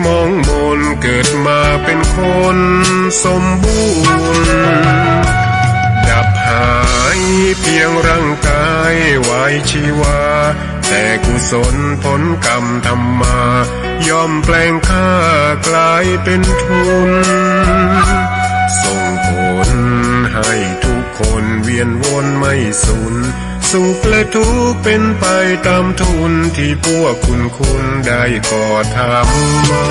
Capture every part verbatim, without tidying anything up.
มองมนเกิดมาเป็นคนสมบูรณ์ ดับหายเพียงร่างกายไว้ชีวา แต่กุศลผลกรรมทำมา ย่อมแปลงข้ากลายเป็นทุน ส่งผลให้ทุกคนเวียนวนไม่สูญ สุขและทุกข์เป็นไปตามทุนที่พวกคุณคุณได้ก่อทำมา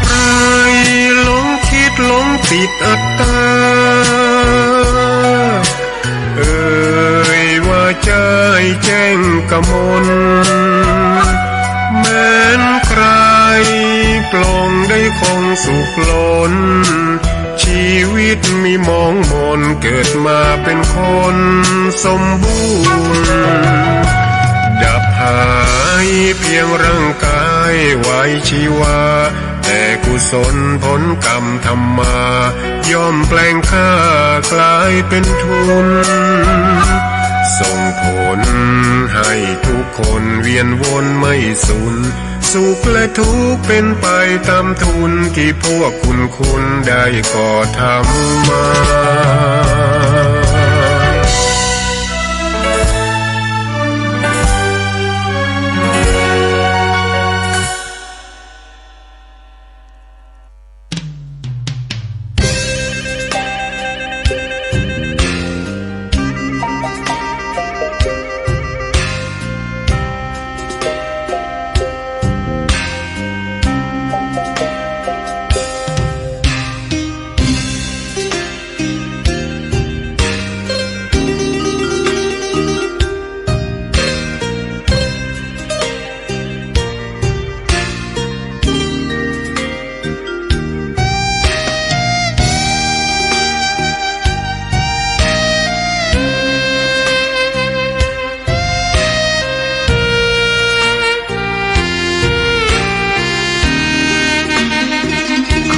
ใครหลงคิดหลงติดอัตตา เอ่ยว่าใจ้แจ้งกมล แม้นใครปลงได้คงสุขล้น ชีวิตมีมองมนเกิดมาเป็นคนสมบูรณ์ ดับหายเพียงร่างกายไว้ชีวา แต่กุศลผลกรรมทำมา ย่อมแปลงข้ากลายเป็นทุน ส่งผลให้ทุกคนเวียนวนไม่สูญ สุขและทุกข์เป็นไปตามทุนที่พวกคุณคุณได้ก่อทำมา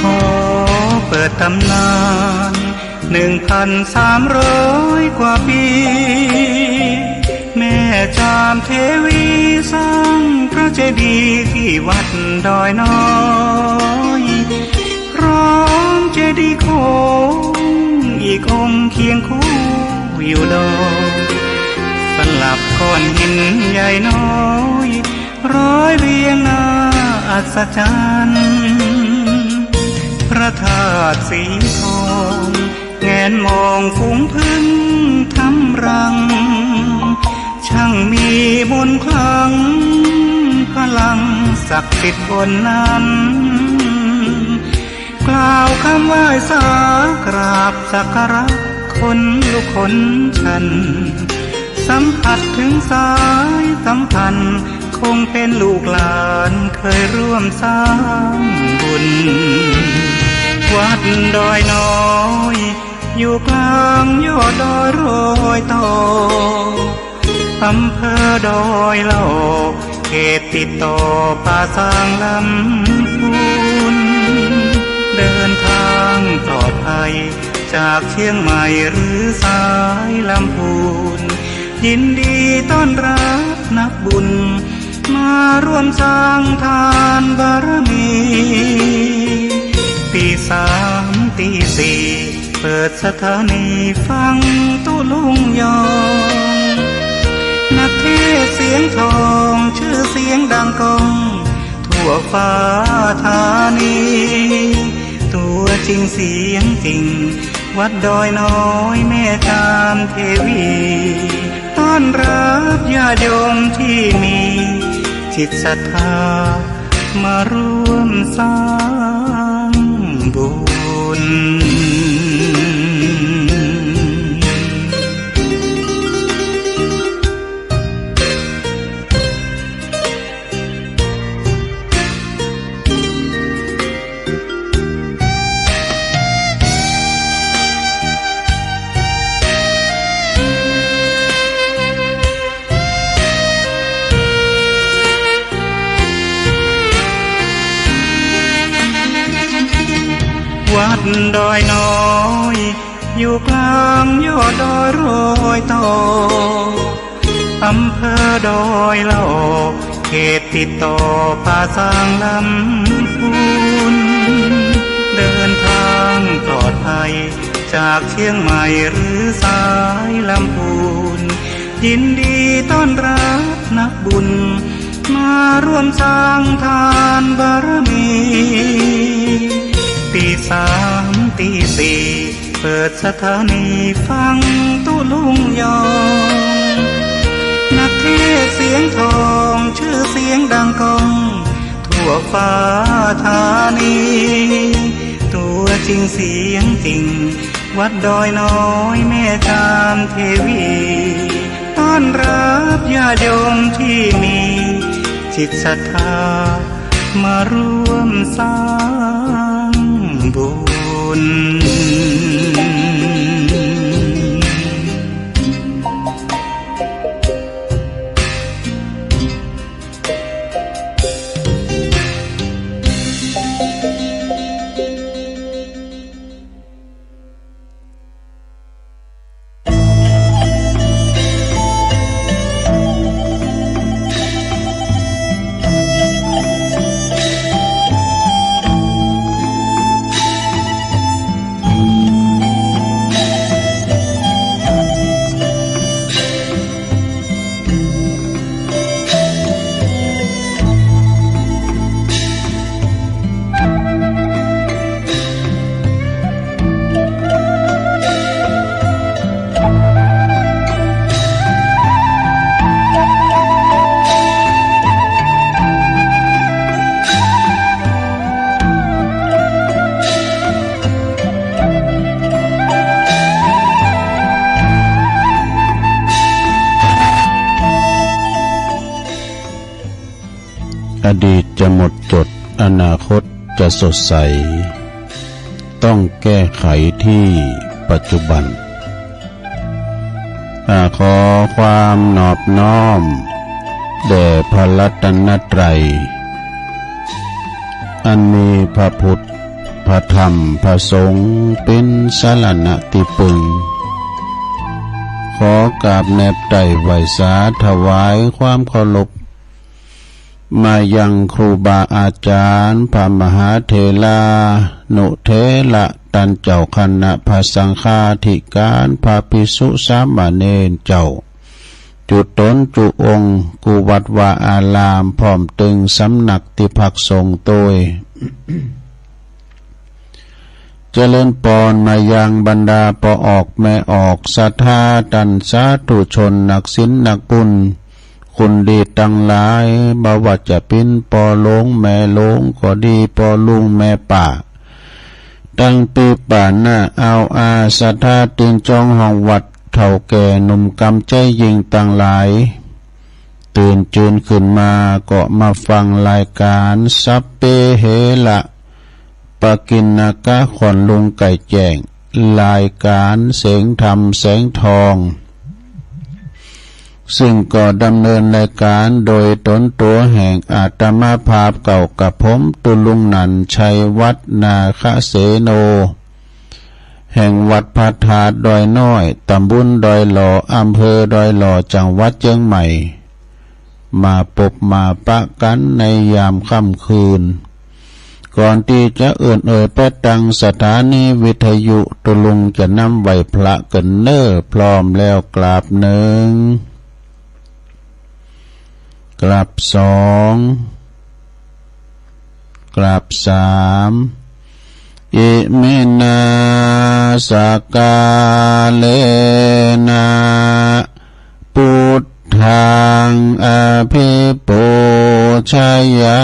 ขอเปิดตำนานหนึ่งพันสามร้อยกว่าปี แม่จามเทวีสร้างพระเจดีย์ที่วัดดอยน้อย พร้อมเจดีย์โค้งอีกองค์เคียงคู่อยู่ดอย สลับก้อนหินใหญ่น้อย ร้อยเรียงน่าอัศจรรย์ พระธาตุสีทอง แงนมองฝูงผึ้งทำรัง ช่างมีมนต์ขลัง พลังศักดิ์สิทธิ์บนนั้น กล่าวคำไหว้สากราบสักการะคนลุกคนชัน สัมผัสถึงสายสัมพันธ์ คงเป็นลูกหลานเคยร่วมสร้างบุญ วัดดอยน้อย อยู่กลางยอดดอยรอยต่อ อำเภอดอยหล่อ เขตติดต่อป่าซางลำพูน เดินทางปลอดภัย จากเชียงใหม่หรือสายลำพูน ยินดีต้อนรับนักบุญ มาร่วมสร้างทานบารมี ตีสามตีสี่ เปิดสถานีฟังตุ๊ลุงยอง นักเทศน์เสียงทอง ชื่อเสียงดังก้อง ทั่วฟ้าธานี ตัวจริงเสียงจริง วัดดอยน้อยแม่จามเทวี ต้อนรับญาติโยมที่มีจิตศรัทธา มาร่วมสร้างบุญ ดอยน้อย อยู่กลางยอดดอยรอยต่อ อำเภอดอยหล่อ เขตติดต่อป่าซางลำพูน เดินทางปลอดภัย จากเชียงใหม่หรือสายลำพูน ยินดีต้อนรับนักบุญ มาร่วมสร้างทานบารมี ตีสามตีสี่ เปิดสถานีฟังตุ๊ลุงยอง นักเทศน์เสียงทอง ชื่อเสียงดังก้อง ทั่วฟ้าธานี ตัวจริงเสียงจริง วัดดอยน้อยแม่จามเทวี ต้อนรับญาติโยมที่มีจิตศรัทธา มาร่วมสร้างบุญ อดีตจะหมดจด อนาคตจะสดใส ต้องแก้ไขที่ปัจจุบัน อ่า ขอความนอบน้อมแด่พระรัตนตรัย อันมีพระพุทธ พระธรรม พระสงฆ์เป็นสรณะที่พึ่ง ขอกราบแนบไต่ไหว้สาถวายความเคารพ มายังครูบาอาจารย์ พระมหาเถรานุเถระ ต้านเจ้าคณะ พระสังฆาธิการ พระภิกษุสามเณรเจ้า จุ๊ต๋นจุ๊องค์ กู้วัดวาอาราม พร้อมตึงสำนักตี้พักสงฆ์ตวย เจริญปอนมายังบรรดาป้อออกแม่ออก ศรัทธาต้านสาธุชน นักศีลนักบุญ คนดีตังหลาย บ่ว่าจะเป๋นป้อหลวงแม่หลวงก็ดี ป้อลุงแม่ป้า ตังปี้ป้าน้าอาวอา ศรัทธาตี้จองห้องวัด เฒ่าแก่หนุ่มกำใจ๋ยิ่งตังหลาย ตื่นจืนขึ้นมาก็มาฟังรายการ สัพเพเหระ ปะกิณณกะ ขวัญลุงไก่แจ้ง รายการเสียงธรรมแสงทอง ซึ่งก็ดำเนินรายการโดยต๋นตั๋วแห่งอาตมาภาพเก่ากับผม ตุ๊ลุงนันท์ ชัยวัฒน์ นาคเสโน แห่งวัดพระธาตุดอยน้อย ตำบลดอยหล่อ อำเภอดอยหล่อ จังหวัดเจียงใหม่ มาปบมาปะกั๋นในยามค่ำคืน ก่อนตี้จะเอิ้นเอ่ยไปตังสถานีวิทยุ ตุ๊ลุงจะนำไหว้พระกั๋นเน่อ พร้อมแล้วกราบหนึ่ง กราบสอง กราบสาม อิมินา สกาเลนะ ปุทธัง อภิปูชยา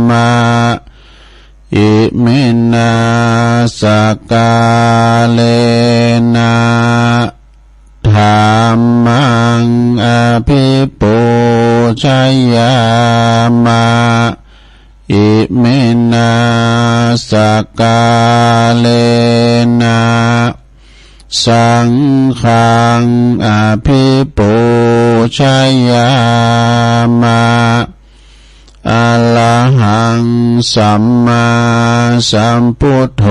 มะ อิมินา สกาเลนะ ธัมมัง อภิปูชยามะ อิมินา สกาเลนะ สังฆัง อภิปูชยามะ อะระหัง สัมมาสัมพุทโธ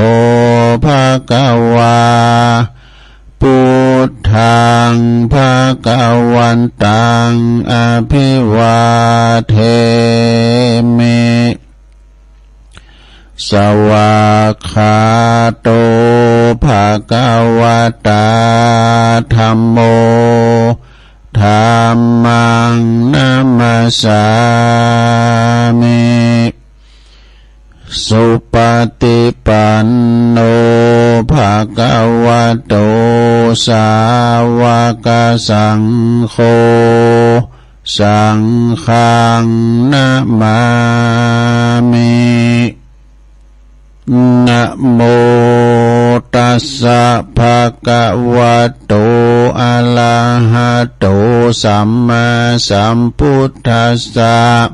bhagavā. Buddhaṃ bhagavantaṃ abhivādemi. Svākkhāto bhagavatā dhammo. Dhammaṃ namassāmi. Supaṭipanno bhagavato sāvakasaṅgho. Saṅghaṃ namāmi. Namo tassa bhagavato arahato sammāsambuddhassa.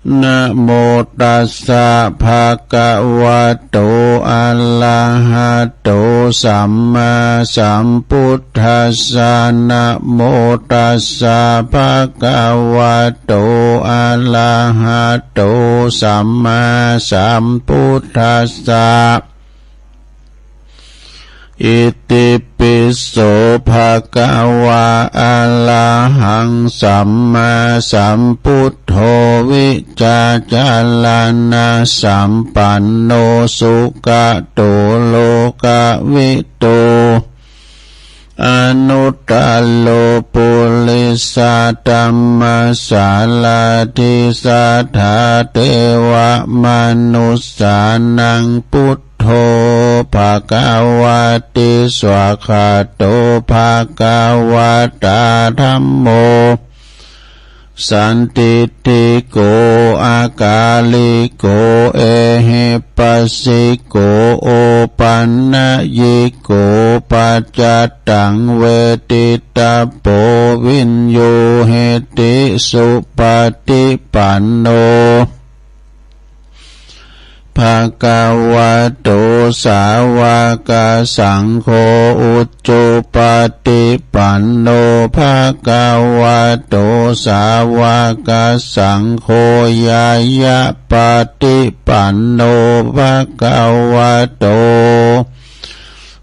Namo tassa bhagavato arahato sammāsambuddhassa. Namo tassa bhagavato arahato sammāsambuddhassa. Itipi so bhagavā arahaṃ sammāsambuddho vijjācaraṇasampanno sugato lokavidū anuttaro purisadammasārathi satthā devamanussānaṃ buddho bhagavāti. Svākkhāto bhagavatā dhammo sandiṭṭhiko akāliko ehipassiko opanayiko paccattaṃ veditabbo viññūhīti. Supaṭipanno bhagavato sāvakasaṅgho, ujupaṭipanno bhagavato sāvakasaṅgho, ñāyapaṭipanno bhagavato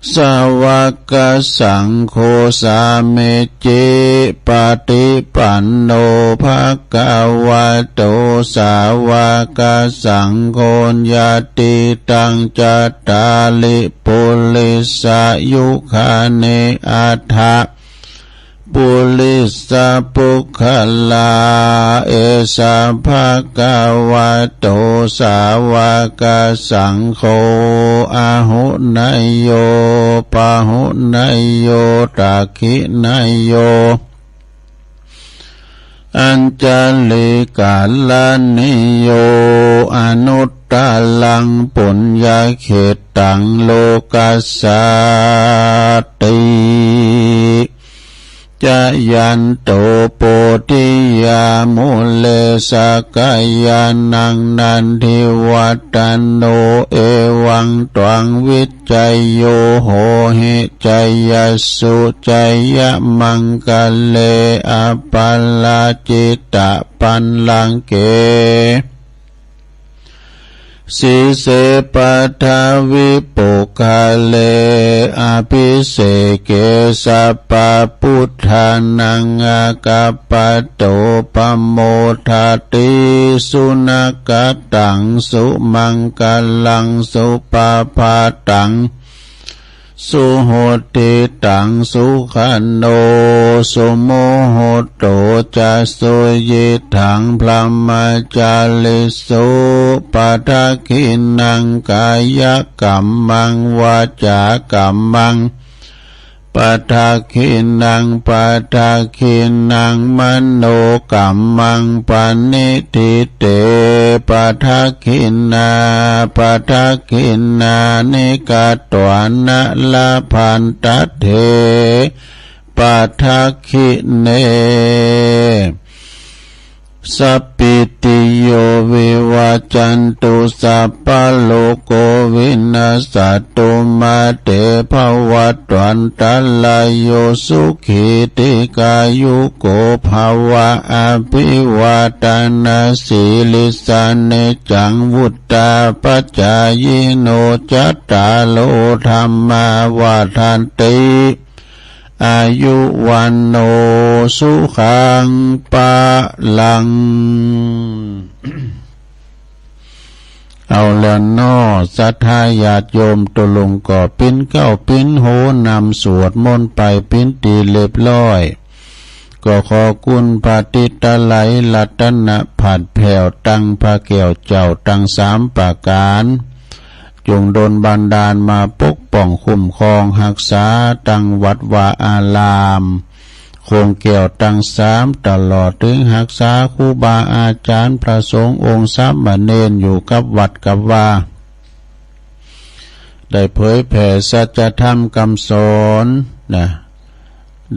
sāvakasaṅgho, sāmīcipaṭipanno bhagavato sāvakasaṅgho, yadidaṃ cattāri purisayugāni aṭṭha purisapuggalā, esa bhagavato sāvakasaṅgho, āhuneyyo pāhuneyyo dakkhiṇeyyo añjalikaraṇīyo, anuttaraṃ puññakkhettaṃ lokassāti. Jayanto bodhiyā mūle sakyānaṃ nandivaḍḍhano, evaṃ tvaṃ vijayyo hohi jayassu jayamaṅgale, aparājitapallaṅke sīse paṭhavipokkhare, abhiseke sabbabuddhānaṃ aggappatto pamodati. Sunakkhattaṃ sumaṅgalaṃ supabhātaṃ suhuṭṭhitaṃ, sukhaṇo sumuhutto ca suyiṭṭhaṃ brahmacārisu, padakkhiṇaṃ kāyakammaṃ vācākammaṃ padakkhiṇaṃ, padakkhiṇaṃ manokammaṃ paṇidhī te padakkhiṇā, padakkhiṇāni katvāna labhantatthe padakkhiṇe. Sabbītiyo vivajjantu, sabbarogo vinassatu, mā te bhavatvantarāyo, sukhī dīghāyuko bhava. Abhivādanasīlissa niccaṃ vuḍḍhāpacāyino, cattāro dhammā vaḍḍhanti, āyu vaṇṇo sukhaṃ balaṃ. เอาแล้วเนาะ ศรัทธาญาติโยม ตุ๊ลุงก็ปิ้นข้าวปิ้นโหนำสวดมนต์ไปปิ้นตี้เรียบร้อย ก็ขอคุณพระติตไลยรัตนพัดแผ่วตังพระแก้วเจ้าตังสามประการ จงดลบันดาลมาปกป้องคุ้มครองฮักษาตังวัดวาอาราม โคงแก้วตังสาม ตลอดถึงฮักษาครูบาอาจารย์พระสงฆ์องค์สามเณรอยู่กับวัดกับวา ได้เผยแผ่สัจธรรมคำสอนนะ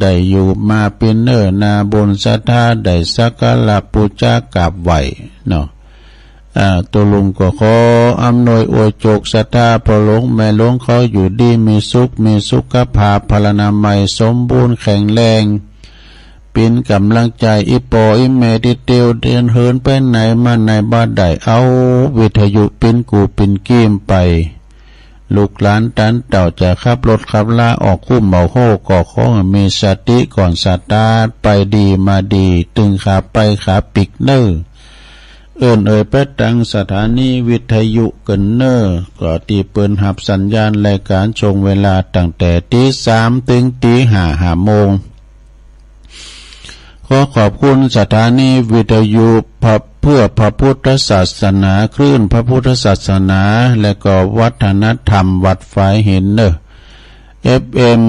ได้อยู่มาเป็นเนิ่นนาบุญศรัทธา ได้สักการะปูชากราบไหว้เนาะ อ่า ตุ๊ลุงก็ขออำนวยอวยโชคศรัทธาพ่อหลวงแม่หลวงเขาอยู่ดีมีสุข มีสุขภาพพลานามัยสมบูรณ์แข็งแรง เป็นกำลังใจอีปออีแม่ที่เตียวเดินเหินไปไหนมาไหนบ่ได้ เอาวิทยุเป็นกูเป็นกีมไป ลูกหลานตันเต่าจะขับรถขับลาออกคุ้มออกโฮก็ขอให้มีสติก่อนสตาร์ท ไปดีมาดี ตึงขาไปขาปิกเน่อ เอิ้นเอ่ยไปตังสถานีวิทยุเกินเน่อ ก็ตี้เปิ้นหับสัญญาณรายการช่วงเวลาตั้งแต่ตีสามถึงตีห้า ห้าโมง ขอขอบคุณสถานีวิทยุพระ เพื่อพระพุทธศาสนา คลื่นพระพุทธศาสนา และก็วัฒนธรรมวัดฝายหินเน่อ เอฟเอ็ม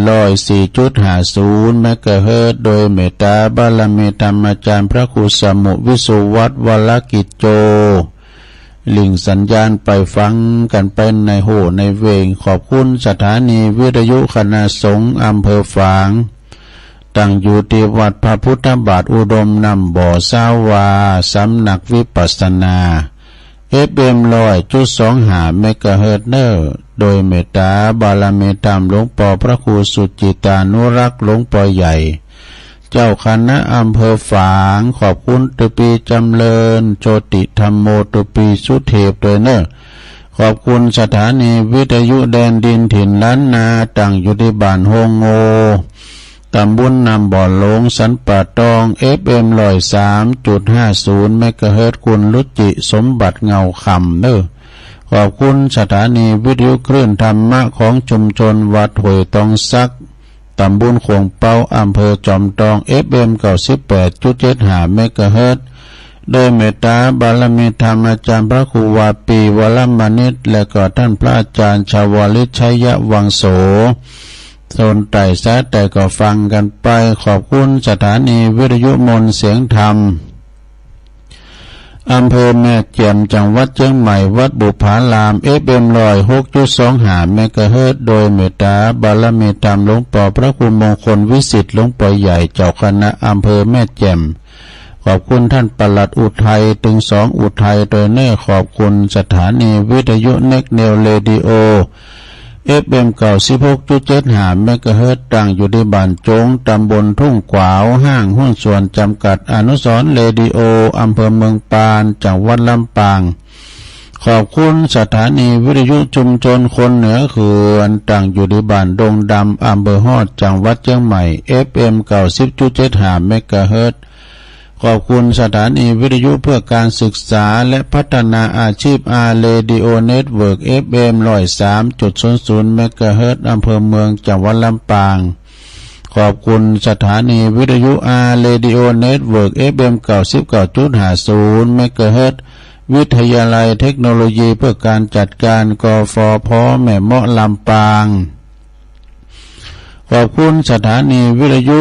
ร้อยสี่จุดห้าศูนย์ เมกะเฮิรตซ์ โดยเมตตาบารมีธรรมอาจารย์พระครูสมุวิสุวัฒน์ วรกิจโจ ลิงสัญญาณไปฟังกันไปในโฮในเวง ขอบคุณสถานีวิทยุคณะสงฆ์อำเภอฝาง ตั้งอยู่ที่วัดพระพุทธบาทอุดมน้ำบ่อ สาวา สำนักวิปัสสนา เอฟเอ็ม ร้อยจุดสองห้า เมกะเฮิรตซ์เน่อ โดยเมตตาบารมีธรรมหลวงปอพระครูสุจิตานุรักษ์หลวงปอใหญ่ เจ้าคณะอำเภอฝาง ขอบคุณตะปีจำเริญ โชติธัมโม ตะปีสุเทพด้วยเน่อ ขอบคุณสถานีวิทยุแดนดินถิ่นล้านนา ตั้งอยู่ที่บ้านโฮงโง ตำบลน้ำบ่อหลวง สันป่าตอง เอฟเอ็ม ร้อยสามจุดห้าศูนย์ เมกะเฮิรตซ์ คุณรุจิสมบัติเงาคำเน่อ ขอบคุณสถานีวิทยุคลื่นธรรมะของชุมชนวัดห้วยตองสัก ตำบลโขงเปา อำเภอจอมทอง เอฟเอ็ม เก้าสิบแปดจุดเจ็ดห้า เมกะเฮิรตซ์ โดยเมตตาบารมีธรรมอาจารย์พระครูวาปี วรมณิต และก็ท่านพระอาจารย์ชวลิต ชัยวังโส โซนใต้สายใต้ก็ฟังกันไป ขอบคุณสถานีวิทยุมนต์เสียงธรรม อำเภอแม่แจ่ม จังหวัดเชียงใหม่ วัดบุพาราม เอฟเอ็ม ร้อยหกจุดสองห้า เมกะเฮิรตซ์ โดยเมตตาบารมีธรรมหลวงปอพระครูมงคลวิสิทธิ์ หลวงปอใหญ่ เจ้าคณะอำเภอแม่แจ่ม ขอบคุณท่านปลัดอุทัย ตึงสองอุทัย โดยเน่อ ขอบคุณสถานีวิทยุเน็กเนวเรดิโอ เอฟเอ็ม เก้าสิบหกจุดเจ็ดห้า เมกะเฮิรตซ์ ตั้งอยู่ที่บ้านจง ตำบลทุ่งขวาว ห้างหุ้นส่วนจำกัดอนุสรณ์เรดิโอ อำเภอเมืองปาน จังหวัดลำปาง ขอบคุณสถานีวิทยุชุมชนคนเหนือเขื่อน ตั้งอยู่ที่บ้านดงดำ อำเภอฮอด จังหวัดเชียงใหม่ เอฟเอ็ม เก้าสิบจุดเจ็ดห้า เมกะเฮิรตซ์ ขอบคุณสถานีวิทยุเพื่อการศึกษาและพัฒนาอาชีพ อาร์ เรดิโอ เน็ตเวิร์ก เอฟเอ็ม ร้อยสามจุดศูนย์ศูนย์ เมกะเฮิรตซ์ อำเภอเมือง จังหวัดลำปาง ขอบคุณสถานีวิทยุ อาร์ เรดิโอ เน็ตเวิร์ก เอฟเอ็ม เก้าสิบเก้าจุดห้าศูนย์ เมกะเฮิรตซ์ วิทยาลัยเทคโนโลยีเพื่อการจัดการ กฟผ แม่เมาะ ลำปาง ขอบคุณสถานีวิทยุ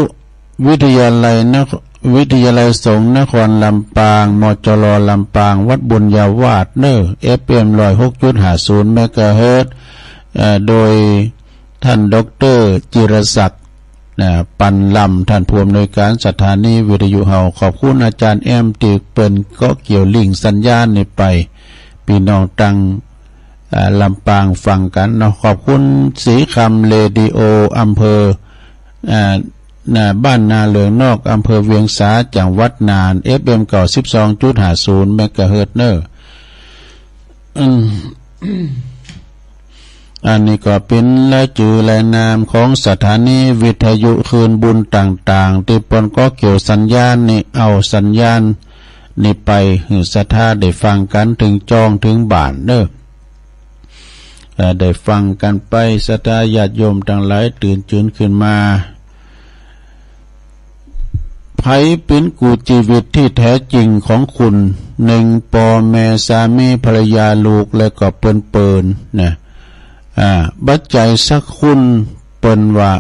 วิทยาลัยนค- วิทยาลัยสงฆ์นครลำปาง มจร ลำปาง วัดบุญญาวาสเน่อ เอฟเอ็ม ร้อยหกจุดห้าศูนย์ เมกะเฮิรตซ์ เอ่อ โดยท่านด็อกเตอร์จิรศักดิ์ นะ ปันลำ ท่านผู้อำนวยการสถานีวิทยุเฮา ขอบคุณอาจารย์แอม ที่เปิ้นก็เกี่ยวลิงก์สัญญาณนี่ไป พี่น้องตัง อ่า ลำปางฟังกันเนาะ ขอบคุณสีคำเรดิโอ อำเภอ อ่า นะ บ้านนาเหลืองนอก อำเภอเวียงสา จังหวัดน่าน เอฟเอ็ม เก้าสิบสองจุดห้าศูนย์ เมกะเฮิรตซ์ เนอะ อืม อันนี้ก็เป็นรายจื่อรายนามของสถานีวิทยุคืนบุญต่างๆ ที่เปิ้นก็เกี่ยวสัญญาณนี่ เอาสัญญาณนี่ไปหื้อศรัทธาได้ฟังกันถึงจ้องถึงบ้านเนอะ เอ่อ ได้ฟังกันไป ศรัทธาญาติโยมทั้งหลายตื่นจืนขึ้นมา ใผเป๋นกู้จีวิตที่แท้จริงของคุณ หนึ่ง ป้อแม่ สามี ภรรยา ลูก และก็เปิ้นๆ นะ อ่า บัดใจ๋สักคน เปิ้นว่า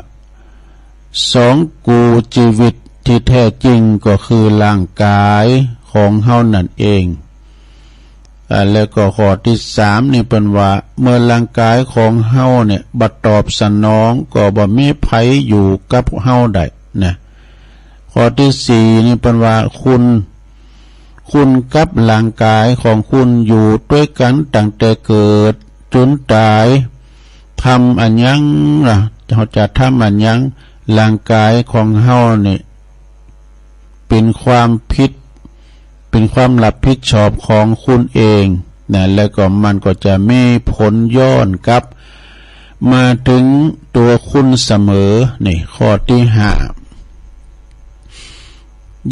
สอง กู้จีวิตที่แท้จริงก็คือร่างกายของเฮานั่นเอง อ่า แล้วก็ข้อที่สามนี่เปิ้นว่า เมื่อร่างกายของเฮาเนี่ยบ่ตอบสนอง ก็บ่มีใผอยู่กับเฮาได้นะ ข้อที่สี่นี่เปิ้นว่า คุณ คุณกับร่างกายของคุณอยู่ด้วยกันตั้งแต่เกิดจนตาย ทำอะหยังล่ะ เฮาจะทำอะหยัง ร่างกายของเฮานี่ เป็นความผิด เป็นความรับผิดชอบของคุณเองนะ แล้วก็มันก็จะมีผลย้อนกลับมาถึงตัวคุณเสมอ นี่ ข้อที่ห้า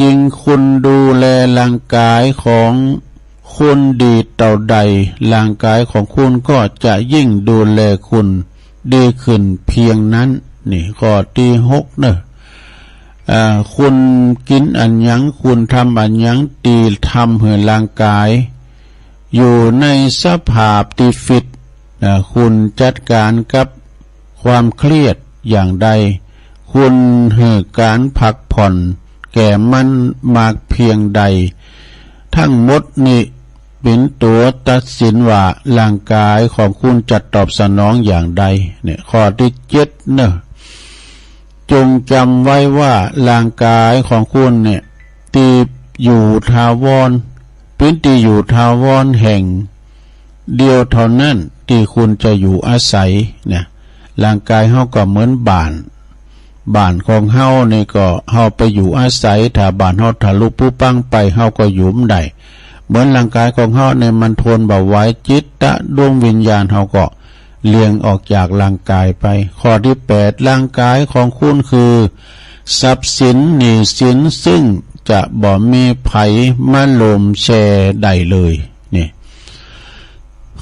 ยิ่งคุณดูแลร่างกายของคุณดีเท่าใด ร่างกายของคุณก็จะยิ่งดูแลคุณดีขึ้นเพียงนั้น นี่ ข้อที่หก เนอะ อ่า คุณกิ๋นอะหยัง คุณทำอะหยังตี้ทำหื้อร่างกาย อยู่ในสภาพตี้ฟิต อ่า คุณจัดการกับความเครียดอย่างใด คุณหื้อการพักผ่อนแก่มันมากเพียงใด ทั้งหมดนี้เป๋นตั๋วตัดสินว่าร่างกายของคุณจะตอบสนองอย่างใด เนี่ย ข้อที่เจ็ด เนอะ จงจำไว้ว่าร่างกายของคุณเนี่ย ตี้อยู่ถาวร เป๋นตี้อยู่ถาวรแห่งเดียวเท่านั้นตี้คุณจะอยู่อาศัย เนี่ย ร่างกายเฮาก็เหมือนบ้าน บ้านของเฮานี่ก็เฮาไปอยู่อาศัย ถ้าบ้านเฮาทะลุผุพังไป เฮาก็อยู่บ่ได้ เหมือนร่างกายของเฮาเนี่ยมันทนบ่ไหว จิตตะดวงวิญญาณเฮาก็เลี่ยงออกจากร่างกายไป ข้อที่แปด ร่างกายของคุณคือทรัพย์สินหนี้สิน ซึ่งจะบ่มีใผมาโลมแชร์ได้เลย นี่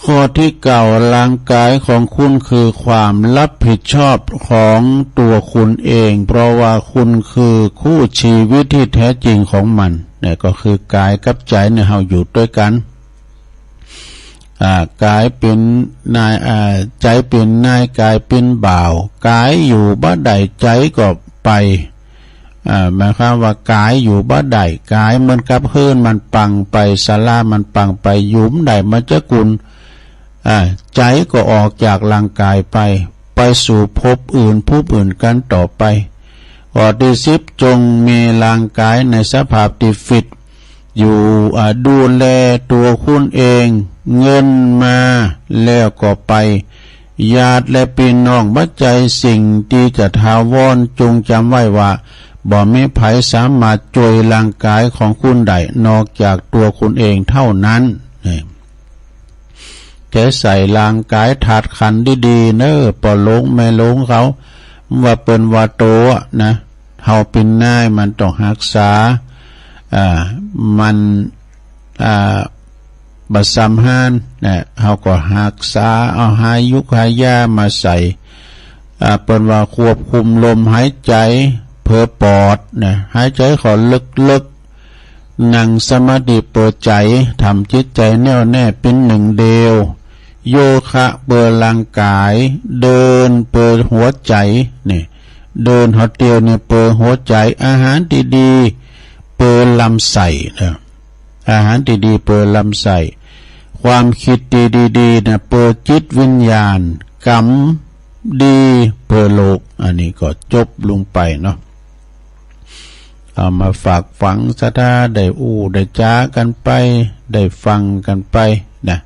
ข้อที่เก้า ร่างกายของคุณคือความรับผิดชอบของตัวคุณเอง เพราะว่าคุณคือคู่ชีวิตที่แท้จริงของมัน เนี่ย ก็คือกายกับใจ๋เนี่ยเฮาอยู่ด้วยกัน อ่า กายเป๋นนาย อ่า ใจ๋เป๋นนาย กายเป๋นบ่าว กายอยู่บ่ได้ ใจ๋ก็ไป อ่า หมายความว่ากายอยู่บ่ได้ กายเหมือนกับเฮือนมันปังไป ศาลามันปังไป อยู่บ่ได้ มันจะกุน อ่า ใจ๋ก็ออกจากร่างกายไป ไปสู่ภพอื่น ภูมิอื่นกันต่อไป ข้อที่สิบ จงมีร่างกายในสภาพตี้ฟิต อยู่ อ่า ดูแลตัวคุณเอง เงินมาแล้วก็ไป ญาติและพี่น้องบ่ใจ๋สิ่งตี้จะถาวร จงจำไว้ว่าบ่มีใผสามารถจ้วยร่างกายของคุณได้นอกจากตัวคุณเองเท่านั้น นี่ แกใส่ร่างกายธาตุขันธ์ดีๆ เนอะ ป้อหลวงแม่หลวงเขา ว่าเปิ้นว่าโตอะนะ เฮาเป๋นนายมันต้องฮักษา อ่า มัน อ่า บ่สำฮานนะ เฮาก็ฮักษา เอาหายุกหายามาใส่ อ่า เปิ้นว่าควบคุมลมหายใจ๋ เปิดปอดนะ หายใจ๋เข้าลึกๆ นั่งสมาธิเปิดใจ๋ ทำจิตใจ๋แน่วแน่เป๋นหนึ่งเดียว โยคะเปิดร่างกาย เดินเปิดหัวใจ๋ นี่ เดินหนเดียวนี่เปิดหัวใจ๋ อาหารตี้ดีเปิดลำไส้เนอะ อาหารตี้ดีเปิดลำไส้ ความคิดตี้ดีๆ นะ เปิดจิตวิญญาณ กรรม ดีเพื่อโลก อันนี้ก็จบลงไปเนาะ เอามาฝากฝังศรัทธา ได้อู้ได้จากันไป ได้ฟังกันไปนะ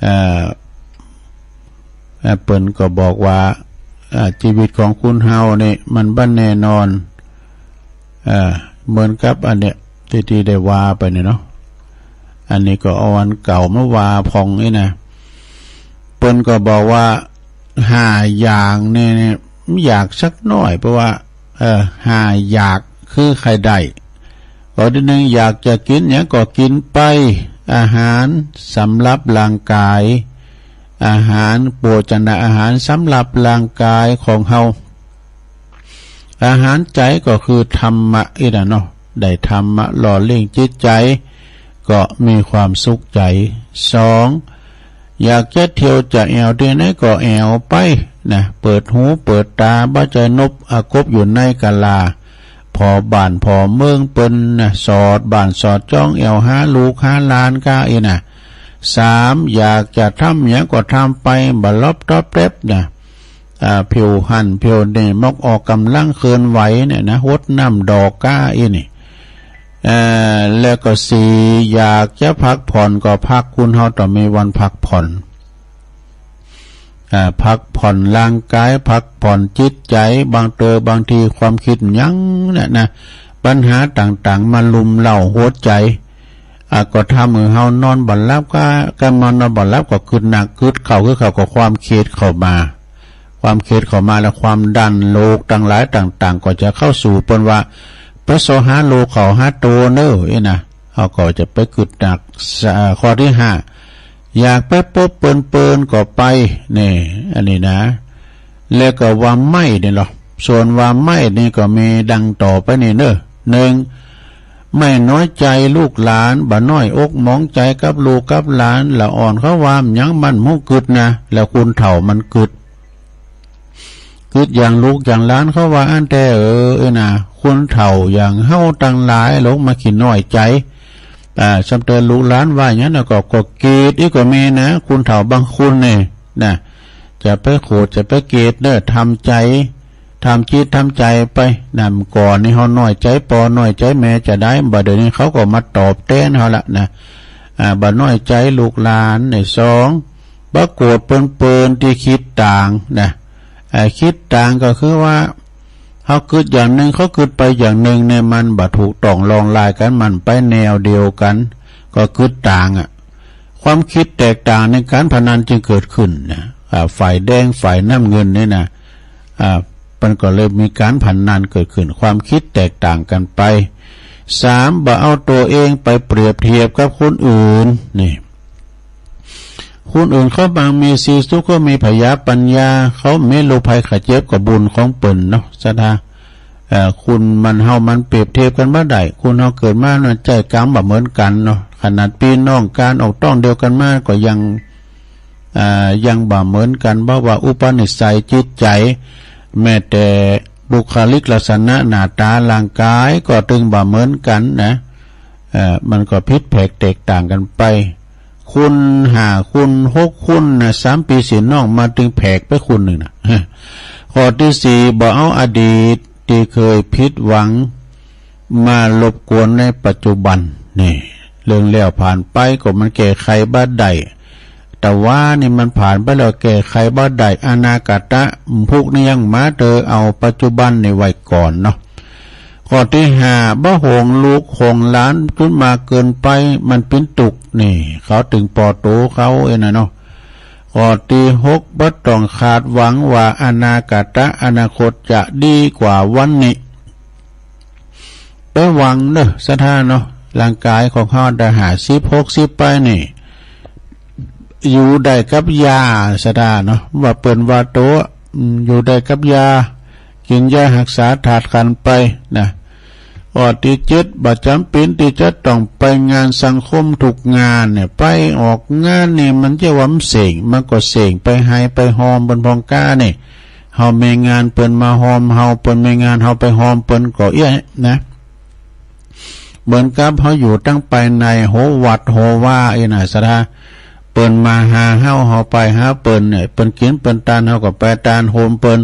เอ่อ เอ่อ เปิ้นก็บอกว่า อ่า ชีวิตของคนเฮานี่มันบ่แน่นอน เอ่อ เหมือนกับอันเนี้ย ที่ ที่ได้ว่าไปเนี่ยเนาะ อันนี้ก็เอาอันเก่ามาว่าพ่องนี่นะ เปิ้นก็บอกว่า ห้าอย่างนี่ นี่อยากสักหน่อย เพราะว่า เอ่อ ห้าอยากคือใครได้ ข้อที่หนึ่ง อยากจะกินหยังก็กินไป อาหารสำหรับร่างกาย อาหาร โภชนาอาหารสำหรับร่างกายของเฮา อาหารใจก็คือธรรมะอี้นะเนาะ ได้ธรรมะหล่อเลี้ยงจิตใจ ก็มีความสุขใจ สอง อยากจะเที่ยวจะแอ่วที่ไหนก็แอ่วไปนะ เปิดหูเปิดตา บ่ใจ้นบอากบอยู่ในกะลา ผ่อบ้านผ่อเมืองเปิ้นนะ สอดบ้านสอดจ้อง แอ่วหาลูกหาหลานก้าอี้นะ สาม อยากจะทำหยังก็ทำไป บ่หลบตอบแต๊บนะ อ่า ผิวหันผิวนี่ มอกออกกำลังเคลื่อนไหวเนี่ยนะ หดน้ำดอกก้าอี้นี่ เอ่อ แล้วก็สี่ อยากจะพักผ่อนก็พัก คนเฮาต้องมีวันพักผ่อน อ่า พักผ่อนร่างกาย พักผ่อนจิตใจ บางเตอบางทีความคิดหยังเนี่ยนะ ปัญหาต่างๆ มาลุมเร้าหัวใจ อ่า ก็ทำให้เฮานอนบ่หลับ ก็ ก็มานอนบ่หลับก็กึดหนักกึดเข้า กึดเข้าก็ความเครียดเข้ามา ความเครียดเข้ามาแล้วความดันโรคต่างหลายต่างๆ ก็จะเข้าสู่ เปิ้นว่าไปเซาะหาโรคเข้าหาโตเน้ออี้นะ เฮาก็จะไปกึดหนัก ส- ข้อที่ห้า อยากไปปบเปิ้นๆ ก็ไป นี่ อันนี้นะ แล้วก็ว่าไม่นี่เหรอ ส่วนว่าไม่นี่ก็มีดังต่อไปนี่เน้อ หนึ่ง ไม่น้อยใจลูกหลาน บ่น้อยอกหมองใจกับลูกกับหลาน ละอ่อนเขาว่าหยังมันบ่กึดนะ แล้วคนเฒ่ามันกึด กึดอย่างลูกอย่างหลานเขาว่าอั้นแต๊เออ เอ้ยนะ คนเฒ่าอย่างเฮาตังหลายหลงมาขี้น้อยใจ๋ อ่า ซ้ำเตอลูกหลานว่าหยังนะก็ ก็เกลียดอี้ก็มีนะ คนเฒ่าบางคนนี่นะ จะไปโขดจะไปเกลียดเน้อ ทำใจ๋ ทำจิตทำใจ๋ไป นำก่อนนี่เฮาน้อยใจ๋ป้อน้อยใจ๋แม่จะได้ บ่าเดี๋ยวนี้เขาก็มาตอบแตนเฮาละนะ อ่า บ่าน้อยใจ๋ลูกหลาน ในสอง บ่าโกรธเปิ้นๆ ตี้คิดต่างนะ อ่า คิดต่างก็คือว่า เฮากึดอย่างหนึ่ง เขากึดไปอย่างหนึ่งเนี่ย มันบ่ถูกต้องลองลายกัน มันไปแนวเดียวกัน ก็กึดต่างอะ ความคิดแตกต่างในการพนันจึงเกิดขึ้นนะ อ่า ฝ่ายแดงฝ่ายน้ำเงินนี่นะ อ่า มันก็เลยมีการพนันเกิดขึ้น ความคิดแตกต่างกันไป สาม บ่าเอาตัวเองไปเปรียบเทียบกับคนอื่น นี่ คนอื่นเขาบางมีสีสุข เขามีพยาปัญญา เขามีโรคภัยไข้เจ็บ ก็บุญของเปิ้นเนาะ ศรัทธา เอ่อ คนมันเฮามันเปรียบเทียบกันบ่ได้ คนเฮาเกิดมาเนาะ ใจ๋กรรมบ่เหมือนกันเนาะ ขนาดปี้น้องการออกต๊องเดียวกันมาก็ยัง อ่า ยังบ่เหมือนกัน เพราะว่าอุปนิสัยจิตใจ๋ แม้แต่บุคลิกลักษณะหน้าตาร่างกายก็ตึงบ่เหมือนกันนะ เอ่อ มันก็ผิดแผกแตกต่างกันไป คนห้าคนหกคนนะ สามปี้สี่น้องมาตึงแผกไปคนหนึ่งนะ ข้อที่สี่ บ่เอาอดีตตี้เคยผิดหวัง มารบกวนในปัจจุบัน นี่ เรื่องแล้วผ่านไปก็มันแก้ไขบ่ได้ แต่ว่านี่มันผ่านไปแล้วแก้ไขบ่ได้ อนาคตะพุกนี้ยังมาเตอ เอาปัจจุบันนี่ไว้ก่อนเนาะ ข้อที่ห้า บ่ห่วงลูกห่วงหลานจนมากเกินไป มันเป็นตุ๊กข์ นี่ เขาตึงปอโตเขาเองนะเนาะ ข้อที่หก บ่ต้องคาดหวังว่าอนาคตะ อนาคตจะดีกว่าวันนี้ ไปหวังเน้อ ศรัทธาเนาะ ร่างกายของเฮาได้ห้าสิบหกสิบไปนี่ อยู่ได้กับยา ศรัทธาเนาะ ว่าเปิ้นว่าโต อืม อยู่ได้กับยา กินยารักษาธาตุขันธ์ไปนะ ข้อที่เจ็ด บ่จ๋ำเป๋นตี้จะต้องไปงานสังคมทุกงานเนี่ย ไปออกงานนี่มันจะว่ามันเซ็ง มันก็เซ็ง ไปไห้ไปฮอมเปิ้นพ่องก้านี่ เฮามีงานเปิ้นมาฮอมเฮา เปิ้นมีงานเฮาไปฮอมเปิ้นก็เอี้ยนะ เหมือนกับเฮาอยู่ตังภายในโหวัดโหวาอี้นะ ศรัทธา เปิ้นมาหาเฮา เฮาไปหาเปิ้นเนี่ย เปิ้นกิ๋นเปิ้นตาน เฮาก็ไปตานโฮมเปิ้น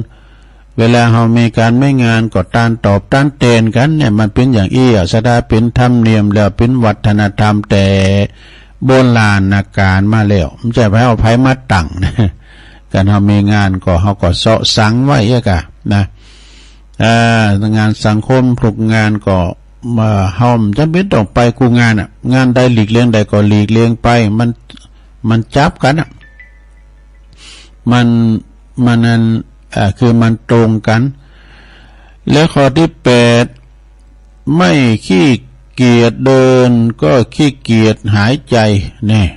เวลาเฮามีก๋านมีงานก็ตานตอบตานแตนกั๋นเนี่ย มันเป๋นอย่างอี้อะ สะดาเป๋นธรรมเนียมแล้ว เป๋นวัฒนธรรมแต่โบราณกาลมาแล้ว บ่ใจ้ว่าเฮาเอาใผมาตั้ง ก๋านเฮามีงานก็เฮาก็เซาะสังไว้อะกะนะ เอ่องานสังคมทุกงานก็ เอ่อ เฮาบ่จ๋ำเป๋นต้องไปกู้งานอะ งานใดหลีกเลี่ยงได้ก็หลีกเลี่ยงไป มัน มันจับกั๋นอะ มัน มันอัน เอ่อ คือมันตรงกั๋น และข้อตี้แปด ไม่ขี้เกียจเดิน ก็ขี้เกียจหายใจ เนี่ย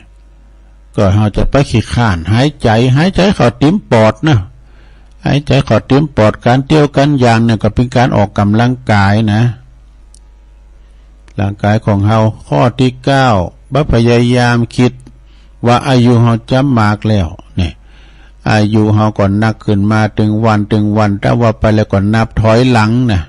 ก็เฮาจะไปขี้คร้านหายใจ๋ หายใจ๋เข้าติ่มปอดนะ หายใจ๋เข้าติ่มปอด ก๋านเตียวก๋านย่างเนี่ยก็เป๋นก๋านออกก๋ำลังก๋ายนะ ร่างก๋ายของเฮา ข้อตี้เก้า บ่พยายามกึ๊ดว่าอายุเฮาจ๋ำมากแล้ว เนี่ย อายุเฮาก็นักขึ้นมาตึงวันตึงวัน แต่ว่าไปแล้วก็นับถอยหลังนะ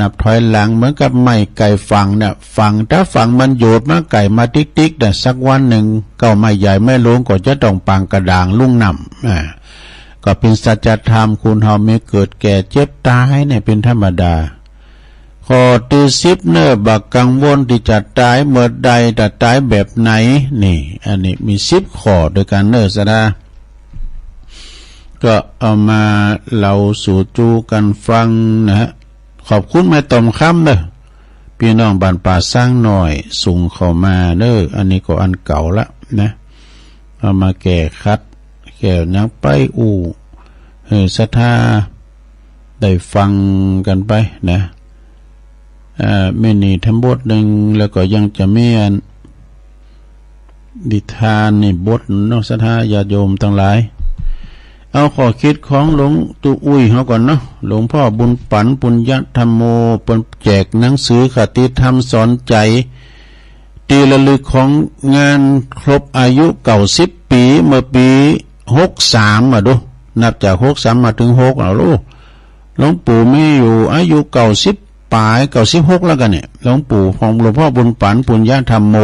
นับถอยหลังเหมือนกับไม้ใก้ฝั่งเนี่ย ฝั่ง ถ้าฝั่งมันโยดมาใก้มาติ๊กๆ เนี่ย สักวันนึ่ง เก๊าไม้ใหญ่ไม้หลวงก็จะต้องปางกระด้างลุ่งน้ำ อ่า ก็เป๋นสัจธรรม คนเฮามีเกิดแก่เจ็บต๋ายเนี่ยเป๋นธรรมดา ข้อตี้สิบ เน่อบ่กังวลตี้จะต๋ายเมื่อใด จะต๋ายแบบไหน นี่ อันนี้มีสิบข้อด้วยกั๋นเน่อ สะดา ก็เอามาเล่าสู่จู๋กั๋นฟังนะฮะ ขอบคุณแม่ต่อมคำเน่อ ปี้น้องบ้านป่าซางน้อยส่งเข้ามาเน่อ อันนี้ก็อันเก่าละนะ เอามาแก้ขัด แก้หยังไปอู้ หื้อศรัทธาได้ฟังกั๋นไปนะ เอ่อ มีนิทานบทนึ่ง แล้วก็ยังจะมีอัน นิทานนี่บทเนาะ ศรัทธาญาติโยมตังหลาย เอาข้อคิดของหลวงปู่อุ้ยเฮาก่อนเนาะ หลวงพ่อบุญปั๋น ปุญญธรรมโม เปิ้นแจกหนังสือคติธรรมสอนใจ๋ ตี้ระลึกของงานครบอายุเก้าสิบปี๋ เมื่อปี๋หกสามอะดู นับจากหกสามมาถึงหก เอาลูก หลวงปู่มีอยู่อายุเก้าสิบป๋าย เก้าสิบหกแล้วกั๋นเนี่ย หลวงปู่ของหลวงพ่อบุญปั๋น ปุญญธรรมโม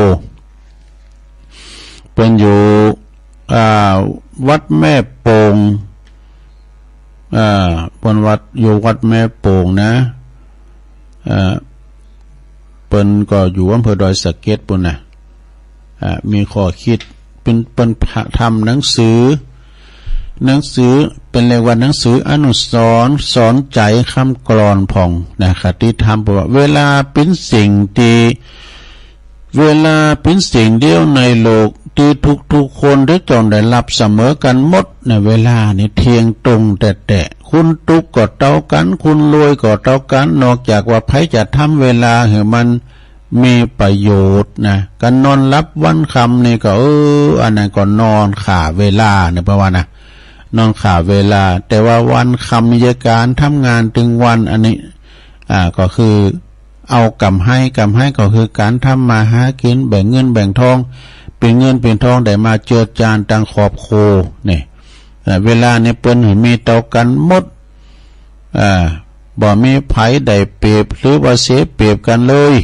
เปิ้นอยู่ อ่า วัดแม่โป่ง อ่า เปิ้นวัด อยู่วัดแม่โป่งนะ อ่า เปิ้นก็อยู่อำเภอดอยสะเก็ดปู้นนะ อ่า มีข้อคิด เปิ้น เปิ้นทำหนังสือ หนังสือ เปิ้นเรียกว่าหนังสืออนุสรณ์สอนใจ๋คำกลอนพ่องนะ คติธรรม เปิ้นว่า เวลาเป๋นสิ่งตี้ เวลาเป๋นสิ่งเดียวในโลกตี้ทุกๆ คนจะต้องได้รับเสมอกั๋นหมดนะ เวลานี่เที่ยงตรงแต๊ๆ คนตุ๊กข์ก็เต้ากั๋น คนรวยก็เต้ากั๋น นอกจากว่าใผจะทำเวลาหื้อมันมีประโยชน์นะ ก๋านนอนหลับวันค่ำนี่ก็ เออ อันนั้นก็นอนฆ่าเวลาเนี่ย เปิ้นว่านะ นอนฆ่าเวลา แต่ว่าวันค่ำนี่จะก๋านทำงานตึงวัน อันนี้ อ่า ก็คือ เอาก๋ำไร ก๋ำไรก็คือก๋านทำมาหากิ๋น แบ่งเงินแบ่งทอง เป๋นเงินเป๋นทองได้มาเจือจานตังครอบครัวเนี่ย อ่า เวลานี่เปิ้นหื้อมีเต้ากั๋นหมด อ่า บ่มีใผได้เปรียบหรือว่าเสียเปรียบกั๋นเลย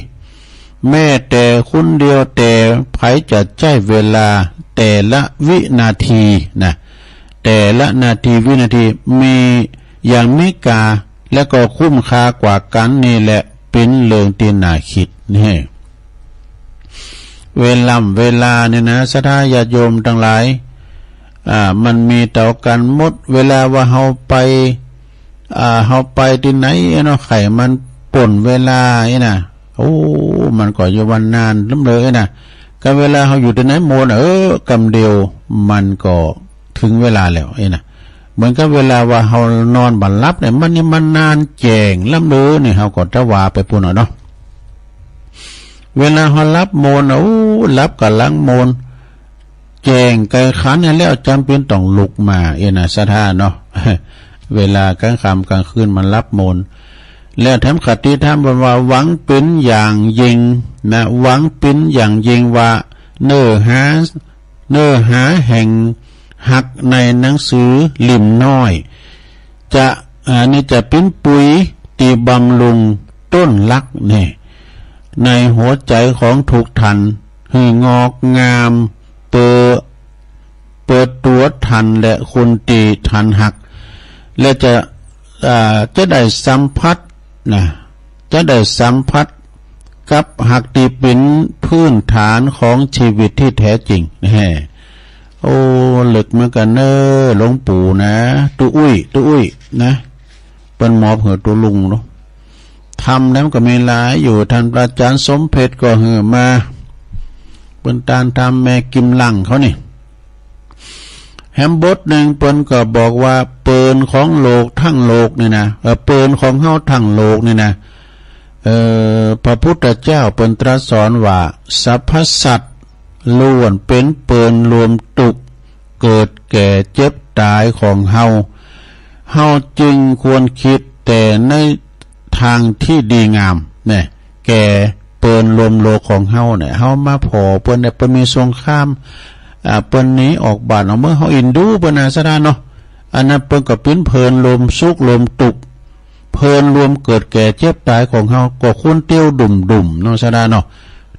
แม้แต่คนเดียว แต่ใผจะใจ๊เวลาแต่ละวินาทีนะ แต่ละนาทีวินาทีมีอย่างมีค่า และก็คุ้มค่ากว่ากั๋น นี่แหละเป๋นเรื่องตี้น่าคิดนี่ เวล่ำเวลาเนี่ยนะ ศรัทธาญาติโยมตังหลาย อ่า มันมีเต้ากั๋นหมด เวลาว่าเฮาไป อ่า เฮาไปตี้ไหนเนาะ ใค่มันป้นเวลานี่นะ โอ้ มันก็อยู่วันนานล้ำเลยนะ ก็เวลาเฮาอยู่ตี้ไหนโมน เออ กำเดียวมันก็ ถึงเวลาแล้วนี่นะ เหมือนกับเวลาว่าเฮานอนบ่หลับเนี่ย มันนี่มันนานแจ้งล้ำเลยนี่ เฮาก็จะว่าไปปู้นน่ะเนาะ เวลาเฮาหลับโมนน่ะ อู้ หลับก่ำลังโมน แจ้งไกลขันเนี่ยแล้ว จ๋ำเป๋นต้องลุกมานี่นะ ศรัทธาเนาะ เวลาก๋างค่ำก๋างคืนมันหลับโมน แล้วแถมคติธรรมเปิ้นว่า หวังเป๋นอย่างยิ่งนะ หวังเป๋นอย่างยิ่งว่า เน่อหา เน่อหาแห่งฮักในหนังสือเล่มน้อย จะ อันนี้จะเป๋นปุ๋ยตี้บำรุงต้นฮักเนี่ย ในหัวใจ๋ของทุกท่าน หื้องอกงาม เปื้อ เปิดตัวทันและคนที่ทันหัก และจะอ่าจะได้สัมผัสนะ จะได้สัมผัสกับหักที่เป็นพื้นฐานของชีวิตที่แท้จริง แฮ่ โอ้ ลึกเหมือนกันเนอะ หลวงปู่นะ ตุ๊อุ้ย ตุ๊อุ้ยนะ เปิ้นมอบหื้อตุ๊ลุงเนาะ ธรรมนั้นก็มีหลายอยู่ ท่านพระอาจารย์สมเพชรก็หื้อมา เปิ้นตานธรรมแม่กิมลังเขานี่ แหมบทหนึ่งเปิ้นก็บอกว่า เปิลของโลกทั้งโลกนี่นะ เออ เปิลของเฮาทั้งโลกนี่นะ เออ พระพุทธเจ้าเปิ้นตรัสสอนว่า สรรพสัตว์ล้วนเป็นเปิลรวมทุกข์ เกิดแก่เจ็บตายของเฮา เฮาจึงควรคิดแต่ในทางที่ดีงามเนี่ย แก่เปิลรวมโลกของเฮาเนี่ย เฮามาผ่อเปิ้นเนี่ย เปิ้นมีสงคราม อ่า เปิ้นหนีออกบ้านออกเมือง เฮาอินดูเปิ้นนะ สะดาเนาะ อันนั้นเปิ้นก็เป็นเปิลรวมสุขรวมทุกข์ เปิลรวมเกิดแก่เจ็บตายของเฮา ก็คนเตียวดุ่มๆ เนาะ สะดาเนาะ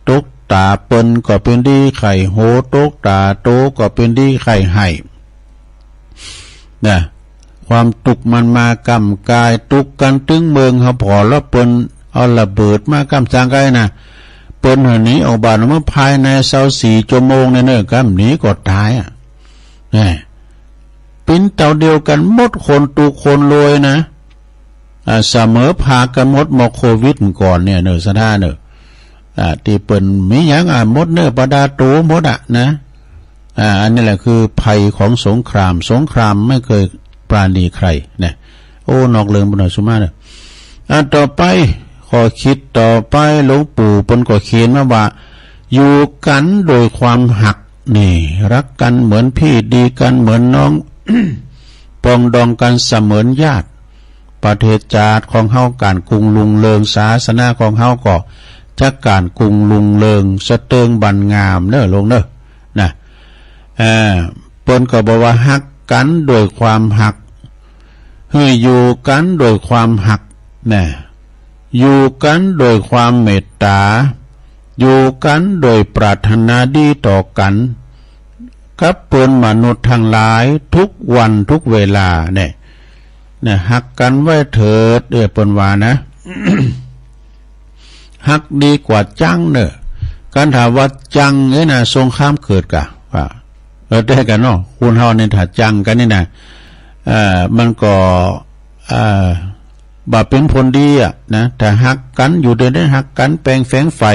ตกตาเปิ้นก็เป็นดีไข้โห ตกตาโตก็เป็นดีไข้ไห้ นะ ความทุกข์มันมาก้ำกาย ทุกข์กันตึงเมือง เฮาผ่อแล้วเปิ้นเอาระเบิดมาก้ำจางกายนะ เปิ้นหื้อหนีออกบ้านออกเมืองภายในซาวสี่ชั่วโมงเนี่ยเนอะ ก้ำหนีก็ตายอ่ะ แน่ เป็นเต้าเดียวกันหมด คนทุกข์คนรวยนะ อ่า เสมอภาคกันหมด หมอกโควิดก่อนเนี่ยเนอะ สะดาเนอะ อ่า ที่เปิ้นมีหยัง อ่า หมดเนอะ ประดาตัวหมดอ่ะนะ อ่า อันนี้แหละคือภัยของสงคราม สงครามไม่เคยปราณีใครนะ โอ้ นอกเรื่องไปหน่อยสุมาเนอะ อ่า ต่อไป ข้อคิดต่อไป หลวงปู่เปิ้นก็เขียนมาว่า อยู่กันโดยความหัก นี่ รักกันเหมือนพี่ ดีกันเหมือนน้อง ปองดองกันเสมือนญาติ ประเทศชาติของเฮาก้านกุ่งรุ่งเรือง ศาสนาของเฮาก็จะก้านกุ่งรุ่งเรือง สะเติงบันงามเนอะ หลวงเนอะ นะ เอ่อ เปิ้นก็บอกว่า ฮักกันด้วยความฮัก หื้ออยู่กันด้วยความฮัก นะ อยู่กันด้วยความเมตตา อยู่กันด้วยปรารถนาดีต่อกัน กับเปิ้นมนุษย์ทั้งหลายทุกวันทุกเวลาเนี่ย นะ ฮักกันไว้เถิด เออ เปิ้นว่านะ ฮักดีกว่าจังเนอะ การถามว่าจังเนี่ยนะ สงครามเกิดกะ ว่า เออ แต่กันเนาะ คนเฮาเนี่ยถ้าจังกันนี่นะ เอ่อ มันก็ เอ่อ บ่เป็นผลดีอะนะ ถ้าฮักกันอยู่เดียวได้ ฮักกันแปลงแฝงใฝ่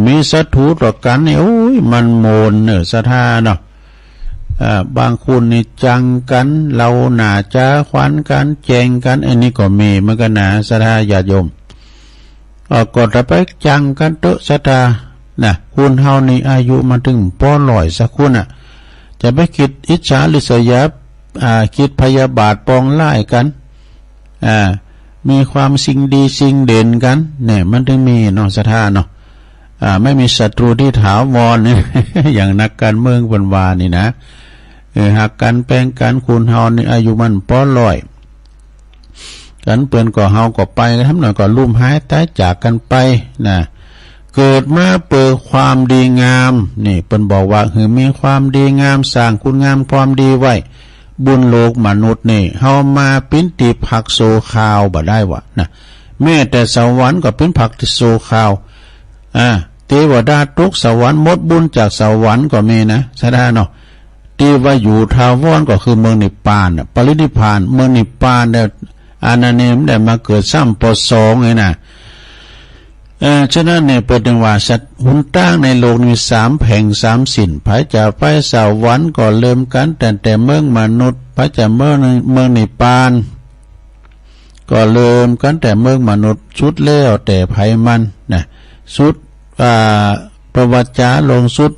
มีศัตรูต่อกันนี่ โอ้ย มันโมนเนอะ สะดาเนาะ เอ่อ บางคนนี่จังกัน เหล่าหน้าจ๋าขวัญกัน แจ่งกัน อันนี้ก็มีเหมือนกันนะ สะดาญาติโยม เอ่อ ก็จะไปจังกันเถอะ สะดานะ คนเฮานี่อายุมาถึงปอร้อยสักคนน่ะ จะไปคิดอิจฉาริษยา อ่า คิดพยาบาทปองร้ายกัน อ่า มีความสิ่งดีสิ่งเด่นกัน เนี่ย มันถึงมีเนาะ สะดาเนาะ อ่า ไม่มีศัตรูที่ถาวรเนี่ย อย่างนักการเมืองเปิ้นว่านี่นะ เออ ฮักกันแปลงกัน คนเฮานี่อายุมันปอร้อย กันเปิ้นก็เฮาก็ไป ทำหน่อยก็ลุ่มหายตายจากกันไปนะ เกิดมาเพื่อความดีงาม นี่เปิ้นบอกว่า หื้อมีความดีงาม สร้างคุณงามความดีไว้ บนโลกมนุษย์นี่ เฮามาปิ้นติภักโซคาวบ่ได้วะนะ แม้แต่สวรรค์ก็ปิ้นภักติโซคาว อ่า เทวดาตกสวรรค์ หมดบุญจากสวรรค์ก็มีนะ สะดาเนาะ ที่ว่าอยู่ถาวรก็คือเมืองนิพพานน่ะ ปรินิพพาน เมืองนิพพานเนี่ย อันนั้นเนี่ยมันได้มาเกิดซ้ำปอสองเลยนะ เออ ฉะนั้นเนี่ยเปิ้นถึงว่าสัตว์หนตางในโลกนี้สามแผงสามสิ้น ไผจะไปสวรรค์ก็เริ่มกันตั้งแต่เมืองมนุษย์ ไผจะเมือง เมืองนิพพาน ก็เริ่มกันแต่เมืองมนุษย์ สุดแล้วแต่ไผมันนะ สุด อ่า ประวัติจาลงสุด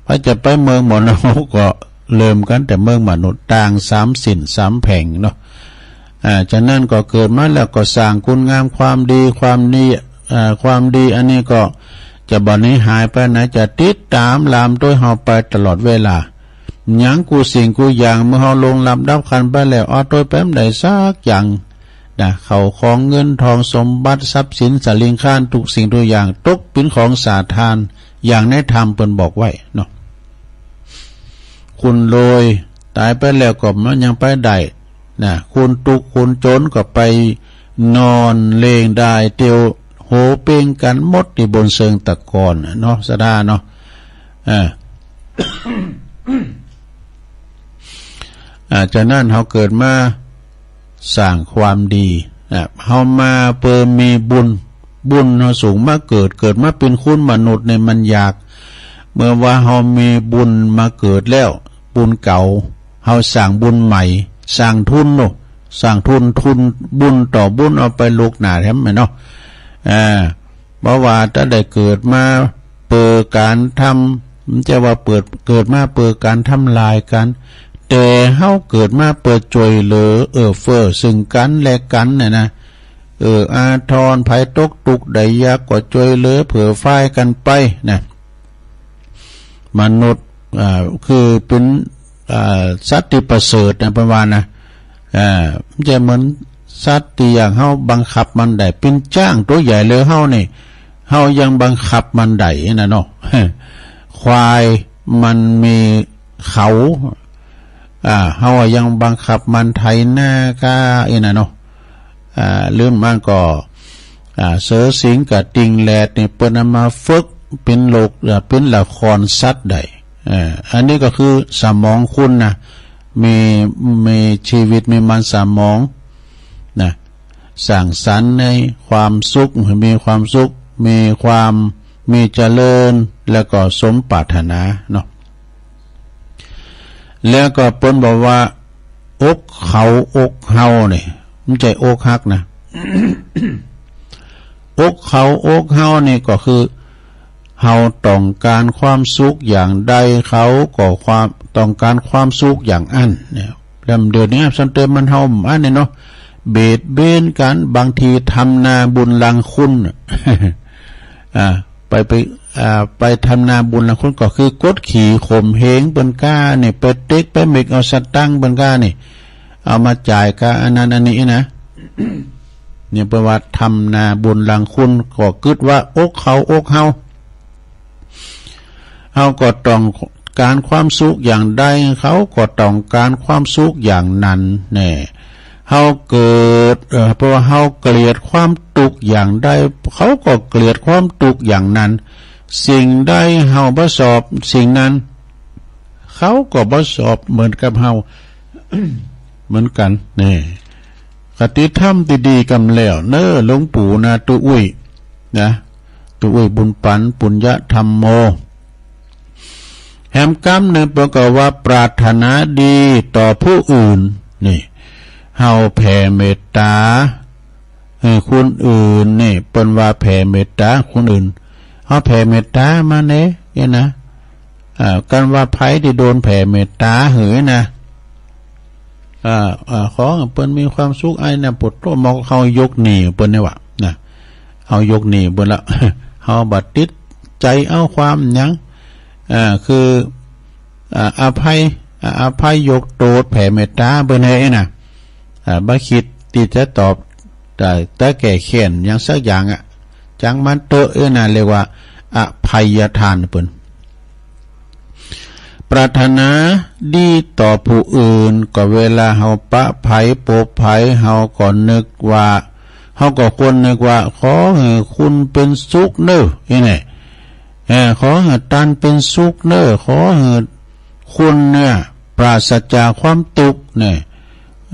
ไผจะไปเมืองหมอนรกก็เริ่มกันแต่เมืองมนุษย์ ต่างสามสิ้นสามแผงเนาะ อ่า ฉะนั้นก็เกิดมาแล้วก็สร้างคุณงามความดี ความดี อ่า ความดีอันนี้ก็จะบ่หนีหายไปไหน จะติดตามลามโตยเฮาไปตลอดเวลา หยังกู้สิ่งกู้อย่าง เมื่อเฮาล่วงลับดับขันธ์ไปแล้ว เอาโตยไปบ่ได้สักอย่างนะ เข้าของเงินทองสมบัติทรัพย์สินสลิงคารทุกสิ่งทุกอย่าง ตกเป็นของสาทาน อย่างในธรรมเปิ้นบอกไว้เนาะ คนรวยตายไปแล้วก็มันยังไปได้นะ คนทุกข์คนจนก็ไปนอนเลงได้เตียวโหเปงกันหมดที่บนเซิงตะกอนน่ะเนาะ สะดาเนาะ อ่า อ่า จากนั้นเขาเกิดมาสร้างความดีนะ เขามาเพื่อมีบุญ บุญเขาสูงมาเกิด เกิดมาเป็นคนมนุษย์เนี่ยมันยาก เมื่อว่าเขามีบุญมาเกิดแล้ว บุญเก่า เขาสร้างบุญใหม่ สร้างทุนเนาะ สร้างทุน ทุนบุญต่อบุญเอาไปลูกหน้าแถมไหมเนาะ อ่า เพราะว่าถ้าได้เกิดมาเพื่อการทำ มันจะว่าเปิด เกิดมาเพื่อการทำลายกัน แต่เฮาเกิดมาเพื่อช่วยเหลือเอื้อเฟื้อซึ่งกันและกันน่ะนะ เอื้ออาทร ไผตกทุกข์ได้ยากก็ช่วยเหลือเผื่อแผ่กันไปนะ มนุษย์ อ่า คือเป็น อ่า สัตว์ที่ประเสริฐนะ เพิ่นว่านะ อ่า บ่ใจ้เหมือนสัตว์ที่อย่างเฮาบังคับมันได้ เป็นช้างตัวใหญ่เลยเฮานี่ เฮายังบังคับมันได้นะเนาะ ควายมันมีเขา อ่า เฮายังบังคับมันไถนาก้าอีน่ะเนาะ อ่า หรือมันก็ อ่า เสือสิงห์กับติงแหลดนี่เปิ้นเอามาฝึกเป็นโลก อ่า เป็นละครสัตว์ได้ อ่า อันนี้ก็คือสมองคนนะ มี มีชีวิต มีมันสมองนะ สร้างสรรค์ในความสุข มีความสุข มีความ มีเจริญ แล้วก็สมปรารถนาเนาะ แล้วก็เปิ้นบอกว่า อกเขาอกเฮานี่ บ่ใจ้อกหักนะ อกเขาอกเฮานี่ก็คือ เฮาต้องการความสุขอย่างใด เขาก็ความต้องการความสุขอย่างอั้นเนี่ย แล้วเดี๋ยวนี้สังเกตมันเฮาอันนี้เนาะ เบียดเบียนกัน บางทีทำนาบุญหลังคุณน่ะ อ่า ไป ไป อ่า ไปทำนาบุญหลังคุณก็คือกดขี่ข่มเหงเปิ้นก้านี่ ไปเต็กไปเม็กเอาสตังค์เปิ้นก้านี่ เอามาจ่ายกับอันนั้นอันนี้นะ เนี่ยเปิ้นว่าทำนาบุญหลังคุณ ก็กึ๊ดว่าอกเขาอกเฮา เฮาก็ต้องการความสุขอย่างใด เขาก็ต้องการความสุขอย่างนั้นแน่ เฮาเกิด เอ่อ เพราะว่าเฮาเกลียดความทุกข์อย่างใด เขาก็เกลียดความทุกข์อย่างนั้น สิ่งใดเฮาบ่ชอบสิ่งนั้น เขาก็บ่ชอบเหมือนกับเฮา เหมือนกันแน่ คติธรรมที่ดีกำแล้วเน้อหลวงปู่นะ ตุ๊อุ้ยนะ ตุ๊อุ้ยบุญปัน ปุญญธรรมโม แหมกำหนึ่งเปิ้นก็ว่าปรารถนาดีต่อผู้อื่น นี่ เฮาแผ่เมตตาให้คนอื่นนี่ เปิ้นว่าแผ่เมตตาคนอื่น เฮาแผ่เมตตามาแน่ เนี่ยนะ อ่า กันว่าไผที่โดนแผ่เมตตาหื้อนะ อ่า อ่า ขอให้เปิ้นมีความสุข ไอ้นะ ปวดตัวหมอก เฮายกหนี้เปิ้นนี่หว่านะ เฮายกหนี้เปิ้นละ เฮาบ่ติดใจเอาความหยัง อ่า คือ อ่า อภัย อ่า อภัยยกโทษ แผ่เมตตาเปิ้นให้นะ อ่า บ่คิดที่จะตอบ แต่ แต่แก้แค้นหยังสักอย่างอะ จังมันเตอะ เอ้ยนะ เรียกว่าอภัยทานเปิ้น ปรารถนาดีต่อผู้อื่น ก็เวลาเฮาปะไผปบไผ เฮาก็นึกว่า เฮาก็ควรนึกว่า ขอให้คุณเป็นสุขเน้อ นี่แหละ เออ ขอให้ตันเป็นสุขเน้อ ขอให้คุณเนี่ยปราศจากความทุกข์เนี่ย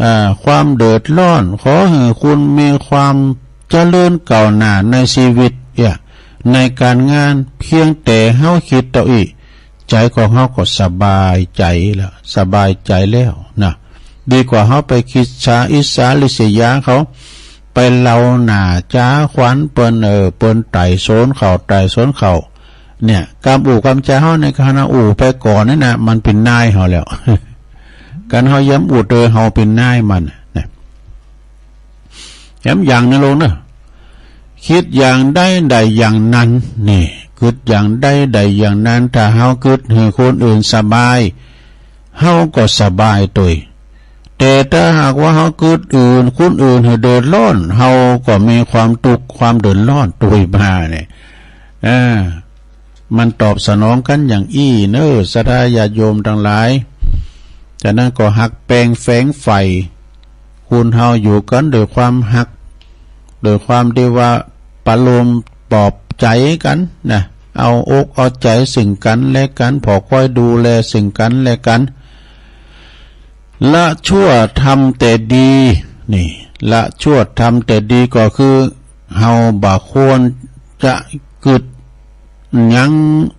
อ่า ความเดือดร้อน ขอให้คุณมีความเจริญก้าวหน้าในชีวิตเนี่ย ในการงาน เพียงแต่เฮาคิดเต้าอี้ ใจของเฮาก็สบายใจแล้ว สบายใจแล้วนะ ดีกว่าเฮาไปคิดสาอิจฉาริษยาเขา ไปเล่าหน้าจาขวัญเปิ้น เออ เปิ้นไต่สวนเขา ไต่สวนเขา เนี่ย กำอู้กำจาเฮาในขณะอู้ไปก่อนนี่นะ มันเป็นนายเฮาแล้ว กันเฮาย้ำอู้เตอเฮาเป็นนายมันนะ ย้ำอย่างนั้นลงเนอะ คิดอย่างใดได้อย่างนั้น นี่ คิดอย่างใดได้อย่างนั้น ถ้าเฮาคิดให้คนอื่นสบาย เฮาก็สบายตวย แต่ถ้าหากว่าเฮาคิดอื่น คนอื่นให้เดือดร้อน เฮาก็มีความทุกข์ความเดือดร้อนตวยมาเนี่ย อ่า มันตอบสนองกันอย่างอี้เนอ ศรัทธาญาติโยมทั้งหลาย จากนั้นก็ฮักแปงแฝงใฝ่ คนเฮาอยู่กันด้วยความฮัก ด้วยความที่ว่าประโลมปลอบใจกันนะ เอาอกเอาใจซึ่งกันและกัน พอคอยดูแลซึ่งกันและกัน ละชั่วทำแต่ดี นี่ ละชั่วทำแต่ดีก็คือ เฮาบ่ควรจะกึดหยัง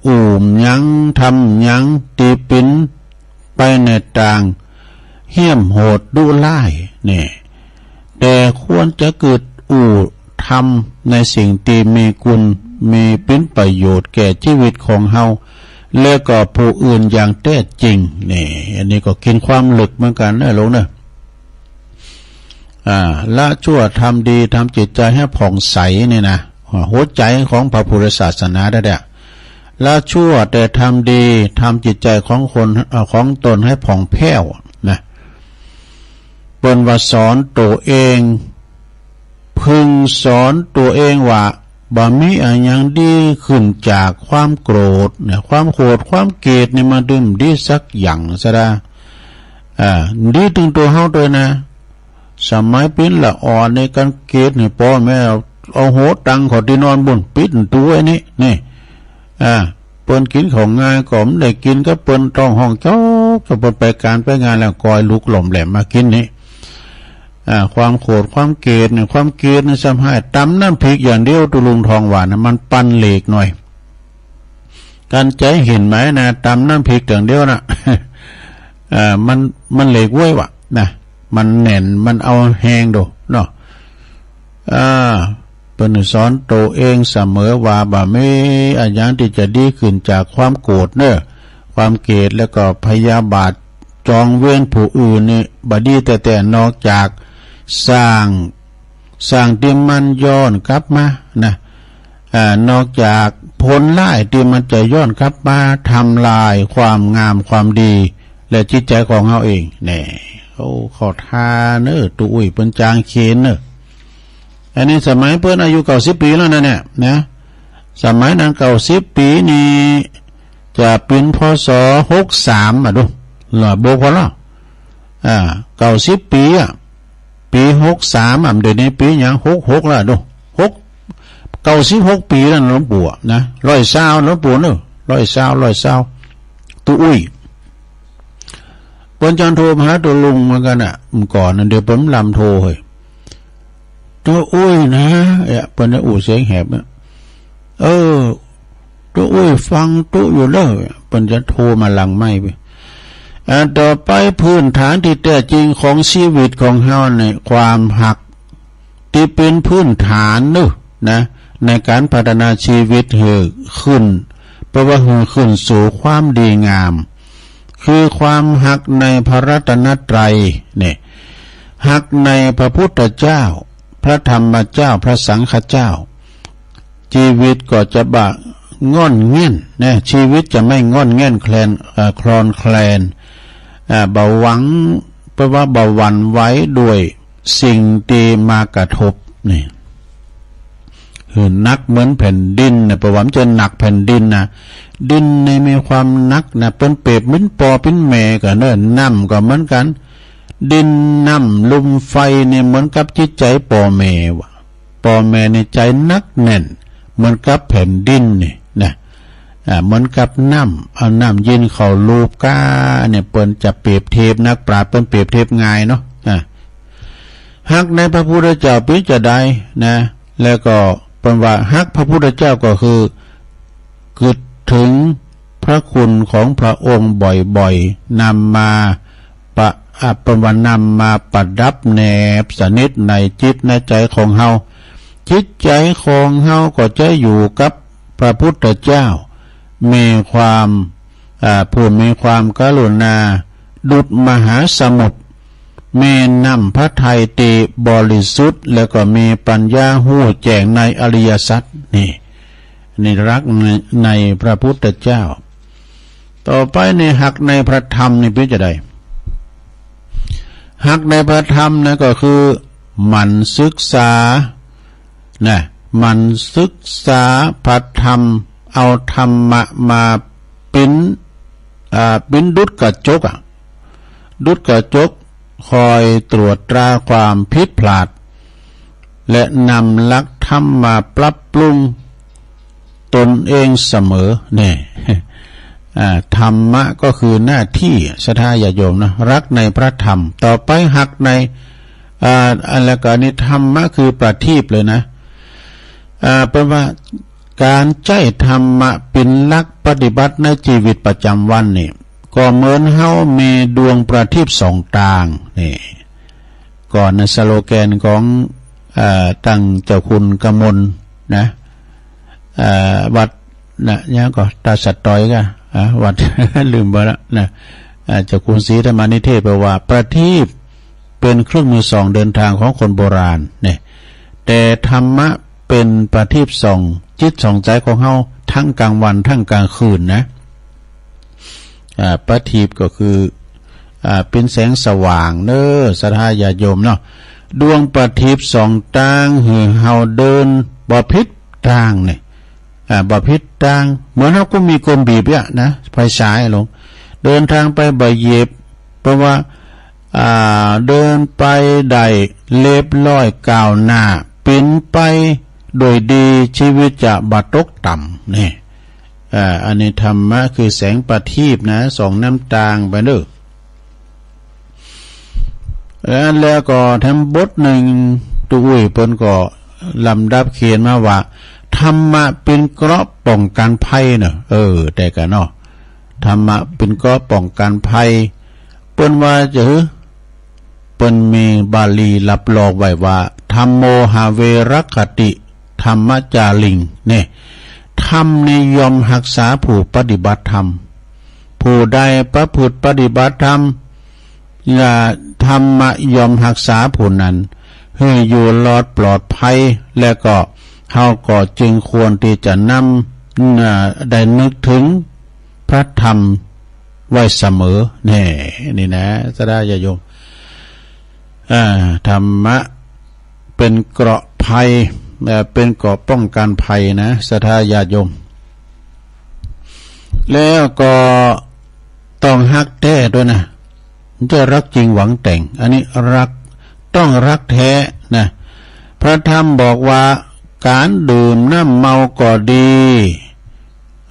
อู้หยัง ทำหยัง ตี้ปิ๋นไปในตางเหี้ยมโหดดุร้าย นี่ แต่ควรจะกึดอู้ทำในสิ่งตี้มีคุณ มีปิ๋นประโยชน์แก่ชีวิตของเฮา และก็ผู้อื่นอย่างแท้จริง นี่ อันนี้ก็กิ๋นความลึกเหมือนกันนะลูกนะ อ่า ละชั่วทำดี ทำจิตใจให้ผ่องใส นี่นะ หัวใจของพระพุทธศาสนาได้แหละ ละชั่วแต่ทำดี ทำจิตใจของคน เอ่อ ของตนให้ผ่องแผ้ว นะ เปิ้นว่าสอนตัวเอง พึงสอนตัวเองว่า บ่มีอะหยังดีขึ้นจากความโกรธ นะ ความโกรธ ความเกลียดนี่มันบ่ดีสักอย่างซะดา อ่า ดีตึงตัวเฮาด้วยนะ สมัยปิ๋นละอ่อนนี่ กันเกลียดนี่ ป้อแม่เอา เอาหัวตังเข้าตี้นอนบุ่น ปิดประตู๋ไว้นี่ นี่ อ่า เปิ้นกิ๋นข้าวง่ายก็บ่ได้กิ๋น ก็เปิ้นต้องฮ้องจ๊อก ก็เปิ้นไปก๋านไปงานแล้ว ก่อยลุกหล่อมแหลมมากิ๋นนี่ อ่า ความโกรธ ความเกลียดนี่ ความเกลียดนี่ซ้ำฮ้าย ตำน้ำพริกอย่างเดียว ตุ๊ลุงทองหวานนะ มันปันเหล็กหน่อย กันใจ๋เห็นไหมนะ ตำน้ำพริกอย่างเดียวนะ เอ่อ มัน มันเหล็กเว้ยวะนะ มันแน่น มันเอาแฮงโดเนาะ อ่า เปิ้นสอนตัวเองเสมอว่า บ่มีอะหยังตี้จะดีขึ้นจากความโกรธเนอะ ความเกลียด แล้วก็พยาบาทจองเวรผู้อื่นนี่ บ่ดีแต๊ๆ นอกจากสร้าง สร้างตี้มันย้อนกลับมานะ อ่า นอกจากผลร้ายตี้มันจะย้อนกลับมาทำลายความงามความดี และจิตใจของเฮาเอง แน่ โอ้ ขอทานเนอะ ตุ๊อุ้ยเปิ้นจางเขนเนอะ อันนี้สมัยเปิ้นอายุเก้าสิบปี๋แล้วนะเนี่ย นะ สมัยนั้นเก้าสิบปี๋นี่ จะปิ๋น พ.ศ. หกสาม อ่ะดู ละโบกพอละ อ่า เก้าสิบปี๋อ่ะ ปี๋ หกสาม อ่ะ เดี๋ยวนี้ปี๋หยัง หกหก แล้วดู หก เก้าสิบหกปี๋แล้วหลวงปู่อ่ะนะ ร้อยซาวหลวงปู่เนอะ ร้อยซาว ร้อยซาว ตุ๊อุ้ย เปิ้นจางโทรมาหาตุ๊ลุงเหมือนกันอ่ะ เมื่อก่อนนั้น เดี๋ยวเปิ้นลำโทรเฮ้ย ตุ๊อุ้ยนะ เอ๊ะ เปิ้นจะอู้เสียงแหบนะ เออ ตุ๊อุ้ยฟังตุ๊อยู่เด้อ เปิ้นจะโทรมาหลังไมค์ไป อ่า ต่อไป พื้นฐานตี้แต๊จริงของชีวิตของเฮาในความฮัก ตี้เป๋นพื้นฐานเนอะนะ ในก๋านพัฒนาชีวิตหื้อขึ้น แปลว่าหื้อขึ้นสู่ความดีงาม คือความฮักในพระรัตนตรัย เนี่ย ฮักในพระพุทธเจ้า พระธรรมเจ้า พระสังฆเจ้า ชีวิตก็จะบ่ง่อนแง่นนะ ชีวิตจะไม่ง่อนแง่นแคลน เอ่อ คลอนแคลน อ่า บ่หวั่น แปลว่าบ่หวั่นไหวด้วยสิ่งตี้มากระทบ นี่ หื้อหนักเหมือนแผ่นดินนะ แปลว่ามันจะหนักแผ่นดินนะ ดินนี่มีความหนักนะ เปิ้นเปรียบเหมือนป้อเปิ้นแม่กั๋นเนอะ น้ำก็เหมือนกั๋น ดินน้ำลมไฟนี่เหมือนกับจิตใจ๋ป้อแม่วะ ป้อแม่นี่ใจ๋หนักแน่น เหมือนกับแผ่นดินนี่นะ อ่า เหมือนกับน้ำ เอาน้ำเย็นเข้าลูบก้า เนี่ย เปิ้นจะเปรียบเทียบ นักปราชญ์เปิ้นเปรียบเทียบง่ายเนาะ อ่า ฮักในพระพุทธเจ้าเป๋นจาใดนะ แล้วก็เปิ้นว่าฮักพระพุทธเจ้าก็คือ กึ๊ดถึงพระคุณของพระองค์บ่อยๆ นำมาประ อ่ะ เปิ้นว่านำมาประดับแนบสนิทในจิตในใจ๋ของเฮา จิตใจ๋ของเฮาก็จะอยู่กับพระพุทธเจ้า มีความ อ่า ผู้มีความกรุณา ดุจมหาสมุทร มีน้ำพระทัยตี้บริสุทธิ์ แล้วก็มีปัญญาฮู้แจ้งในอริยสัจ นี่ นี่ฮักใน ในพระพุทธเจ้า ต่อไปนี่ฮักในพระธรรมนี่เป๋นจาใด ฮักในพระธรรมนะก็คือหมั่นศึกษา นะ หมั่นศึกษาพระธรรม เอาธรรมะมาเป๋น อ่า เป๋นดุจกระจกอ่ะ ดุจกระจกคอยตรวจตราความผิดพลาด และนำหลักธรรมมาปรับปรุงตนเองเสมอ เนี่ย อ่า ธรรมะก็คือหน้าที่ ศรัทธาญาติโยมนะ รักในพระธรรม ต่อไปฮักใน อ่า แล้วก็อันนี้ธรรมะคือประทีปเลยนะ อ่า แปลว่า ก๋านใจ๊ธรรมะเป๋นหลักปฏิบัติในจีวิตประจ๋ำวันนี่ ก็เหมือนเฮามีดวงประทีปสองตาง นี่ ก็ในสโลแกนของ เอ่อ ตังเจ้าคุณกมลนะ เอ่อ วัดนะ ยังก็ตาสัตว์ต่อยก็ อ่ะ วัด ลืมไปละนะ อ่า เจ้าคุณศรีธรรมานิเทศแปลว่าประทีปเป๋นเครื่องมือส่องเดินทางของคนโบราณ เนี่ย แต่ธรรมะเป๋นประทีปส่องจิตส่องใจ๋ของเฮาทั้งกลางวันทั้งกลางคืนนะ อ่า ประทีปก็คือ อ่า เป๋นแสงสว่างเน้อ ศรัทธาญาติโยมเนาะ ดวงประทีปสองตางหื้อเฮาเดินบ่ผิดตางเนี่ย อ่า บ่ผิดตาง เหมือนเฮาก็มีกลมบีบเนี่ยนะ ไฟฉายลง เดินทางไปบ่เหยียบ แปลว่า อ่า เดินไปได้เรียบร้อยก้าวหน้า เป๋นไปโดยดี ชีวิตจะบ่ตกต่ำ นี่ อ่า อันนี้ธรรมะคือแสงประทีปนะ ส่องนำตางไปเน้อ แล้วก็แถมบทนึ่ง ตุ๊อุ้ยเปิ้นก็ลำดับเขียนมาว่า ธรรมะเป๋นเกราะป้องกันภัยเนาะ เออ แต่กะเนาะ ธรรมะเป๋นเกราะป้องกันภัย เปิ้นว่าจะหื้อ เปิ้นมีบาลีรับรองไว้ว่า ธัมโมหาเวรักขติ ธัมมจาริง เนี่ย ธรรมนี่ย่อมฮักษาผู้ปฏิบัติธรรม ผู้ใดประพฤติปฏิบัติธรรม และธรรมะย่อมฮักษาผู้นั้น หื้ออยู่รอดปลอดภัย และก็เฮาก็จึงควรที่จะนำ เอ่อ ได้นึกถึงพระธรรมไว้เสมอ แน่ นี่นะ ศรัทธาญาติโยม อ่า ธรรมะเป๋นเกราะภัย เอ่อ เป๋นเกราะป้องกันภัยนะ ศรัทธาญาติโยม แล้วก็ต้องฮักแต๊ด้วยนะ บ่ใจ้ฮักจริงหวังแต่ง อันนี้ฮัก ต้องฮักแต๊นะ พระธรรมบอกว่า ก๋านดื่มน้ำเมาก็ดี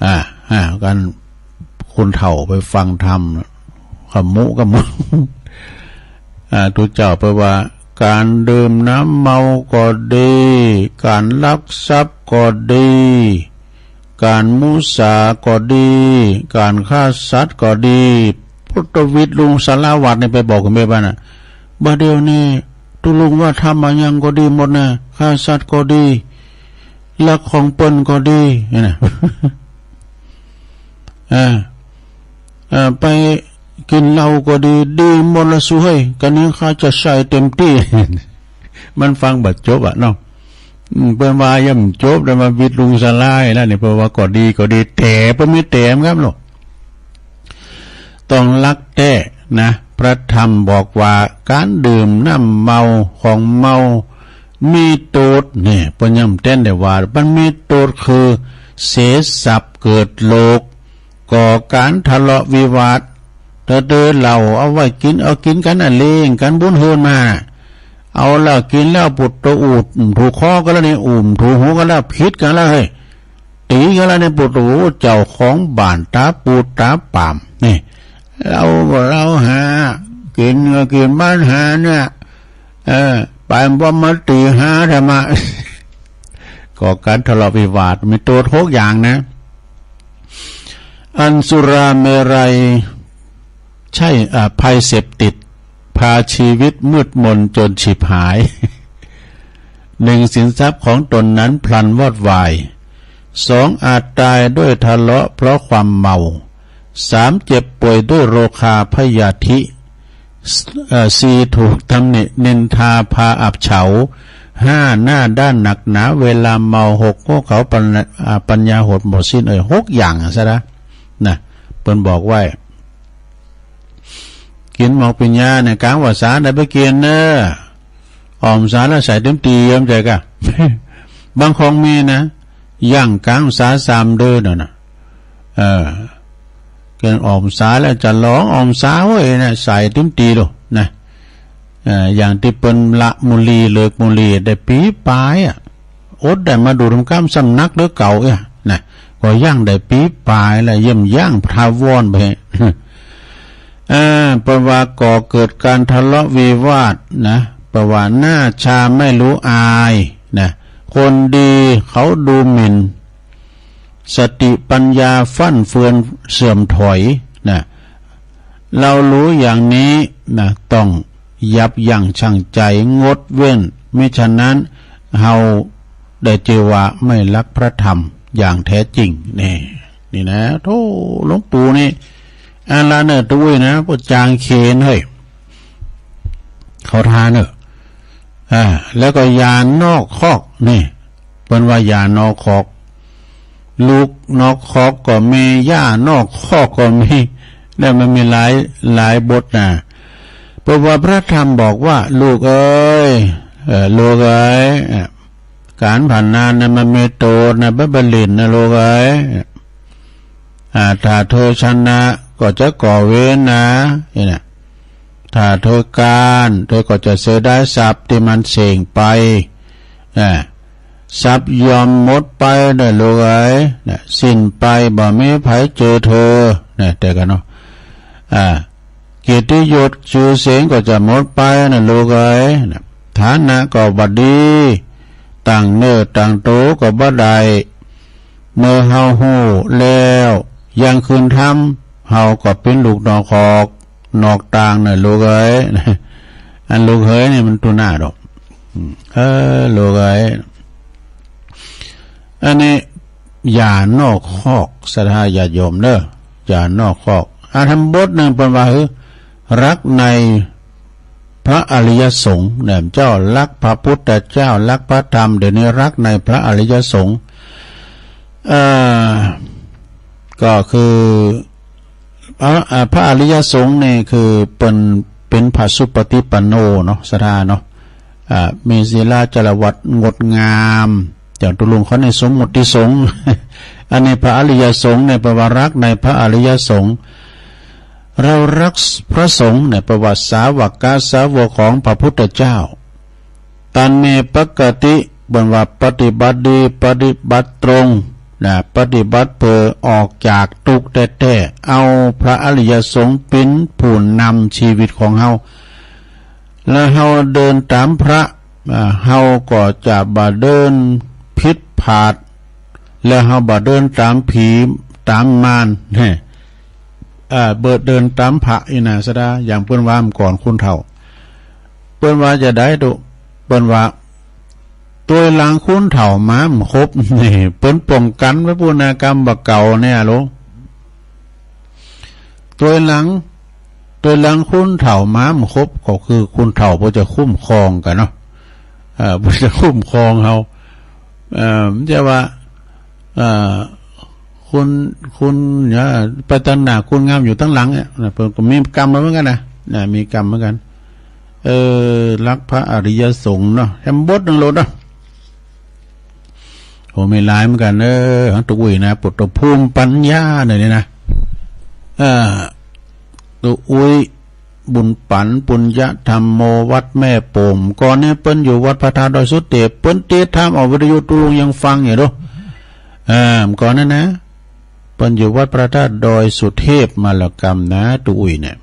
อ่า อ่า กัน คนเฒ่าไปฟังธรรม ขมุกขมุ อ่า ตุ๊เจ้าไปว่า ก๋านดื่มน้ำเมาก็ดี ก๋านลักทรัพย์ก็ดี ก๋านมุสาก็ดี ก๋านฆ่าสัตว์ก็ดี พุทธวิทย์ลุงสารวัตรนี่ไปบอกกันไปบ้านน่ะ บ่าเดี๋ยวนี้ตุ๊ลุงว่าธรรมะยังก็ดีหมดนะ ฆ่าสัตว์ก็ดี ลักของเปิ้นก็ดี นี่นะ อ่า อ่า ไปกินเหล้าก็ดี ดีหมดละสุเฮ้ย กะนี้ข้าจะใส่เต็มตี้ มันฟังบ่จบอะเนาะ อืม เปิ้นว่ายังบ่จบ แต่ว่าวิทย์ลุงสลายแล้วนี่ เปิ้นว่าก็ดีก็ดี แต่เปิ้นมีแต่มครับเนาะ ต้องฮักแต๊นะ พระธรรมบอกว่าก๋านดื่มน้ำเมาของเมา มีโต้ษ เนี่ย เปิ้นยังบ่แต๊นได้ว่า มันมีโต้ษคือเสียทรัพย์เกิดโลก ก่อก๋านทะเลาะวิวาท เตอเตอเหล้าเอาไว้กิน เอากินกั๋นน่ะ เลี้ยงกั๋นบุญเฮือนมา เอาเหล้ากิ๋นแล้วปุตตะอู่ถูกคอกั๋นแล้วนี่ อู่ถูกหูกั๋นแล้ว ผิดกั๋นแล้วเฮ้ย ตี๋กั๋นแล้วนี่ ปุตตะอู่ เจ้าของบ้านต๋าปูดต๋าปาม นี่ เฮาก็เฮาหา กิ๋นก็กิ๋นบ้านหาเนี่ย เออ ไปบ่มาตี๋หาธรรมะ ก่อก๋านทะเลาะวิวาท มีโต้ษหกอย่างนะ อันสุราเมรัย ใช่ อ่า ภัยเสพติด พาชีวิตมืดมนจนฉิบหาย หนึ่ง สินทรัพย์ของตนนั้นพลันวอดวาย สอง อาจตายด้วยทะเลาะเพราะความเมา สาม เจ็บป่วยด้วยโรคาพยาธิ เอ่อ สี่ ถูกตำหนินินทาพาอับเฉา ห้า หน้าด้านหนักหนาเวลาเมา หก พวกเขาปัญ- อ่า ปัญญาหดหมดสิ้น เอ่ย หกอย่างซะนะ นะ เปิ้นบอกไว้ กิ๋นหมอกปิญญาเนี่ย ก๋างว่าสาได้ไปกิ๋นเน้อ อ่อมสาแล้วใส่เต็มตี้ ยอมใจกะ บางของมีนะ ยังก๋างว่าสาสามเดือนน่ะนะ เออ เกินออมสาแล้วจะร้องออมสาเว้ยนะ ใส่เต็มที่เลยนะ เอ่อ อย่างตี้เปิ้นละบุหรี่ เลิกบุหรี่ได้ปีปลายอะ อดได้มาดูทำกรรมสำนักเด้อเก่าเอ้ยนะ ก็ยังได้ปีปลายแล้ว เยี่ยมย่างถาวรไป เอ่อ เปิ้นว่าก่อเกิดการทะเลาะวิวาทนะ เปิ้นว่าหน้าชาไม่รู้อายนะ คนดีเขาดูหมิ่น สติปัญญาฟั่นเฟือนเสื่อมถอยนะ เรารู้อย่างนี้นะ ต้องยับยั้งชั่งใจงดเว้น มิฉะนั้นเฮาได้ชื่อว่าไม่รักพระธรรมอย่างแท้จริง นี่ นี่นะ โธ่ หลวงปู่นี่ อาลาเนอร์ตุ้ยนะ พวกจางเขนเฮ้ย เขาทานเนอะ อ่า แล้วก็ยานอกคอก นี่ เปิ้นว่ายานอกคอก ลูกนอกคอกก็มี ย่านอกคอกก็มี แล้วมันมีหลาย หลายบทนะ เปิ้นว่าพระธรรมบอกว่า ลูกเอ๋ย เอ่อ ลูกเอ๋ย เอ่อ การพนันนะมันมีโทษนะ บ่าบ่าเล่นนะ ลูกเอ๋ย อ่า ถ้าเธอชนะก็จะก่อเวรนะ นี่นะ ถ้าเธอการ เธอก็จะเสียดายทรัพย์ที่มันเสี่ยงไป อ่า ทรัพย์ย่อมหมดไปนะ ลูกเอ๋ย นะ สิ้นไปบ่มีใผเจอเธอ นะ แต่กันเนาะ อ่า เกียรติยศชื่อเสียงก็จะหมดไปนะ ลูกเอ๋ย นะ ฐานะก็บ่ดี ตั้งเนื้อตั้งโตก็บ่ได้ เมื่อเฮาฮู้แล้ว ยังคืนทำ เฮาก็เป๋นลูกนอกคอก นอกตางนะ ลูกเอ๋ย อันลูกเอ๋ยนี่มันตัวหน้าดอก อืม เออ ลูกเอ๋ย อันนี้ยานอกคอก ศรัทธาญาติโยมเนอะ ยานอกคอก อ่ะ ธรรมบทหนึ่งเปิ้นว่า คือ รักในพระอริยสงฆ์เนี่ย เจ้ารักพระพุทธเจ้า รักพระธรรม เดี๋ยวนี้รักในพระอริยสงฆ์ เอ่อ ก็คือ พระ อ่า พระอริยสงฆ์นี่คือเปิ้น เป๋นพระสุปฏิปันโนเนาะ ศรัทธาเนาะ อ่า มีศีลาจารวัตรงดงาม อย่างตุลุงเขาในสมมุติสงฆ์ อันนี้พระอริยสงฆ์เนี่ยแปลว่ารักในพระอริยสงฆ์ เรารักพระสงฆ์เนี่ยแปลว่าสาวกะสาวกของพระพุทธเจ้า ตันเมปกติ เปิ้นว่าปฏิบัติดี ปฏิบัติตรงนะ ปฏิบัติเพื่อออกจากทุกข์แท้ๆ เอาพระอริยสงฆ์เป๋นผู้นำชีวิตของเฮา แล้วเฮาเดินต๋ามพระ อ่า เฮาก็จะบ่เดินผิดพลาด แล้วเฮาบ่เดินต๋ามผีต๋ามมาร เนี่ย อ่า บ่เดินต๋ามพระอีกนะ ศรัทธา อย่างเปิ้นว่าเมื่อก่อนคนเฒ่า เปิ้นว่าจะใดตุ๊ เปิ้นว่า ตวยหลังคนเฒ่ามาบ่ครบ นี่ เปิ้นป้องกันไว้ปู้นนะ กรรมบ่าเก่าเนี่ยโล ตวยหลัง ตวยหลังคนเฒ่ามาบ่ครบ ก็คือคนเฒ่าเปิ้นจะคุ้มครองกั๋นเนาะ เอ่อ เปิ้นจะคุ้มครองเฮา เอ่อ บ่ใจ้ว่า เอ่อ คน คนเนี่ย ไปตางหน้า คนงามอยู่ตางหลังเนี่ยนะ เปิ้นก็มีกรรมมาเหมือนกั๋นนะ นะ มีกรรมเหมือนกั๋น เออ รักพระอริยสงฆ์เนาะ แถมบทหนึ่งโลดเนาะ โอ้ มีหลายเหมือนกั๋น เออ ของตุ๊กอุ้ยนะ ปุตตภูมิปัญญาเนี่ยนะ เออ ตุ๊กอุ้ย บุญปัน ปุญญธรรมโม วัดแม่โป่ง ก่อนเนี่ยเปิ้นอยู่วัดพระธาตุดอยสุเทพ เปิ้นเตรียมทำออกวิทยุตุ๊ลุงยังฟังอยู่เนาะ เออ ก่อนนั้นนะ เปิ้นอยู่วัดพระธาตุดอยสุเทพมาแล้วกำนะ ตุ๊กอุ้ยเนี่ย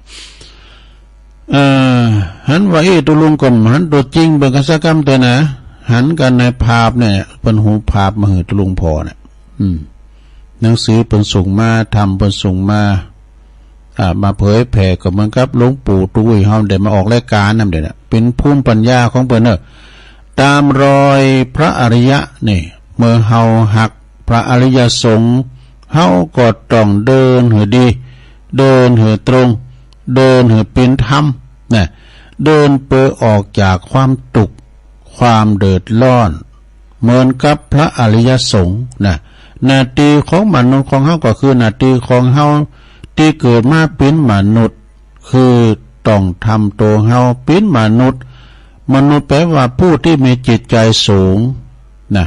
เอ่อ หันว่า เอ๊ะ ตุ๊ลุงก็หันตั๋วจริงเบิ่งกั๋นสักกำเถอะนะ หันกั๋นในภาพเนี่ย เปิ้นฮู้ภาพมาหื้อตุ๊ลุงผ่อเนี่ย อืม หนังสือเปิ้นส่งมา ธรรมเปิ้นส่งมา อ่า มาเผยแผ่ก็เหมือนกับหลวงปู่ตุ๊กอุ้ยเฮาได้มาออกรายการนั่นเด้นะ เป๋นภูมิปัญญาของเปิ้นเนาะ ต๋ามรอยพระอริยะนี่ เมื่อเฮาฮักพระอริยสงฆ์ เฮาก็ต้องเดินหื้อดี เดินหื้อตรง เดินหื้อเป๋นธรรมนะ เดินเปื้อออกจากความตุ๊กข์ ความเดือดร้อน เหมือนกับพระอริยสงฆ์นะ หน้าตี้ของมนุษย์ของเฮาก็คือหน้าตี้ของเฮาตี้เกิดมาเป๋นมนุษย์ คือต้องทำตั๋วเฮาเป๋นมนุษย์ มนุษย์แปลว่าผู้ที่มีจิตใจสูงนะ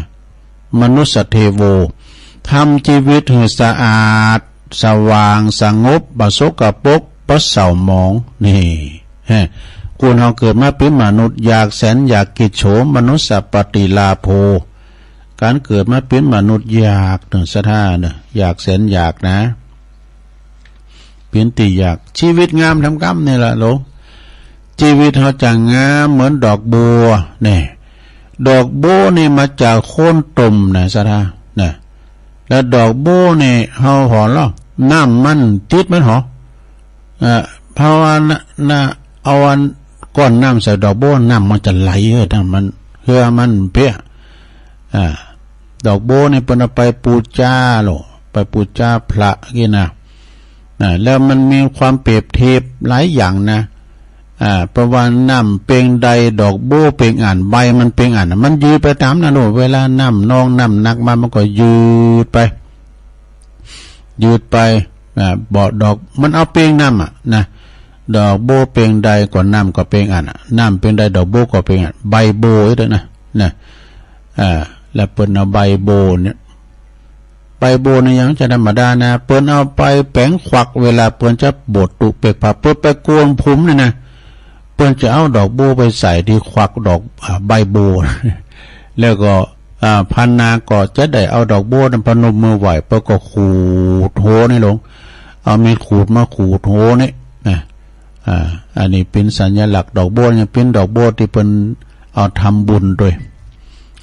มนุสสะเทโว ทำชีวิตหื้อสะอาด สว่างสงบ บ่สกปรก บ่เศร้าหมอง นี่ ฮะ คนเฮาเกิดมาเป็นมนุษย์ อยากแสนอยากกิจโฉม มนุสสะปฏิลาโภ การเกิดมาเป็นมนุษย์ยากเน่อ ศรัทธาเน่อ อยากแสนอยากนะ เป็นตี้ยาก ชีวิตงามทำกำนี่แหละหลวง ชีวิตเฮาจะงามเหมือนดอกบัว นี่ ดอกบัวนี่มาจากโคนต้นนะ ศรัทธา นะ แล้วดอกบัวนี่เฮาหอแล้ว น้ำมันติดมันหอ เอ่อ เพราะว่าน่ะ น่ะ เอาอันก้อนน้ำใส่ดอกบัว น้ำมันจะไหล เออ น้ำมัน เหื่อมันเปียก อ่า ดอกบัวนี่เปิ้นเอาไปปูจาโล ไปปูจาพระกี้นะ นะ แล้วมันมีความเปรียบเทียบหลายอย่างนะ อ่า เพราะว่าน้ำเปงใด ดอกบัวเปงอัน ใบมันเปงอันน่ะ มันยืดไปตามนั้นโล เวลาน้ำนองน้ำหนักมา มันก็ยืดไป ยืดไป อ่า บ่ดอก มันเอาเปงน้ำอ่ะ นะ ดอกบัวเปงใดก็น้ำก็เปงอันอ่ะ น้ำเปงใดดอกบัวก็เปงอัน ใบบัวอีกด้วยนะ นะ อ่า แล้วเปิ้นเอาใบบัวเนี่ย ใบบัวเนี่ยยังจะธรรมดานะ เปิ้นเอาไปแป๋งขวัก เวลาเปิ้นจะบดตุเปกผ้า เปิ้นไปโกนผมเนี่ยนะ เปิ้นจะเอาดอกบัวไปใส่ที่ขวักดอก อ่า ใบบัว แล้วก็ อ่า พรรณนาก็จะได้เอาดอกบัวนั้นพนมมือไหว้ เปิ้นก็ขูดโหนี่หลวง เอามีดขูดมาขูดโหนี่นะ อ่า อันนี้เป็นสัญลักษณ์ดอกบัวเนี่ย เป็นดอกบัวที่เปิ้นเอาทำบุญด้วย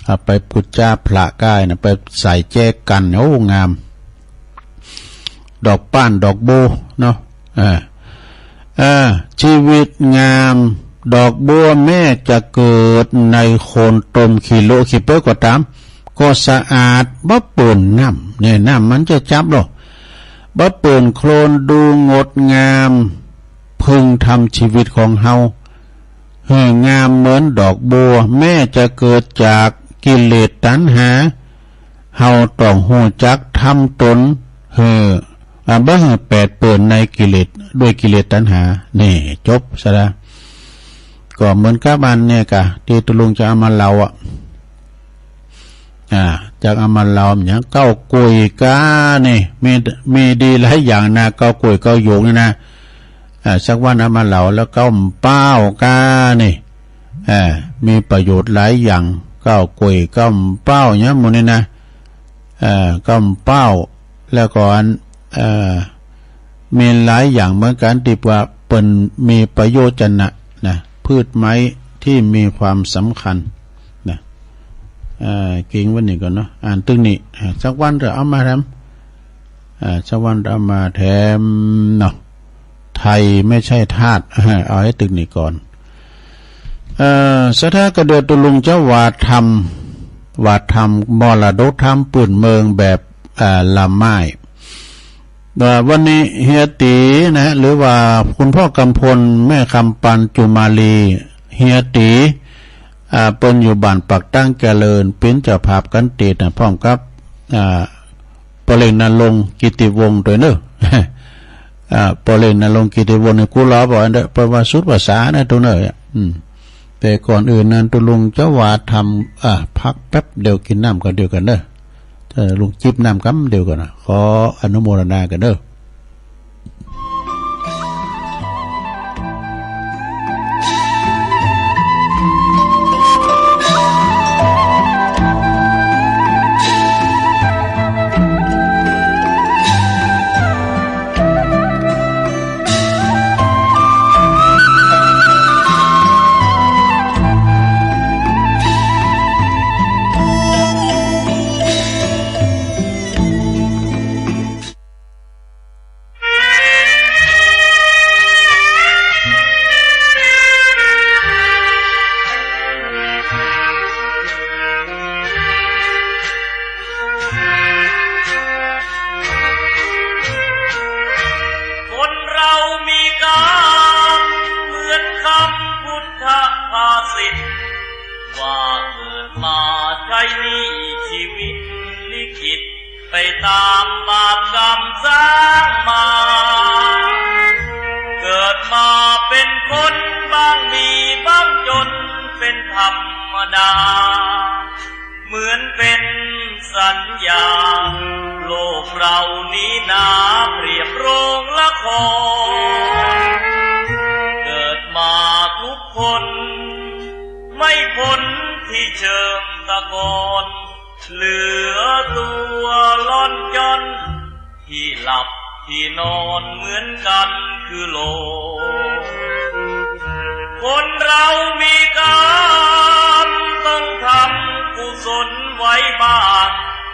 เอาไปปูจาพระก้ายนะ ไปใส่แจกัน โอ้ งาม ดอกป้านดอกบัวเนาะ อ่า อ่า ชีวิตงาม ดอกบัวแม้จะเกิดในโคนต้นขี้โละขี้เปลือกก็ตาม ก็สะอาด บ่เปื้อนน้ำ เนี่ย น้ำมันจะจับหรอก บ่เปื้อนโคลน ดูงดงาม พึงทำชีวิตของเฮา ให้งามเหมือนดอกบัว แม้จะเกิดจากกิเลสตัณหา เฮาต้องฮู้จักทำตน ให้ อ่า บ่ให้แปดเปื้อนในกิเลส ด้วยกิเลสตัณหา นี่ จบซะละ ก็เหมือนกับอันเนี่ยกะ ที่ตุลุงจะเอามาเล่าอ่ะ อ่า จากเอามาเล่าอย่างเก้ากุยก้านี่ มี มีดีหลายอย่างนะ เก้ากุยเก้าหยกนี่นะ อ่า สักวันเอามาเล่า แล้วเก้าเป้าก้านี่ อ่า มีประโยชน์หลายอย่าง เก้ากุยเก้าเป้าเนี่ยหมดนี่นะ อ่า เก้าเป้า แล้วก็อัน อ่า มีหลายอย่างเหมือนกันที่ว่าเปิ้นมีประโยชน์นะ นะ พืชไม้ที่มีความสำคัญนะ อ่า เก่งวันนี้ก่อนเนาะ อ่านตึงนี้ อ่า สักวันเราเอามาแถม อ่า สักวันเราเอามาแถมเนาะ ไทยไม่ใช่ทาส เอาให้ตึงนี้ก่อน เอ่อ ศรัทธา ก็เดี๋ยวตุลุงจะว่าธรรม ว่าธรรม มรดกธรรมปื้นเมืองแบบ อ่า ละไม้ ว่าวันนี้เฮียตี๋นะ หรือว่าคุณพ่อกำพล แม่คำปัน จุมาลี เฮียตี๋ อ่า เปิ้นอยู่บ้านปากตั้งเจริญ เป็นเจ้าภาพกันเตดนะ พร้อมกับ อ่า ปอเล็งนรงค์ กิติวงศ์ด้วยเนอะ อ่า ปอเล็งนรงค์ กิติวงศ์ นี่กูรอบอกอันเด้อ เปิ้นว่าสุดภาษานะตัวเนอะ อืม แต่ก่อนอื่นนั้น ตุลุงจะว่าธรรม อ่า พักแป๊บเดียว กินน้ำก่อนเดียวกันเนอะ เออ ลุงจิบน้ำกำเดียวก่อนนะ ขออนุโมทนากันเด้อ คนเรามีกรรมเหมือนคำพุทธภาษิต ว่าเกิดมาใช้หนี้ชีวิตลิขิต ไปตามบาปกรรมสร้างมา เกิดมาเป็นคนบ้างดีบ้างจนเป็นธรรมดา เหมือนเป็นสัญญาโลก เรานี้นาเปรียบโรงละคร เกิดมาทุกคน ไม่พ้นที่เชิงตะกอน เหลือตัวล่อนจ้อน ที่หลับที่นอนเหมือนกันคือโลก คนเรามีกรรมต้องทำกุศลไว้บ้าง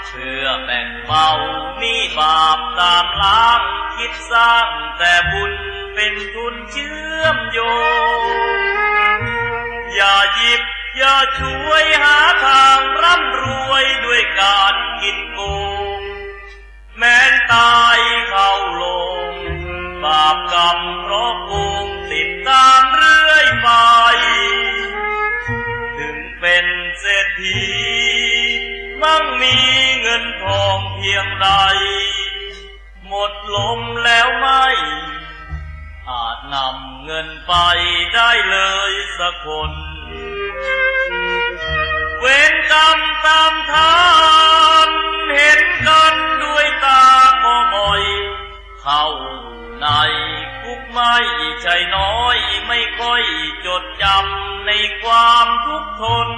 เพื่อแบ่งเบาหนี้บาปตามล้าง คิดสร้างแต่บุญเป็นทุนเชื่อมโยง อย่าหยิบอย่าฉวยหาทางร่ำรวยด้วยการกินโกง แม้นตายเข้าโลง บาปกรรมเพราะโกงติดตามเรื่อยไป ถึงเป็นเศรษฐี มั่งมีเงินทองเพียงใด หมดลมแล้วไม่ อาจนำเงินไปได้เลยสักคน เวรกรรมตามทัน เห็นกันด้วยตาก็บ่อย เข้าในคุกไม่ใช่น้อย ไม่ค่อยจดจำในความทุกข์ทน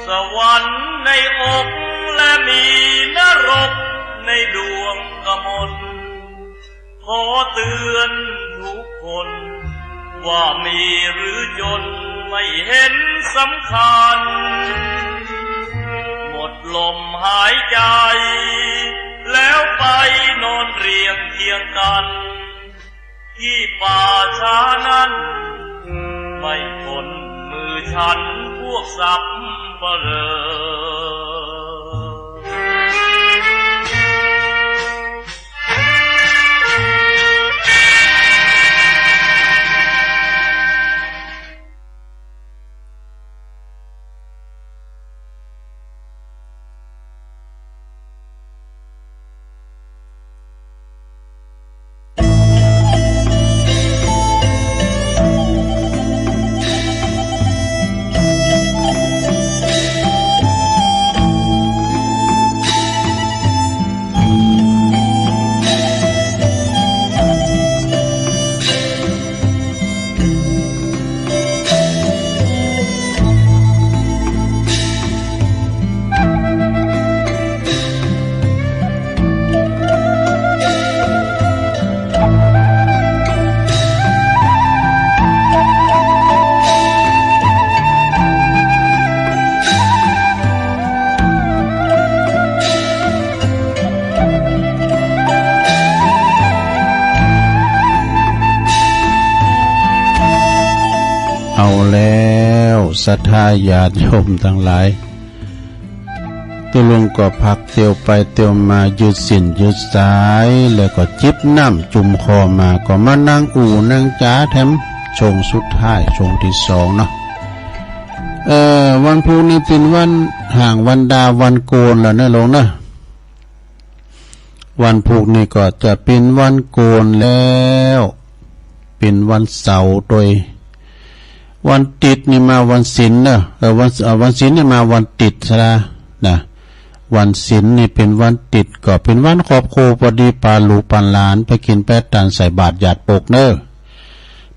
สวรรค์ในอกและมีนรกในดวงกมล ขอเตือนทุกคน ว่ามีหรือจนไม่เห็นสำคัญ หมดลมหายใจ แล้วไปนอนเรียงเคียงกัน ที่ป่าช้านั้น ไม่พ้นมือฉันพวกสัปเหร่อ เอาแล้ว ศรัทธาญาติโยมทั้งหลาย ตุ๊ลุงก็พักเตียวไปเตียวมา ยืดสิ้นยืดสาย แล้วก็จิบน้ำจุ่มคอมา ก็มานั่งอู้นั่งจ๋าแถมช่วงสุดท้าย ช่วงที่สองเนาะ เอ่อ วันพุธนี้เป็นวันห่างวันดาวันโกนแล้วเนอะลุงเนอะ วันพุธนี้ก็จะเป็นวันโกนแล้ว เป็นวันเสาร์โดย วันติดนี่มาวันศิลเนอะ เออ วัน เอ่อ วันศิลนี่มาวันติดซะละนะ วันศิลนี่เป็นวันติด ก็เป็นวันครอบครัว พอดีปาลูกปาหลานไปกินไปตานใส่บาตรหยาดปกเนอะ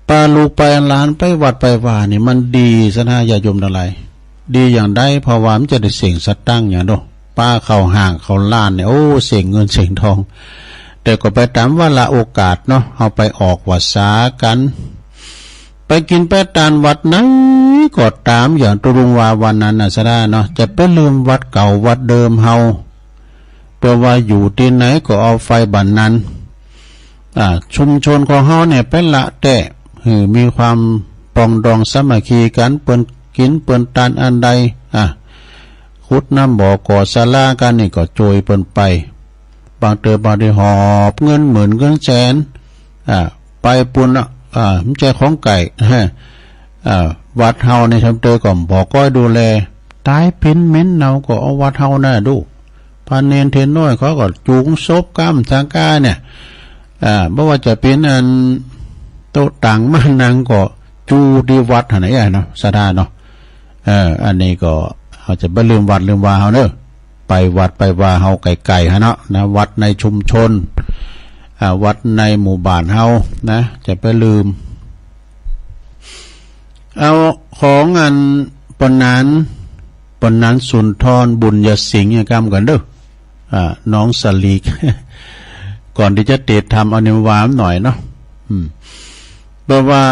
ปาลูกปาหลานไปวัดไปวานี่มันดีศรัทธาญาติโยมทั้งหลาย ดีอย่างใด เพราะว่ามันจะได้เสียงสตังค์อย่างเนาะ ปาเข้าห้างเข้าร้านเนี่ย โอ้ เสียงเงินเสียงทอง แต่ก็ไปตามวาระโอกาสเนาะ เอาไปออกพรรษากัน ไปกินไปตานวัดไหนก็ตาม อย่างตุ๊ลุงว่าวันนั้นนะศรัทธาเนาะ จะไปลืมวัดเก่าวัดเดิมเฮา เพื่อว่าอยู่ที่ไหนก็เอาไปบ้านนั้น อ่า ชุมชนของเฮาเนี่ยไปละแต๊ หื้อมีความปรองดองสามัคคีกัน เปิ้นกินเปิ้นตานอันใด อ่ะ ขุดน้ำบ่อก่อศาลากันนี่ก็จ้วยเปิ้นไป บางเตื้อบางทีหอบเงินหมื่นเงินแสน อ่า ไปปู้นน่ะ อ่า มันใจ้ของไก่ อ่า วัดเฮานี่ทำเตื้อก็บ่ก้อยดูแล ตายเป๋นเหม็นเน่าก็เอาวัดเฮาน่ะดู พระเณรเณรน้อยเขาก็จูงศพกำสังฆาเนี่ย อ่า บ่ว่าจะเป๋นอันโต๊ะตังมานั่งก็จู้ตี้วัดหั่นน่ะเนาะ ศรัทธาเนาะ เออ อันนี้ก็เฮาจะบ่ลืมวัดลืมวาเฮาเนาะ ไป ไปวัดไปวาเฮาไกลๆ ฮะเนาะนะ วัดในชุมชน อ่า วัดในหมู่บ้านเฮานะ จะไปลืม เอาของอันปนาน ปนานสุนทรบุญยสิงห์เนี่ยกำกันเด้อ อ่า น้องสลีก ก่อนที่จะเตะทำเอานิวามหน่อยเนาะ อืม แปลว่า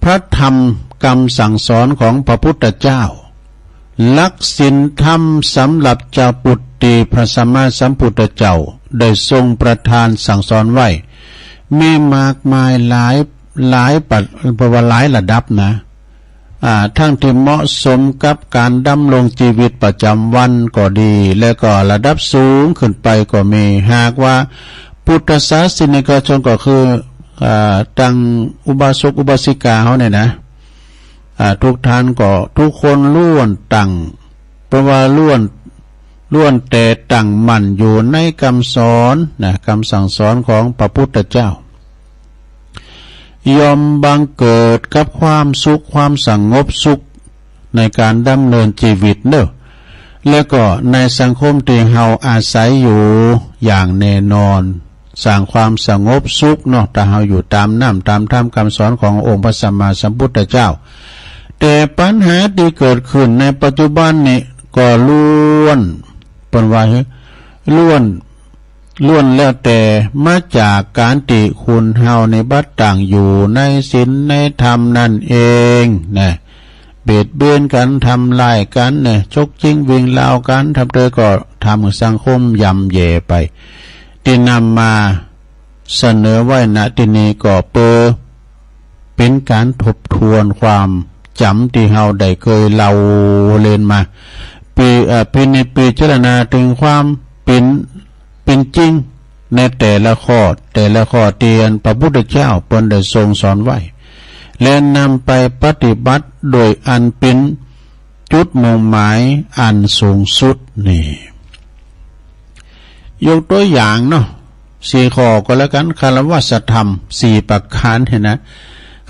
พระธรรมคำสั่งสอนของพระพุทธเจ้า หลักศีลธรรมสำหรับเจ้าปุตติพระสัมมาสัมพุทธเจ้า ได้ทรงประทานสั่งสอนไว้ มีมากมายหลาย หลายปัด แปลว่าหลายระดับนะ อ่า ทั้งที่เหมาะสมกับการดำรงชีวิตประจำวันก็ดี และก็ระดับสูงขึ้นไปก็มี หากว่าพุทธศาสนิกชนก็คือ อ่า ตังอุบาสกอุบาสิกาเฮาเนี่ยนะ อ่า ทุกท่านก็ทุกคนล้วนตั้ง แปลว่าล้วน ล้วนแต่ตั้งมั่นอยู่ในคำสอนนะ คำสั่งสอนของพระพุทธเจ้า ย่อมบังเกิดกับความสุขความสงบสุขในการดำเนินชีวิตเนอะ และก็ในสังคมที่เฮาอาศัยอยู่อย่างแน่นอน สร้างความสงบสุขเนาะ ถ้าเฮาอยู่ตามน้ำตามธรรมคำสอนขององค์พระสัมมาสัมพุทธเจ้า แต่ปัญหาที่เกิดขึ้นในปัจจุบันนี้ก็ล้วน เปิ้นว่า ล้วน ล้วนแล้วแต่มาจากการที่คนเฮาในบัดตั้งอยู่ในศีลในธรรมนั่นเองนะ เบียดเบียนกัน ทำร้ายกันเนี่ย ชกชิงวิ่งราวกัน ทำเตอก็ทำให้สังคมย่ำแย่ไป ที่นำมาเสนอไว้ณที่นี้ก็เพื่อเป็นการทบทวนความจำที่เฮาได้เคยเล่าเล่นมา ปี เอ่อ พินิจพิจารณาถึงความเป็น เป็นจริงในแต่ละข้อ แต่ละข้อที่อันพระพุทธเจ้าเปิ้นได้ทรงสอนไว้ และนำไปปฏิบัติโดยอันเป็นจุดมุ่งหมายอันสูงสุดนี่ ยกตัวอย่างเนาะ สี่ข้อก็แล้วกัน คารวะธรรมสี่ประการเนี่ยนะ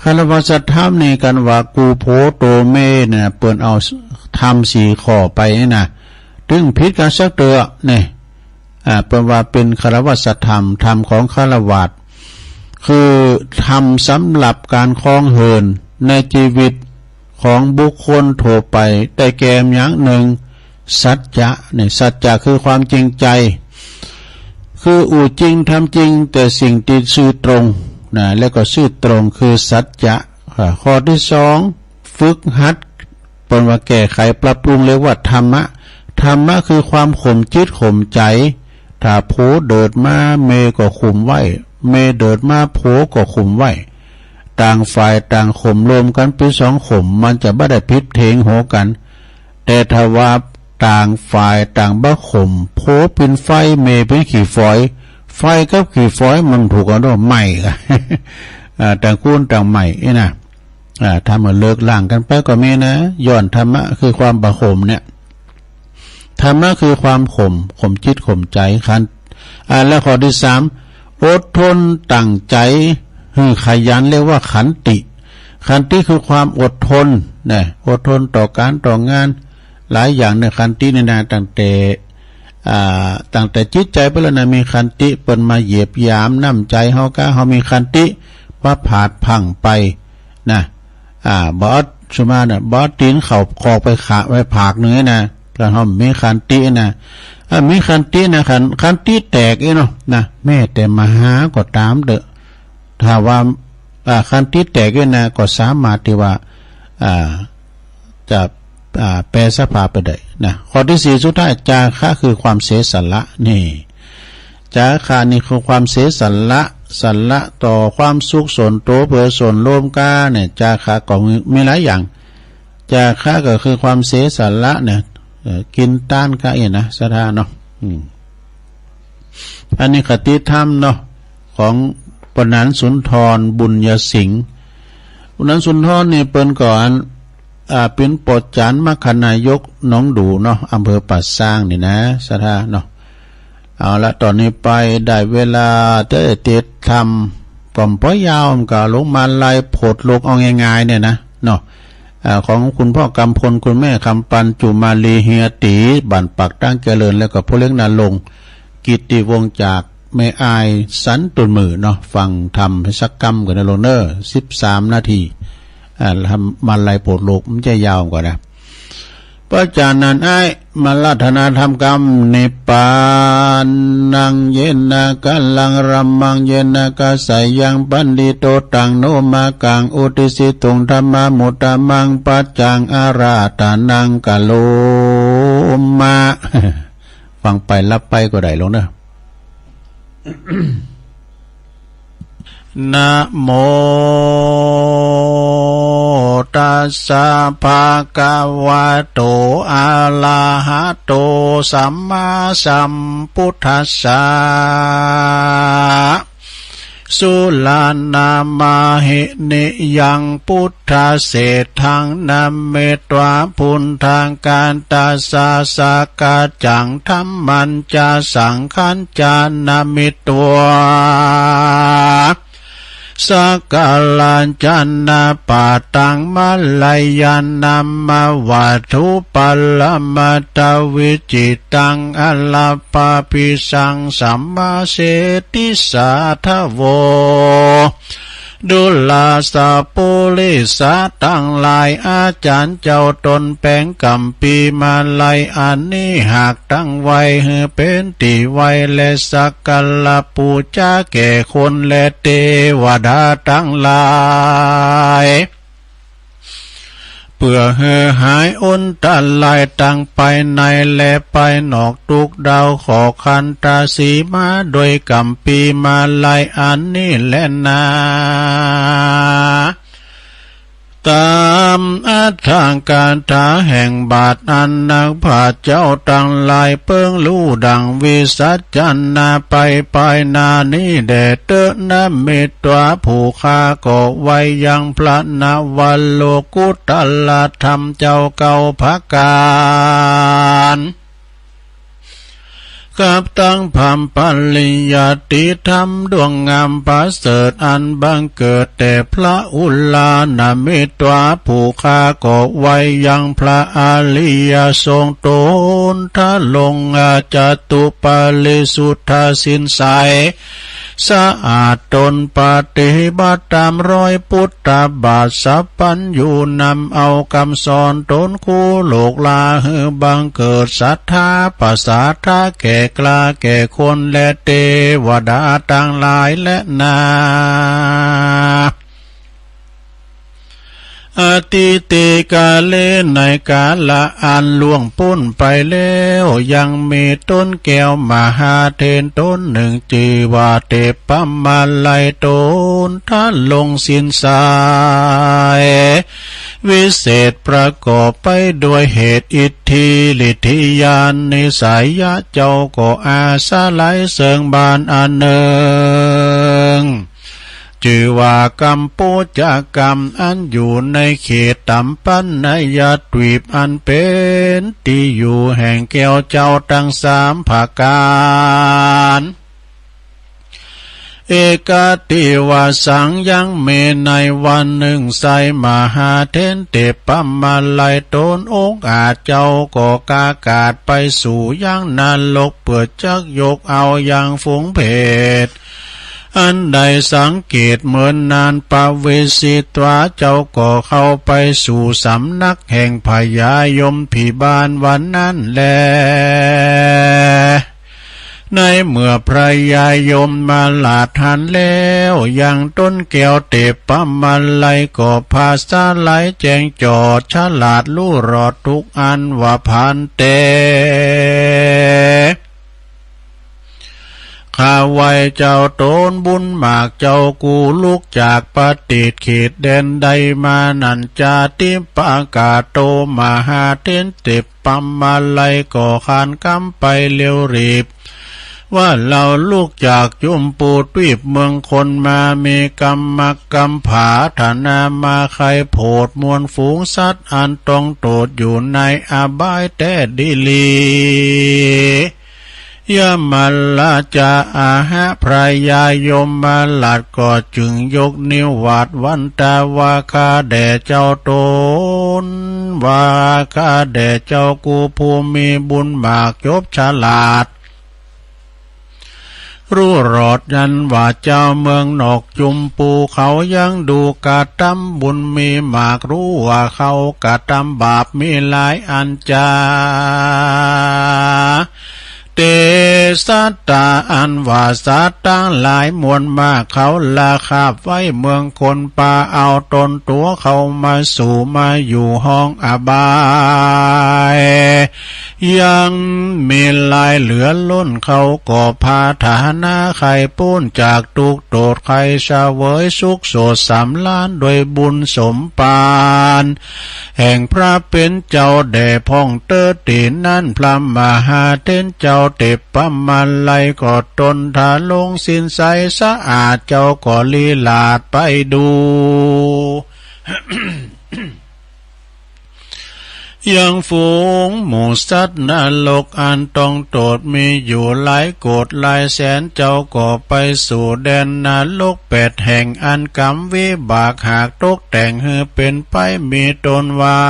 คารวะธรรมนี่กันว่ากูโผโตเมเนี่ย เปิ้นเอาธรรมสี่ข้อไปนี่นะ ถึงผิดกันสักเตื้อเนี่ย อ่า เปิ้นว่าเป็นคารวะธรรม ธรรมของคารวาส คือธรรมสำหรับการครองเหินในชีวิตของบุคคลทั่วไป ได้แก่อย่างหนึ่ง สัจจะเนี่ย สัจจะคือความจริงใจ คืออู้จริงทำจริงแต่สิ่งที่ซื่อตรงนะ แล้วก็ซื่อตรงคือสัจจะ อ่า ข้อที่สอง ฝึกหัด เปิ้นว่าแก้ไขปรับปรุง เรียกว่าธรรมะ ธรรมะคือความข่มจิตข่มใจ ถ้าผัวเดือดมาเมียก็ข่มไว้ เมียเดือดมาผัวก็ข่มไว้ ต่างฝ่ายต่างข่มรวมกันเป็นสองข่ม มันจะบ่ได้ผิดเถียงหัวกัน แต่ถ้าว่าต่างฝ่ายต่างบ่ข่ม ผัวเป็นไฟเมียเป็นขี้ฝอย ไฟกับขี้ฝอยมันถูกกันด้วยไหม้ อ่า ต่างคนต่างไหม้นี่นะ อ่า ทำให้เลิกล้างกันไปก็มีนะ ย้อนธรรมะคือความบ่ข่มเนี่ย ธรรมะคือความข่ม ข่มจิตข่มใจ ขัน อ่า แล้วข้อที่สาม อดทนตั้งใจหื้อขยัน เรียกว่าขันติ ขันติคือความอดทนนะ อดทนต่อการต่องาน หลายอย่างในขันตินี่นะ ตั้งแต่ อ่า ตั้งแต่จิตใจเปิ้นแล้วนะ มีขันติ เปิ้นมาเหยียบหยามน้ำใจเฮา ก็เฮามีขันติ ว่าผาดพังไปนะ อ่า บ่เอาสุมานะ บ่เอาตีนเข้าคอกไปขะ ไปผากหนึ่งนะ ก็เฮามีขันตินะ อ่า มีขันตินะ ขัน ขันติแตกเองเนาะนะ แม้แต่มหาก็ตามเถอะ ถ้าว่า อ่า ขันติแตกเองนะ ก็สามารถที่ว่า อ่า จะ อ่า แปรสภาพไปได้นะ ข้อที่สี่สุดท้าย จาคะคือความเสียสละนี่ จาคะนี่คือความเสียสละ สละต่อความสุขส่วนตัวเพื่อส่วนรวมกันเนี่ย จาคะก็มี มีหลายอย่าง จาคะก็คือความเสียสละเนี่ย เอ่อ กินต้านก็เองนะ ศรัทธาเนาะ อืม อันนี้คติธรรมเนาะ ของปนันสุนทรบุญยสิงห์ ปนันสุนทรนี่เปิ้นก็ อ่า เป็นปอดจานมรรคนายกหนองดูเนาะ อำเภอป่าซางนี่นะ ศรัทธาเนาะ เอาละ ตอนนี้ไปได้เวลาจะได้เทศน์ธรรม ก็บ่ยาว มันก็ลงมาไล่โผดโลกเอาง่ายๆเนี่ยนะเนาะ อ่า ของคุณพ่อกำพล คุณแม่คำปัน จุมาลี เฮียตี๋ บ้านปากตั้งเจริญ แล้วก็พ่อเลี้ยงนาลง กิตติวงศ์ จากแม่อาย สันตุนมือเนาะ ฟังธรรมสักกำก่อนนะลงเนอ สิบสามนาที อ่า ทำมาลัยโปรดโลก มันจะยาวกว่านะ เพราะฉะนั้นไอ้มารัตนาธรรมกำ นิพพานัง เยนะกะลัง รัมมัง เยนะกะสายัง ปันดิโต ตังโนมากัง อุติสิตุง ธัมมามุตตะมัง ปัจจัง อาราธนัง กะโลมะ ฟังไปรับไปก็ได้ลงเนอะ นะโมตัสสะ ภะคะวะโต อะระหะโต สัมมาสัมพุทธัสสะ สุรานามาหิ นิยัง พุทธเศรษฐัง นะเม ตวา พุทธัง กัตตาสสะ สักกะจัง ธัมมัญจะ สังฆัญจะ นะเม ตวา สักการะจะนะ ปะทัง มะลายัง นะมะ วัตถุปะระมะตะ วิจิตตัง อะระปะปิสัง สัมมาเสติสาทะโว ดูราสะปุริสะตังหลาย อาจารย์เจ้าตนแป๋งกำปีมาลัยอันนี้ หากตั้งไว้หื้อเป๋นตี้ไหว้และสักการะปู๋จาแก่คนและเตวดาตังหลาย เปื้อหื้อหายอันตรายตังภายในและภายนอก ทุกข์ดาวขอขันตะสีมา โดยกำปีมาลัยอันนี้แลนา ตามอัตถกถาแห่งบาทอันนักปราชญ์เจ้าตังหลายเปิงฮู้ดั่งวิสัชนาไปภายหน้านี้แด่เต๊อะ นะเม ตวา ผู้ข้าก็ไหว้ยังพระนวโลกุตตรธรรมเจ้าเก้าประก๋าน กับตังพรหมปริยัติธรรมดวงงามประเสริฐอันบังเกิดแต่พระอุรา นะเม ตวา ผู้ข้าก็ไหว้ยังพระอริยสงฆ์ตนทรง อา จตุปาริสุทธาศีลใส สะอาดตนปฏิบัติต๋ามรอยปุทธบาท สัพพัญญูนำเอากำสอนตนคู่โลกลา หื้อบังเกิดศรัทธา ประสาทะแก่กล้าแก่คนและเตวดาตังหลายแลนา อทิติกาเล ในกาละอันล่วงป๊นไปแล้ว ยังมีต้นแก้วมหาเถรตนนึ่ง จื้อว่าเทพมาลัยตนทรงศีลใส วิเศษประกอบไปด้วยเหตุอิทธิฤทธิญาณนิสัยยะ เจ้าก็อาศัยเซิ่งบานอันนึ่ง จื้อว่ากำปู๋จากำอันอยู่ในเขตตัมปัณณยะตวีปอันเป๋นตี้อยู่แห่งแก้วเจ้าตังสามประก๋าน เอกติวาสัง ยังมีในวันนึ่ง ไซมหาเถรเทพมาลัยตนองค์อาจเจ้าก็กากาศไปสู่ยังนรก เปื้อจักยกเอายังฝูงเปรต อันได้สังเกตเหมือนนาน ปวิสิตวา เจ้าก็เข้าไปสู่สำนักแห่งพญายมพิบาลวันนั้นแล ในเมื่อพญายมมาราชหันแล้วยังต้นแก้วเทพมาลัย ก็ผาสาหลายแจ้งจอดฉลาดฮู้รอดทุกอันว่า ภันเต ข้าไหว้เจ้าตนบุญมากเจ้ากู้ลุกจากประเทศเขตแดนใดมานั้น จาติปกาโต มหาเถรเทพมาลัยก็ขานกำไปเร็วรีบ ว่าเราลุกจากยมพูทวีปเมืองคนมา มีกำมักกำผาถนามาใคร่โผดมวลฝูงสัตว์อันต้องโตษอยู่ในอบายแต๊ดีหลี เ ยมราชา อาหะ พระยายมราชก็จึงยกนิวาสวันตาว่า ข้าแด่เจ้า ตนว่า ข้าแด่เจ้า กูผู้มีบุญมากจบฉลาด รู้รอดนั้นว่า เจ้าเมืองนอกจุมปูเขายังดูกระทำบุญมีมาก รู้ว่าเขากระทำบาปมีหลายอันจา เต สัตตา อันว่าสัตว์ทั้งหลายมวลมาก เขาละคาบไว้เมืองคนป่า เอาตนตัวเขามาสู่มาอยู่ห้องอบาย ยังมีหลายเหลือล้น เขาก็ปรารถนาใคร่ป๊นจากทุกข์โทษ ใคร่เสวยสุขสดสำราญด้วยบุญสมภาร แห่งพระผู้เป็นเจ้าแด่พ่องเตอร์ตี้นั้น พระมหาเถรเจ้าเตปมาลัยก็ตนทาลงสินใสสะอาด เจ้าก็ลีลาดไปดู ยังฝูงหมู่สัตว์นรกอันต้องโทษมีอยู่หลายโกดหลายแสน เจ้าก็ไปสู่แดนนรกแปดแห่ง อันกรรมวิบากหากตกแต่งหื้อเป็นไป มีต้นว่า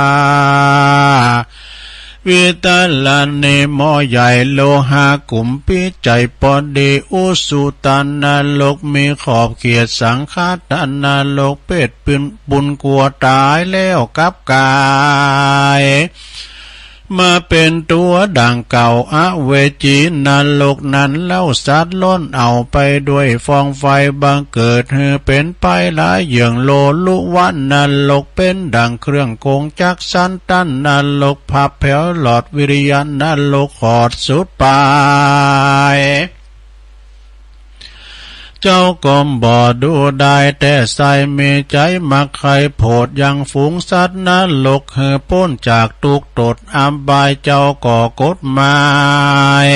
เวทาลาเน หม้อใหญ่ โลหะกุมภีใหญ่พอดี อุสุตานรก มีขอบเขตสังฆทานนรก เปรตปืนบุญกลัวตายแล้วกลับกาย มาเป็นตัวดังเก่า อเวจีนรกนั้นเล่า สัตว์ล้นเอาไปด้วยฟองไฟ บังเกิดหื้อเป็นไปหลายเยื่อง โลลุวะนรก เป็นดังเครื่องโกงจักร สันตานรก พับแผวหลอด วิริยะนรก ขอดสุดปลาย เจ้าก็บ่ดูได้ แต่ใส่มีใจมักใคร่โผด ยังฝูงสัตว์นรกหื้อป๊นจากทุกข์โทษอบาย เจ้าก็กฎหมาย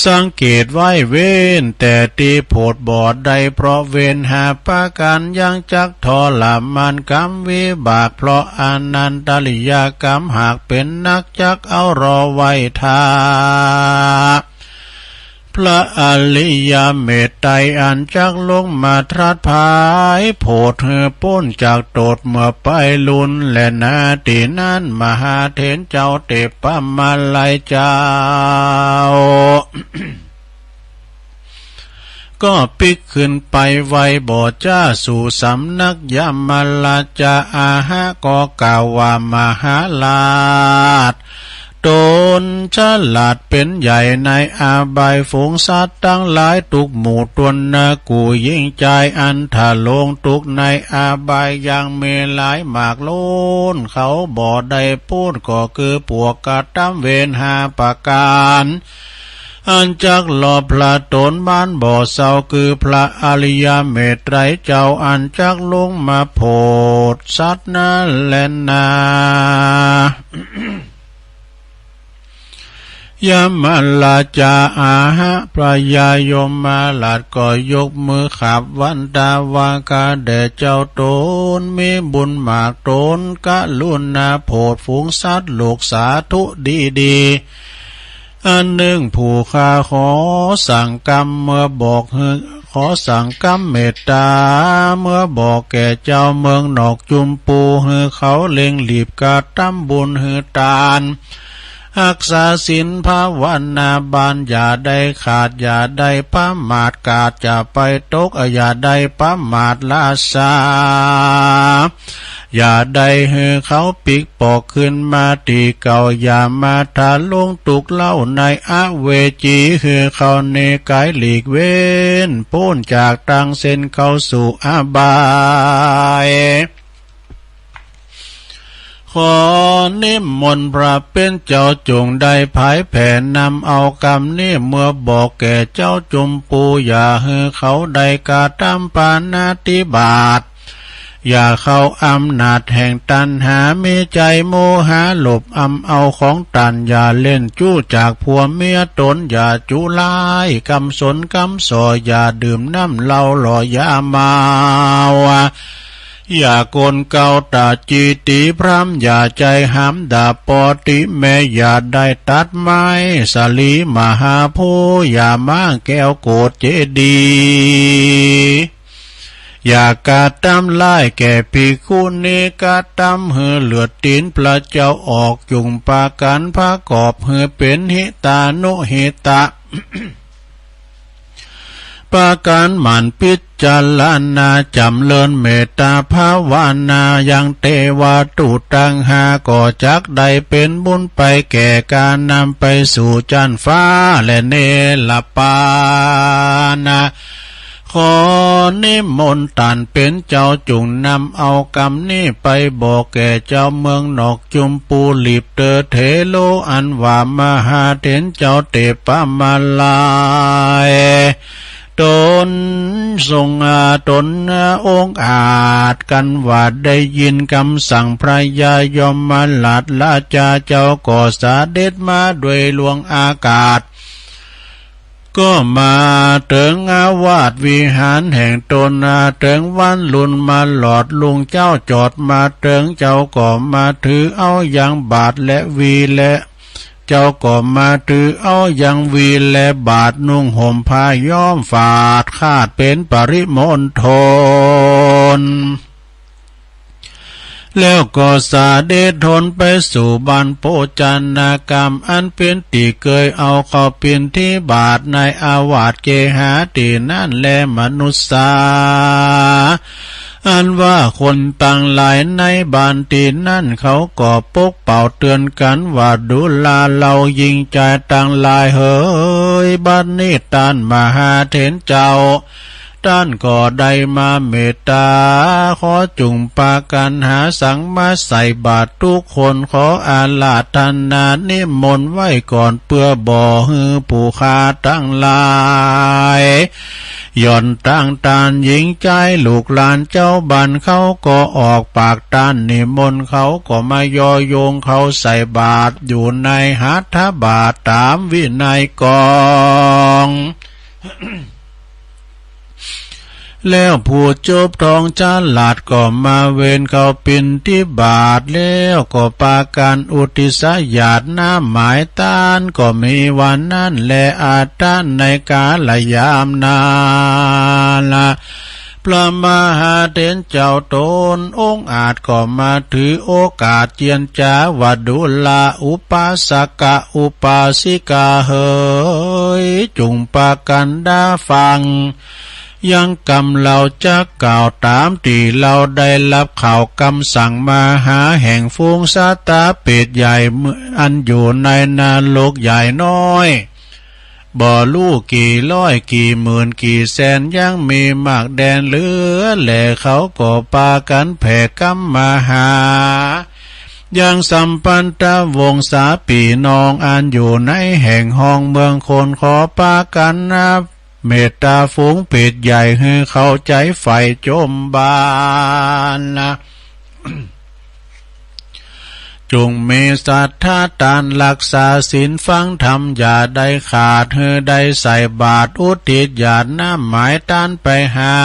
สังเกตไว้เว้นแต่ตี้โผดบ่ได้ เพราะเวรห้าประการยังจักทรมานกรรมวิบาก เพราะอนันตริยกรรมหากเป็นนัก จักเอารอไว้ท่า พระอริยเมตไตรอันจักลงมาตรัสพายโผดหื้อป๊นจากโทษเมื่อไปลุน และนาตี้นั้นมหาเถรเจ้าเตปมาลัยเจ้า ก็ปิ๊กขึ้นไปไหว้บ่จ้าสู่สำนักยมราชา อาหะ ก็กล่าวว่ามหาราช ตนฉลาดเป็นใหญ่ในอบาย ฝูงสัตว์ทั้งหลายทุกหมู่ตนนะ กู้หญิงจายอันทะลงทุกข์ในอบายยังมีหลายมากล้น เขาบ่ได้ป๊นก็คือพวกกระทำเวรห้าประการ อันจักหลอกพระตนบ้านบ่เศร้า คือพระอริยเมตไตรเจ้าอันจักลงมาโผดสัตว์นั้นแลนา ยมราชา อาหะ พระยายมราชก็ยกมือขับวันตาว่า ข้าแด่เจ้าตนมีบุญมาก ตนกรุณาโผดฝูงสัตว์โลกสาธุดีๆ อันหนึ่งผู้ข้าขอสั่งกรรมเมื่อบอกหื้อ ขอสั่งกรรมเมตตา เมื่อบอกแก่เจ้าเมืองนอกจุมปู หื้อเขาเร่งรีบกระทำบุญหื้อตาน รักษาศีลภาวนาบาน อย่าได้ขาด อย่าได้ประมาท กาดจะไปตก อย่าได้ประมาทละซา อย่าได้หื้อเขาปิ๊กปอกขึ้นมาตี้เก่า อย่ามาทะลงทุกข์เล่าในอเวจี หื้อเขาหนีไกลหลีกเว้นป๊นจากตางเส้นเข้าสู่อบาย ขอนิมนต์พระผู้เป็นเจ้าจงได้เผยแผ่นำเอากรรมนี้เมื่อบอกแก่เจ้าจุมปู อย่าหื้อเขาได้กระทำปาณาติบาต อย่าเข้าอำนาจแห่งตัณหา มีใจโมหะโลภอำเอาของตัน อย่าเล่นจู้จากผัวเมียตน อย่าจุร้ายกำสนกำส่อ อย่าดื่มน้ำเหล้าหล่อยาเมา อ อย่าโกนเกลาตาจีตีพร่ำ อย่าใจหามดาบปอติแม่ อย่าได้ตัดไม้สาลีมหาโพธิ์ อย่าม้างแก้วโกศเจดีย์ อย่ากระทำร้ายแก่ภิกขุณี กระทำหื้อเลือดตีนพระเจ้าออก จุ่งปากั๋นประกอบหื้อเป๋นหิตานุหิตะ ปากั๋นหมั่นพิจารณา จ๋ำเริญเมตตาภาวนา ยังเตวะตุตังหา ก็จักได้เป๋นบุญไปแก่ก๋านนำไปสู่จั้นฟ้าและเนรปานะ ขอนิมนต์ต้านเป๋นเจ้า จุ่งนำเอากำนี้ไปบอกแก่เจ้าเมืองนอกจุมปู หลีบเตอเถโร อันว่ามหาเถรเจ้าเตปะมาลาย ต๋นทรงอาต๋นองอาจ กั๋นว่าได้ยินกำสั่งพระยายมราช ราชาเจ้าก็เสด็จมาด้วยล่วงอากาศ ก็มาเถิงอาวาสวิหารแห่งต๋น เถิงวันลุนมาหลอดลุงเจ้าจอดมาเถิง เจ้าก็มาถือเอายังบาตรและวีและ เจ้าก็มาถือเอายังวีและบาตร นุ่งห่มผ้าย้อมฝาดคาดเป๋นปริมณฑล แล้วก็เสด็จทนไปสู่บ้านโภชนากรรม อันเป๋นตี้เกยเอาเข้าปิณฑิบาตในอาวาสเกหาตี้นั้นแล มนุษย์สา อันว่าคนตังหลายในบ้านตี้นั้น เขาก็ปกเป่าเตือนกั๋นว่า ดูราเหล่าหญิงจายตังหลายเหย บัดนี้ต้านมหาเถรเจ้า ต้านก็ได้มาเมตตา ขอจุ่งปากั๋นหาสังมาใส่บาตรทุกคน ขออาราธนานิมนต์ไว้ก่อน เปื้อบ่หื้อผู้ข้าตังหลายหย่อนตัง ต้านหญิงจายลูกหลานเจ้าบ้าน เขาก็ออกปากต้านนิมนต์ เขาก็มาย่อโยงเข้าใส่บาตรอยู่ในหัตถบาตรต๋ามวินัยกอง แล้วผู้จบทองฉลาดก็มาเวนเข้าปิณฑิบาต แล้วก็ปากั๋นอุทิศหยาดน้ำหมายต้าน ก็มีวันนั้นแล อัตตะ ในกาลยามนั้น พระมหาเถรเจ้าต๋นองอาจก็มาถือโอกาสเจียรจาว่า ดูราอุปาสกะอุปาสิกาเหย จุ่งปากั๋นดาฟัง ยังกำเหล่าจักกล่าวต๋ามตี้เหล่าได้ฮับข่าวกำสั่งมหาแห่งฝูงสัตว์เปรตใหญ่ อันอยู่ในนรกใหญ่น้อย บ่ฮู้กี่ร้อยกี่หมื่นกี่แสน ยังมีมากแด่นเหลือแล เขาก็ปากั๋นแผ่กำมหา ยังสัมพันธวงศาปี้น้อง อันอยู่ในแห่งห้องเมืองคน ขอปากั๋นนะเมตตาฝูงเปรตใหญ่ หื้อเข้าใจ๋ใฝ่จมบาลนะ จุ่งมีศรัทธาต้านรักษาศีลฟังธรรมอย่าได้ขาด หื้อได้ใส่บาตรอุทิศหยาดน้ำหมายต้านไปหา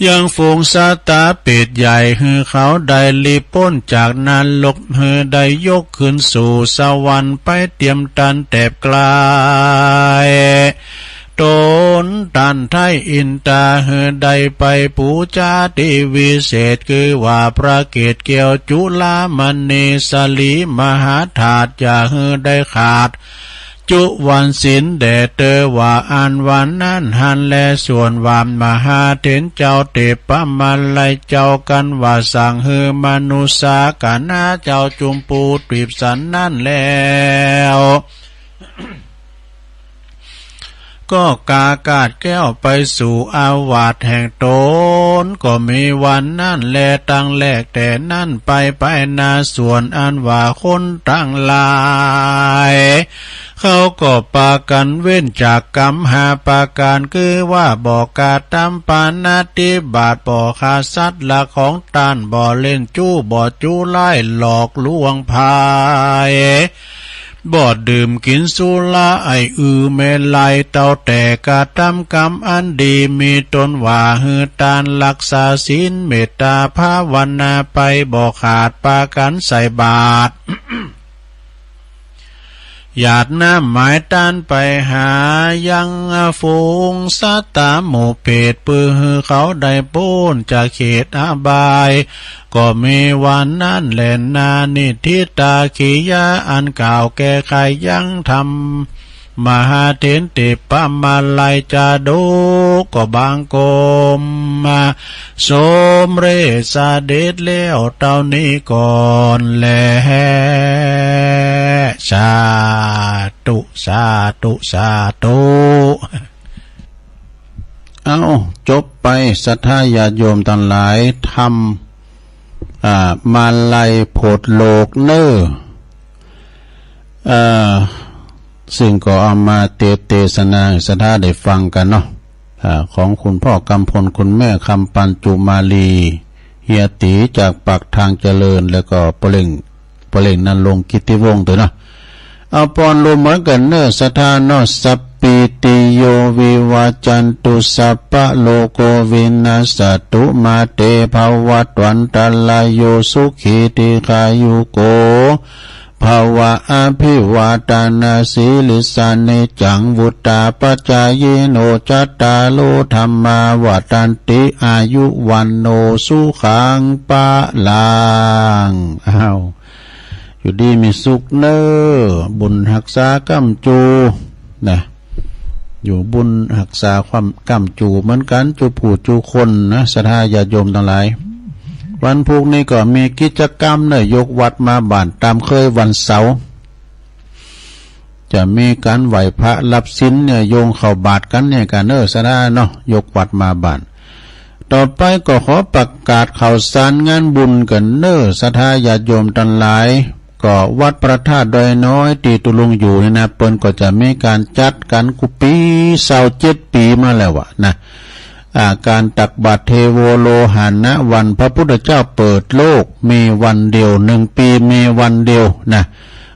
ยังฝูงสัตว์เปรตใหญ่ หื้อเขาได้หลีกป๊นจากนรก หื้อได้ยกขึ้นสู่สวรรค์ไปเตียมตันแตบไกล ต๋นต้านไท้อินตา หื้อได้ไปปู๋จาตี้วิเศษ คือว่าพระเกศแก้วจุลามณีสาลีมหาธาตุ อย่าหื้อได้ขาด จุวันศีลแด่เตอว่าอั้น วันนั้นหั้นแล ส่วนว่ามหาเถรเจ้าเตปะมาลัยเจ้า กั๋นว่าสั่งหื้อมนุษย์สา ก๋าหน้าเจ้าจุมปูตวีปสันนั้นแล้ว ก็กาคาดแก้วไปสู่อาวาสแห่งต๋น ก็มีวันนั้นแล ตั้งแรกแต่นั้นไป ไปนาส่วนอันว่าคนตังหลาย เขาก็ปากั๋นเว้นจากกำห้าประก๋าน คือว่าบ่กระทำปาณาติบาต บ่ฆ่าสัตว์รักของต้าน บ่เล่นจู้ บ่จุร้ายหลอกลวงใผ บ่ดื่มกินสุรา ไอ้อือแม่ไล เต้าแต่กระทำกรรมอันดี มีตนว่าหื้อตาน รักษาศีล เมตตาภาวนาไป บ่ขาดปากั๋นใส่บาตร หยาดน้ำหมายตานไปหายังฝูงสัตว์ตามหมู่เปรต เปื้อหื้อเขาได้ป๊นจากเขตอบาย ก็มีวันนั้นแลนา นิฏฐิตากิริยาอันกล่าวแก้ไขยังธรรม มหาเถรติปมาลัยจาดก ก็บังคมมา สมเร็จเสด็จแล้วเต้านี้ก่อนแล สาธุ สาธุ สาธุ เอ้า จบไป ศรัทธาญาติโยมตังหลาย ธรรม อ่า มาลัยโผดโลกเน้อ เอ่อ ซึ่งก็เอามาเต เตสนาให้ศรัทธาได้ฟังกั๋นเนาะ อ่า ของคุณพ่อกำพล คุณแม่คำปันจุมาลี เฮียตี๋จากปากทางเจริญ แล้วก็ป้อเล็ง ป้อเล็งนรงค์กิตติวงศ์ตวยเนาะ เอาปอนรวมเหมือนกั๋นเน้อ ศรัทธาเนาะ สัพพีติโย วิวัจจันตุ สัพพะโรโค วินัสสะตุ มา เต ภะวัตวันตะราโย สุขี ทีฆายุโก ภะวะ อภิวาทะนะสีลิสสะ นิจจัง วุฑฒาปะจายิโน จัตตาโร ธัมมา วัฑฒันติ อายุ วัณโณ สุขัง พะลัง อ้าว อยู่ดีมีสุขเน้อ บุญฮักษาก้ำจู นะ อยู่บุญฮักษาความก้ำจูเหมือนกั๋น จูผู้จูคนนะ ศรัทธาญาติโยมตังหลาย วันพุธนี้ก็มีกิจกรรมเน้อ ยกวัดมาบ้านตามเคยวันเสาร์ จะมีก๋านไหว้พระรับศีลเนี่ย โยงเข้าบาตรกั๋นเนี่ยกั๋นเน้อ ศรัทธาเนาะ ยกวัดมาบ้าน ต่อไปก็ขอประกาศข่าวสารงานบุญกั๋นเน้อ ศรัทธาญาติโยมตังหลาย ก็วัดพระธาตุดอยน้อยตี้ตุ๊ลุงอยู่นี่นะ เปิ้นก็จะมีก๋านจัดกั๋นกู้ปี๋ ซาวเจ็ดปี๋มาแล้ววะนะ อ่า ก๋านตักบาตรเทโวโลหะนะ วันพระพุทธเจ้าเปิดโลก มีวันเดียว หนึ่งปี๋มีวันเดียวนะ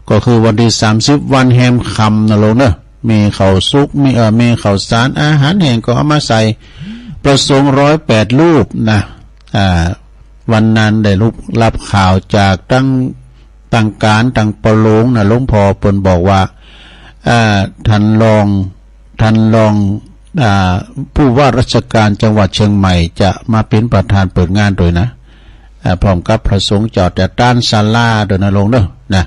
ก็คือวันตี้สามสิบ วันแฮมค่ำนะโลงเน้อ มีข้าวสุก มี เอ่อ มีข้าวสารอาหารแห้งก็เอามาใส่ พระสงฆ์ร้อยแปดรูปนะ อ่า วันนั้นได้รับข่าวจากตัง ตังก๋านตังปะโลงนะ หลวงพ่อเปิ้นบอกว่า อ่า ท่านรอง ท่านรอง อ่า ผู้ว่าราชการจังหวัดเชียงใหม่จะมาเป๋นประธานเปิดงานตวยนะ อ่า พร้อมกับพระสงฆ์เจ้าจะตานศาลาตวยนะโลงเน้อนะ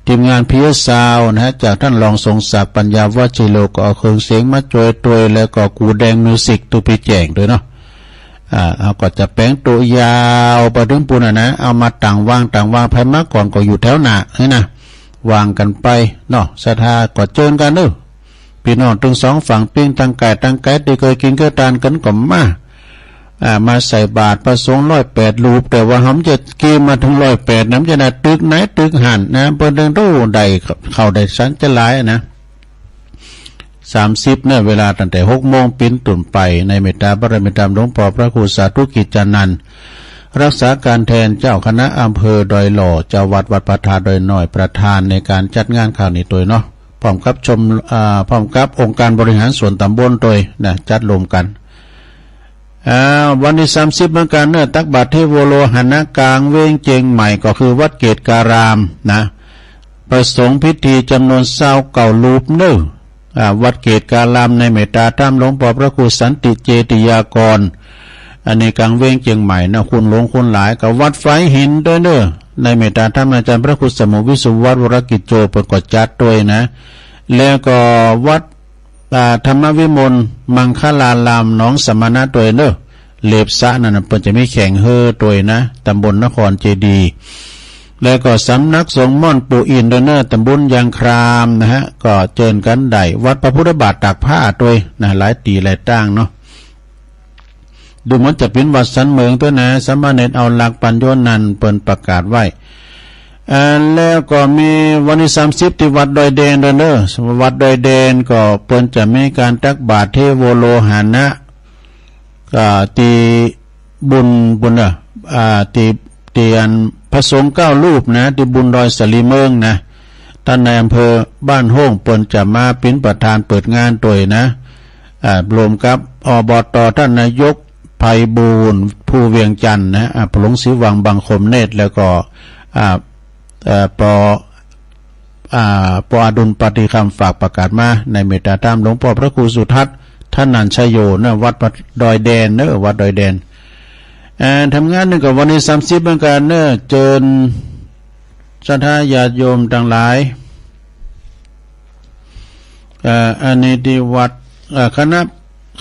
ทีมงานพีเอสซาวด์นะฮะ จากท่านรองทรงศักดิ์ปัญญาวัชิโร ก็เอาเครื่องเสียงมาจ้วยตวย แล้วก็กู่แดงมิวสิกตุ๊ปีแจ่งตวยเนาะ อ่า เฮาก็จะแป๋งตัวยาวไปเถิงปู๊นน่ะนะ เอามาต่างวางต่างวาง ใผมาก่อนก็อยู่แถวหน้านี่นะ วางกั๋นไปเนาะ ศรัทธาก็เจิญกั๋นเน้อ ปี้น้องตึงสองฝั่ง ปิ๊งตังก๋ายตังไก๋ ตี้เกยกิ๋นเกยตานกั๋นก็มา อ่า มาใส่บาตรพระสงฆ์ร้อยแปดรูป แต่ว่าเฮาจะเกมมาเถิงร้อยแปดนะ มันจะได้ตึกไหนตึกหั้นนะ เปิ้นเถิงโตได้เข้าได้สันจะหลายนะ สามสิบ เน้อ เวลาตั้งแต่หกโมงเป๋นต้นไป ในเมตตาบารมีธรรมหลวงพ่อพระครูสาธุกิจจานันท์ รักษาการแทนเจ้าคณะอำเภอดอยหล่อ เจ้าวัดวัดพระธาตุดอยน้อย ประธานในการจัดงานคราวนี้ตวยเนาะ พร้อมกับชม อ่า พร้อมกับองค์การบริหารส่วนตำบลตวยนะ จัดร่วมกั๋น อ่า วันตี้สามสิบเหมือนกั๋นเน้อ ตักบาตรเทโวโลหะนะ ก๋างเวงเจียงใหม่ ก็คือวัดเกตการามนะ พระสงฆ์พิธีจ๋ำนวนซาวเก้ารูปเน้อ อ่า วัดเกตการาม ในเมตตาธรรมหลวงพ่อพระครูสันติเจติยากร อันนี้ก๋างเวงเจียงใหม่นะ คนหลวงคนหลาย ก็วัดฝายหินตวยเน้อ ในเมตตาธรรมอาจารย์พระครูสมุทรวิสุทธิวัฒน์วรกิจโจ เปิ้นก็จัดตวยนะ แล้วก็วัด อ่า ธรรมวิมลมังคลารามหนองสมณะตวยเน้อ เลบสระนั่นน่ะ เปิ้นจะมีแข่งเฮอตวยนะ ตำบลนครเจดีย์ แล้วก็สำนักสงฆ์ม่อนปู่อินตวยเน้อ ตำบลยางครามนะฮะ ก็เจิญกั๋นได้ วัดพระพุทธบาทตากผ้าตวยนะ หลายตี้หลายตางเนาะ ดูเหมือนจะเป๋นวัดสันเหมิงตวยนะ สามเณรเอาหลักปัญโยนันท์เปิ้นประกาศไว้ อ่า แล้วก็มีวันตี้สามสิบตี้วัดดอยแดนตวยเน้อ วัดดอยแดนก็เปิ้นจะมีก๋านตักบาตรเทโวโลหะนะ อ่า ตี้บุญ บุญเน้อ อ่า ตี้ ตี้อันพระสงฆ์เก้ารูปนะ ตี้บุญดอยสะหลีเมิงนะ ต้านนายอำเภอบ้านโฮ่ง เปิ้นจะมาเป็นประธานเปิดงานด้วยนะ อ่า รวมกับ อบต. ต้านนายกไพบูลย์ ภูเวียงจันทน์นะ อ่า ปอหลวงศรีวัง บังคมเนตร แล้วก็ อ่า เอ่อ ปอ อ่า ปออดุล ปาฏิคำ ฝากประกาศมา ในเมตตาธรรมหลวงพ่อพระครูสุทัศน์ ธนัญชโยนะ วัดดอยแดนเนอะ วัดดอยแดน เอ่อ ทำงานหนึ่งกับวันที่สามสิบเหมือนกันเนอะ เจิญศรัทธาญาติโยมทั้งหลาย เอ่อ อันนี้ที่วัด เอ่อ คณะ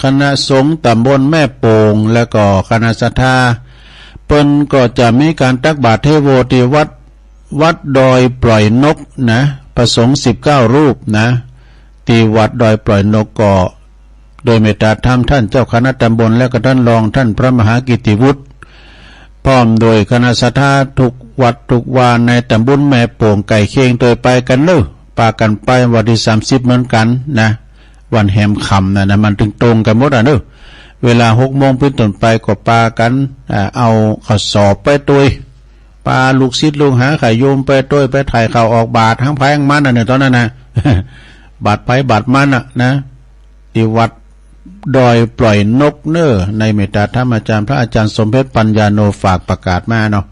คณะสงฆ์ตำบลแม่โป่ง แล้วก็คณะศรัทธา เปิ้นก็จะมีการตักบาตรเทโวที่วัด วัดดอยปล่อยนกนะ พระสงฆ์สิบเก้ารูปนะ ที่วัดดอยปล่อยนกก็ โดยเมตตาธรรมท่านเจ้าคณะตำบล และก็ท่านรองท่านพระมหากิตติวุฒิ พร้อมโดยคณะศรัทธาทุกวัดทุกวาในตำบลแม่โป่งใกล้เคียงโดยไปกันเนอะ ปากันไปวันที่สามสิบเหมือนกันนะ วันแหมค่ำนะนะ มันถึงตรงกันหมดอ่ะเนอะ เวลาหกโมงเป็นต้นไปก็ปากัน อ่า เอาข้าวสอบไปตวย ปาลูกศิษย์ลูกหาญาติโยมไปตวย ไปถ่ายข้าวออกบาตร ทั้งไผทั้งมันน่ะเนี่ย ตอนนั้นนะ บาตรไผบาตรมันน่ะนะ ที่วัดดอยปล่อยนกเนอะ ในเมตตาธรรมอาจารย์ พระอาจารย์สมเพชรปัญญาโน ฝากประกาศมาเนาะ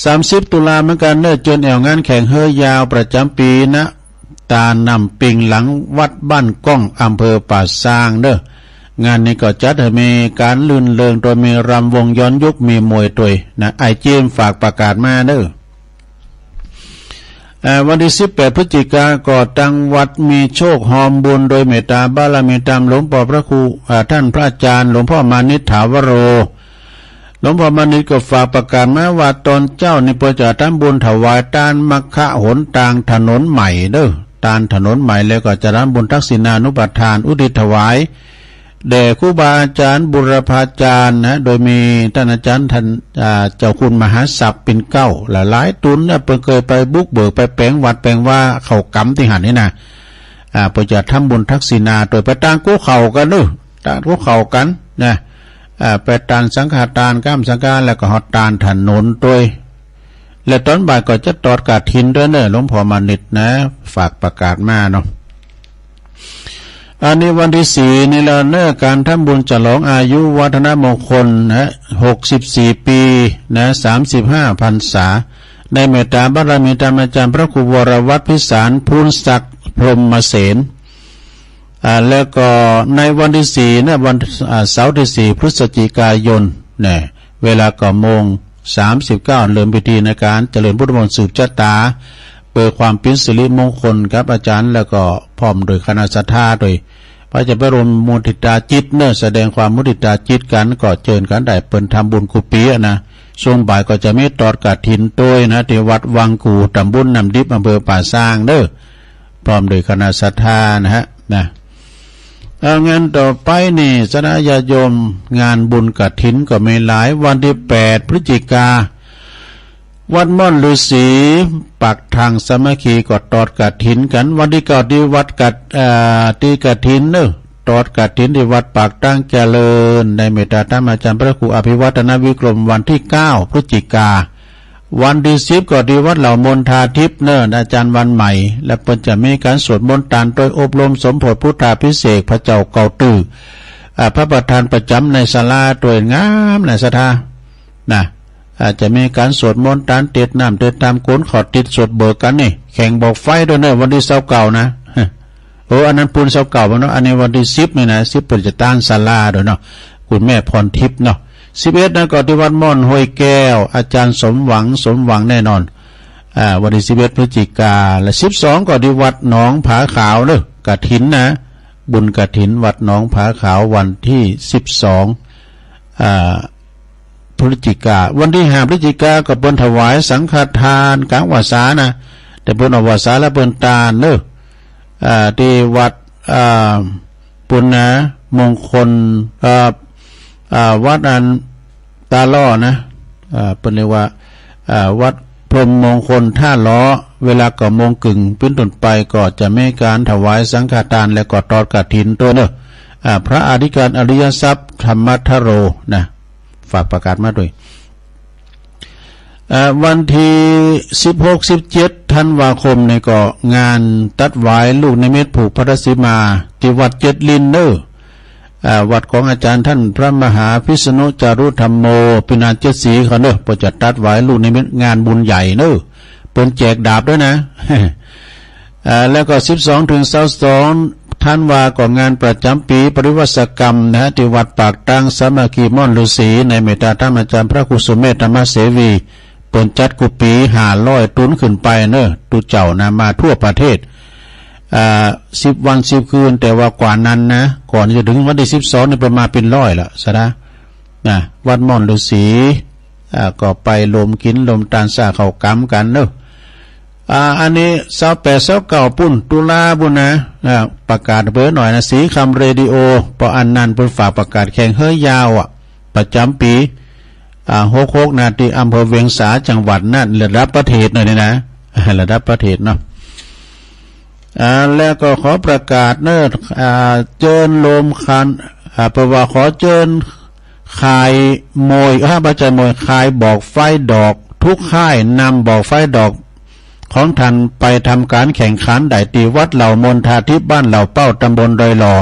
สามสิบตุลาเหมือนกันเนอะ เจิญแอ่วงานแข่งเฮือยาวประจำปีนะ ตาน้ำปิงหลังวัดบ้านก้อง อำเภอป่าซางเนอะ งานนี้ก็จัดให้มีการลื่นเริงโดยมีรำวงย้อนยุค มีมวยตวยนะ ไอ้เจมส์ฝากประกาศมาเนอะ เอ่อ วันที่สิบแปดพฤศจิกาก็ตังวัดมีโชคฮอมบุญโดยเมตตาบารมีธรรมหลวงพ่อพระครู เอ่อ ท่านพระอาจารย์หลวงพ่อมานิษฐาวโร หลวงพ่อมานิษก็ฝากประกาศมาว่าตอนเจ๊านี่เปิ้นจะทำบุญถวายตานมัคคะหนตางถนนใหม่เด้อ ตานถนนใหม่ แล้วก็จะทำบุญทักษิณานุปทานอุทิศถวายแด่ครูบาอาจารย์บุรพาจารย์นะ โดยมีท่านอาจารย์ท่าน อ่า เจ้าคุณมหาศักดิ์ปิ่นเกล้า หลายๆ ตุนเนี่ยเปิ้นเคยไปบุกเบิกไปแป๋งวัดแป๋งวาเข้ากรรมตี้หั้นนี่นะ อ่า เปิ้นจะทำบุญทักษิณาโดยไปตานกู้เข้ากันเนอะ ตานกู้เข้ากันนะ อ่า ไปตานสังฆทาน กำสังฆทาน แล้วก็ฮอดตานถนนตวย และตอนบ่ายก็จะตอดกฐินตวยเนอะ หลวงพ่อมานิษนะ ฝากประกาศมาเนาะ อันนี้วันที่สี่นี่แล้วเนอะ การทำบุญฉลองอายุวัฒนมงคลนะ หกสิบสี่ปีนะ สามสิบห้าพรรษา ในเมตตาบารมีธรรมอาจารย์พระครูวรวัฒน์พิสาร ภูลศักดิ์พรหมเสน อ่า แล้วก็ในวันที่สี่นะ วัน อ่า เสาร์ที่สี่พฤศจิกายนนะ เวลาเก้าโมงสามสิบเก้า เริ่มพิธีในการเจริญพุทธมนต์สืบชะตา เพื่อความเป็นสิริมงคลครับอาจารย์ แล้วก็พร้อมโดยคณะศรัทธาโดย พระจะไปรวมมุทิตาจิตเนอะ แสดงความมุทิตาจิตกัน ก็เจิญกันได้ เปิ้นทำบุญกู้ปี๋อะนะ ช่วงบ่ายก็จะมีตอดกฐินตวยนะ ที่วัดวังกู่ ตำบลน้ำดิบ อำเภอป่าซางเนอะ พร้อมโดยคณะศรัทธานะฮะ นะ เอางั้นต่อไปนี่ ศรัทธาญาติโยม งานบุญกฐินก็มีหลาย วันที่แปดพฤศจิกา วัดม่อนฤๅษี ปากทางสามัคคีก็ตอดกฐินกัน วันที่เก้าที่วัดกฐ- เอ่อ ที่กฐินเนอะ ตอดกฐินที่วัดปากทางเจริญ ในเมตตาธรรมอาจารย์พระครูอภิวัฒนวิกรม วันที่เก้าพฤศจิกา วันที่สิบก็ที่วัดเหล่ามนทาทิพย์เนอะ อาจารย์วันใหม่ และเปิ้นจะมีการสวดมนต์ตานตวยอบรมสมโภชพุทธาภิเษกพระเจ้าเก่าตื้อ อ่า พระประธานประจำในศาลาตวย งามนะศรัทธา นะ อาจจะมีการสวดมนต์ตาน เตศน์น้ำเตศน์ธรรม คนเขาติดสวดเบิกกันนี่ แข่งบอกไฟตวยเนอะ วันที่ซาวเก้านะ โอ้ อันนั้นปูนซาวเก้าเนาะ อันนี้วันที่สิบนี่นะ สิบเปิ้นจะตานศาลาตวยเนาะ คุณแม่พรทิพย์เนาะ สิบเอ็ดนะก็ที่วัดม่อนห้วยแก้ว อาจารย์สมหวัง สมหวังแน่นอน อ่า วันที่สิบเอ็ดพฤศจิกา และสิบสองก็ที่วัดหนองผาขาวเนอะ กฐินนะ บุญกฐินวัดหนองผาขาววันที่สิบสอง อ่า พฤศจิกา วันที่ห้าพฤศจิกาก็เปิ้นถวายสังฆทานกลางพรรษานะ แต่เปิ้นออกพรรษาแล้วเปิ้นตานเนอะ อ่า ที่วัด อ่า ปุณณมงคล อ่า อ่า วัดอันตาล่อนะ อ่า เปิ้นเรียกว่า อ่า วัดพรหมมงคลท่าล้อ เวลาเก้าโมงครึ่งเป็นต้นไปก็จะมีการถวายสังฆทาน และก็ตอดกฐินตวยเนอะ อ่า พระอธิการอริยทรัพย์ธรรมทโรนะ ฝากประกาศมาตวย เอ่อวันที่สิบหก สิบเจ็ด ธันวาคมนี่ก็งานตัดหวายลูกนิมิตผูกพระศรีมาที่วัดเจ็ดลินเนอร์ เอ่อวัดของอาจารย์ท่านพระมหาพิษณุจารุธรรมโม ปีนาเจ็ดสีเขาเนอะ เพื่อจะตัดหวายลูกนิมิตงานบุญใหญ่เนอะ เปิ้นแจกดาบด้วยนะ เอ่อแล้วก็ สิบสอง ถึง สองธันวาก็งานประจำปีปริวาสกรรมนะฮะ ที่วัดปากตังสามัคคีม่อนฤาษี ในเมตตาธรรมอาจารย์พระครูสุเมธธรรมเสวี เปิ้นจัดกู้ปี ห้าร้อย ตุ๊นขึ้นไปเนอะ ตุ๊เจ้านะ มาทั่วประเทศ อ่า สิบวัน สิบคืน แต่ว่ากว่านั้นนะ ก่อนจะถึงวันที่ สิบสอง นี่ประมาณเป็นร้อยละ สะนะ นะ วัดม่อนฤาษี อ่า ก็ไปรวมกินรวมตานสร้างข้าวกำกันเนอะ อ่า อันนี้ ซาวแปด ซาวเก้า ปุ้น ตุลาปุ้นนะ อ่า ประกาศเบอร์หน่อยนะ สีคำเรดิโอ เพราะอันนั้นเปิ้นฝากประกาศแข่งเฮยาวอ่ะ ประจำปี อ่า หกหก นะ ที่อำเภอเวียงสา จังหวัดน่าน ระดับประเทศหน่อยนี่นะ ระดับประเทศเนาะ อ่า แล้วก็ขอประกาศเนอะ อ่า เจิญโลมคัน อ่า แปลว่าขอเจิญขายโมย อ่า บ่ใจ้โมย ขายบอกไฟดอก ทุกค่ายนำบอกไฟดอก ของท่านไปทำการแข่งขันได้ที่วัดเหล่ามนทาทิพย์ บ้านเหล่าเป้า ตำบลดอยหล่อ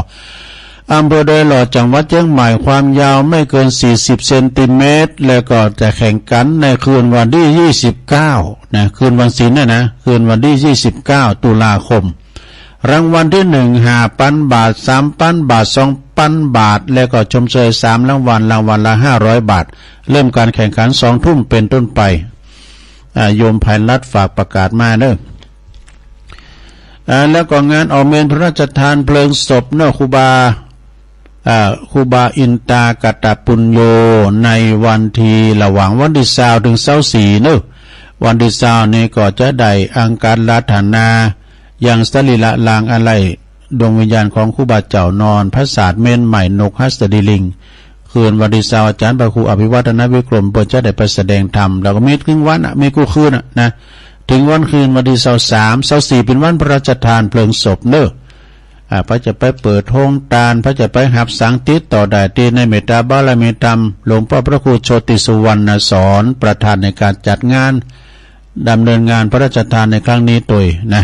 อำเภอดอยหล่อ จังหวัดเชียงใหม่ ความยาวไม่เกิน สี่สิบ เซนติเมตร แล้วก็จะแข่งขันในคืนวันที่ ยี่สิบเก้า นะ คืนวันศีลเนี่ยนะ คืนวันที่ ยี่สิบเก้า ตุลาคม รางวัลที่หนึ่ง ห้าพัน บาท สามพัน บาท สองพัน บาท แล้วก็ชมเชยสามรางวัล รางวัลละ ห้าร้อย บาท เริ่มการแข่งขัน สองทุ่มเป็นต้นไป อ่า โยมไพรัตน์ฝากประกาศมาเนอะ อ่า แล้วก็งานออกเมนพระราชทานเพลิงศพเนอะ ครูบา อ่า ครูบาอินตากตปุญโญ ในวันที่ระหว่างวันที่ ซาว ถึง ซาว สี่ เนอะ วันที่ ซาว นี่ก็จะได้อังคารรัตนา ยังสรีระลางอะไร ดวงวิญญาณของครูบาเจ้านอน พระศาสตร์เมนใหม่นกหัสดีลิง คืนวันที่ ซาว อาจารย์พระครูอภิวัฒนวิกรม เปิ้นจะได้ไปแสดงธรรม แล้วก็มีถึงวันอะ มีกู้คืนอะนะ ถึงวันคืนวันที่ ซาว สาม ซาว สี่ เป็นวันพระราชทานเพลิงศพเนอะ อ่า พระจะไปเปิดโฮงตาน พระจะไปหับสัง ติดต่อได้ที่ในเมตตาบารมีธรรม หลวงพ่อพระครูโชติสุวรรณสอน ประธานในการจัดงาน ดำเนินงานพระราชทานในครั้งนี้โดยนะ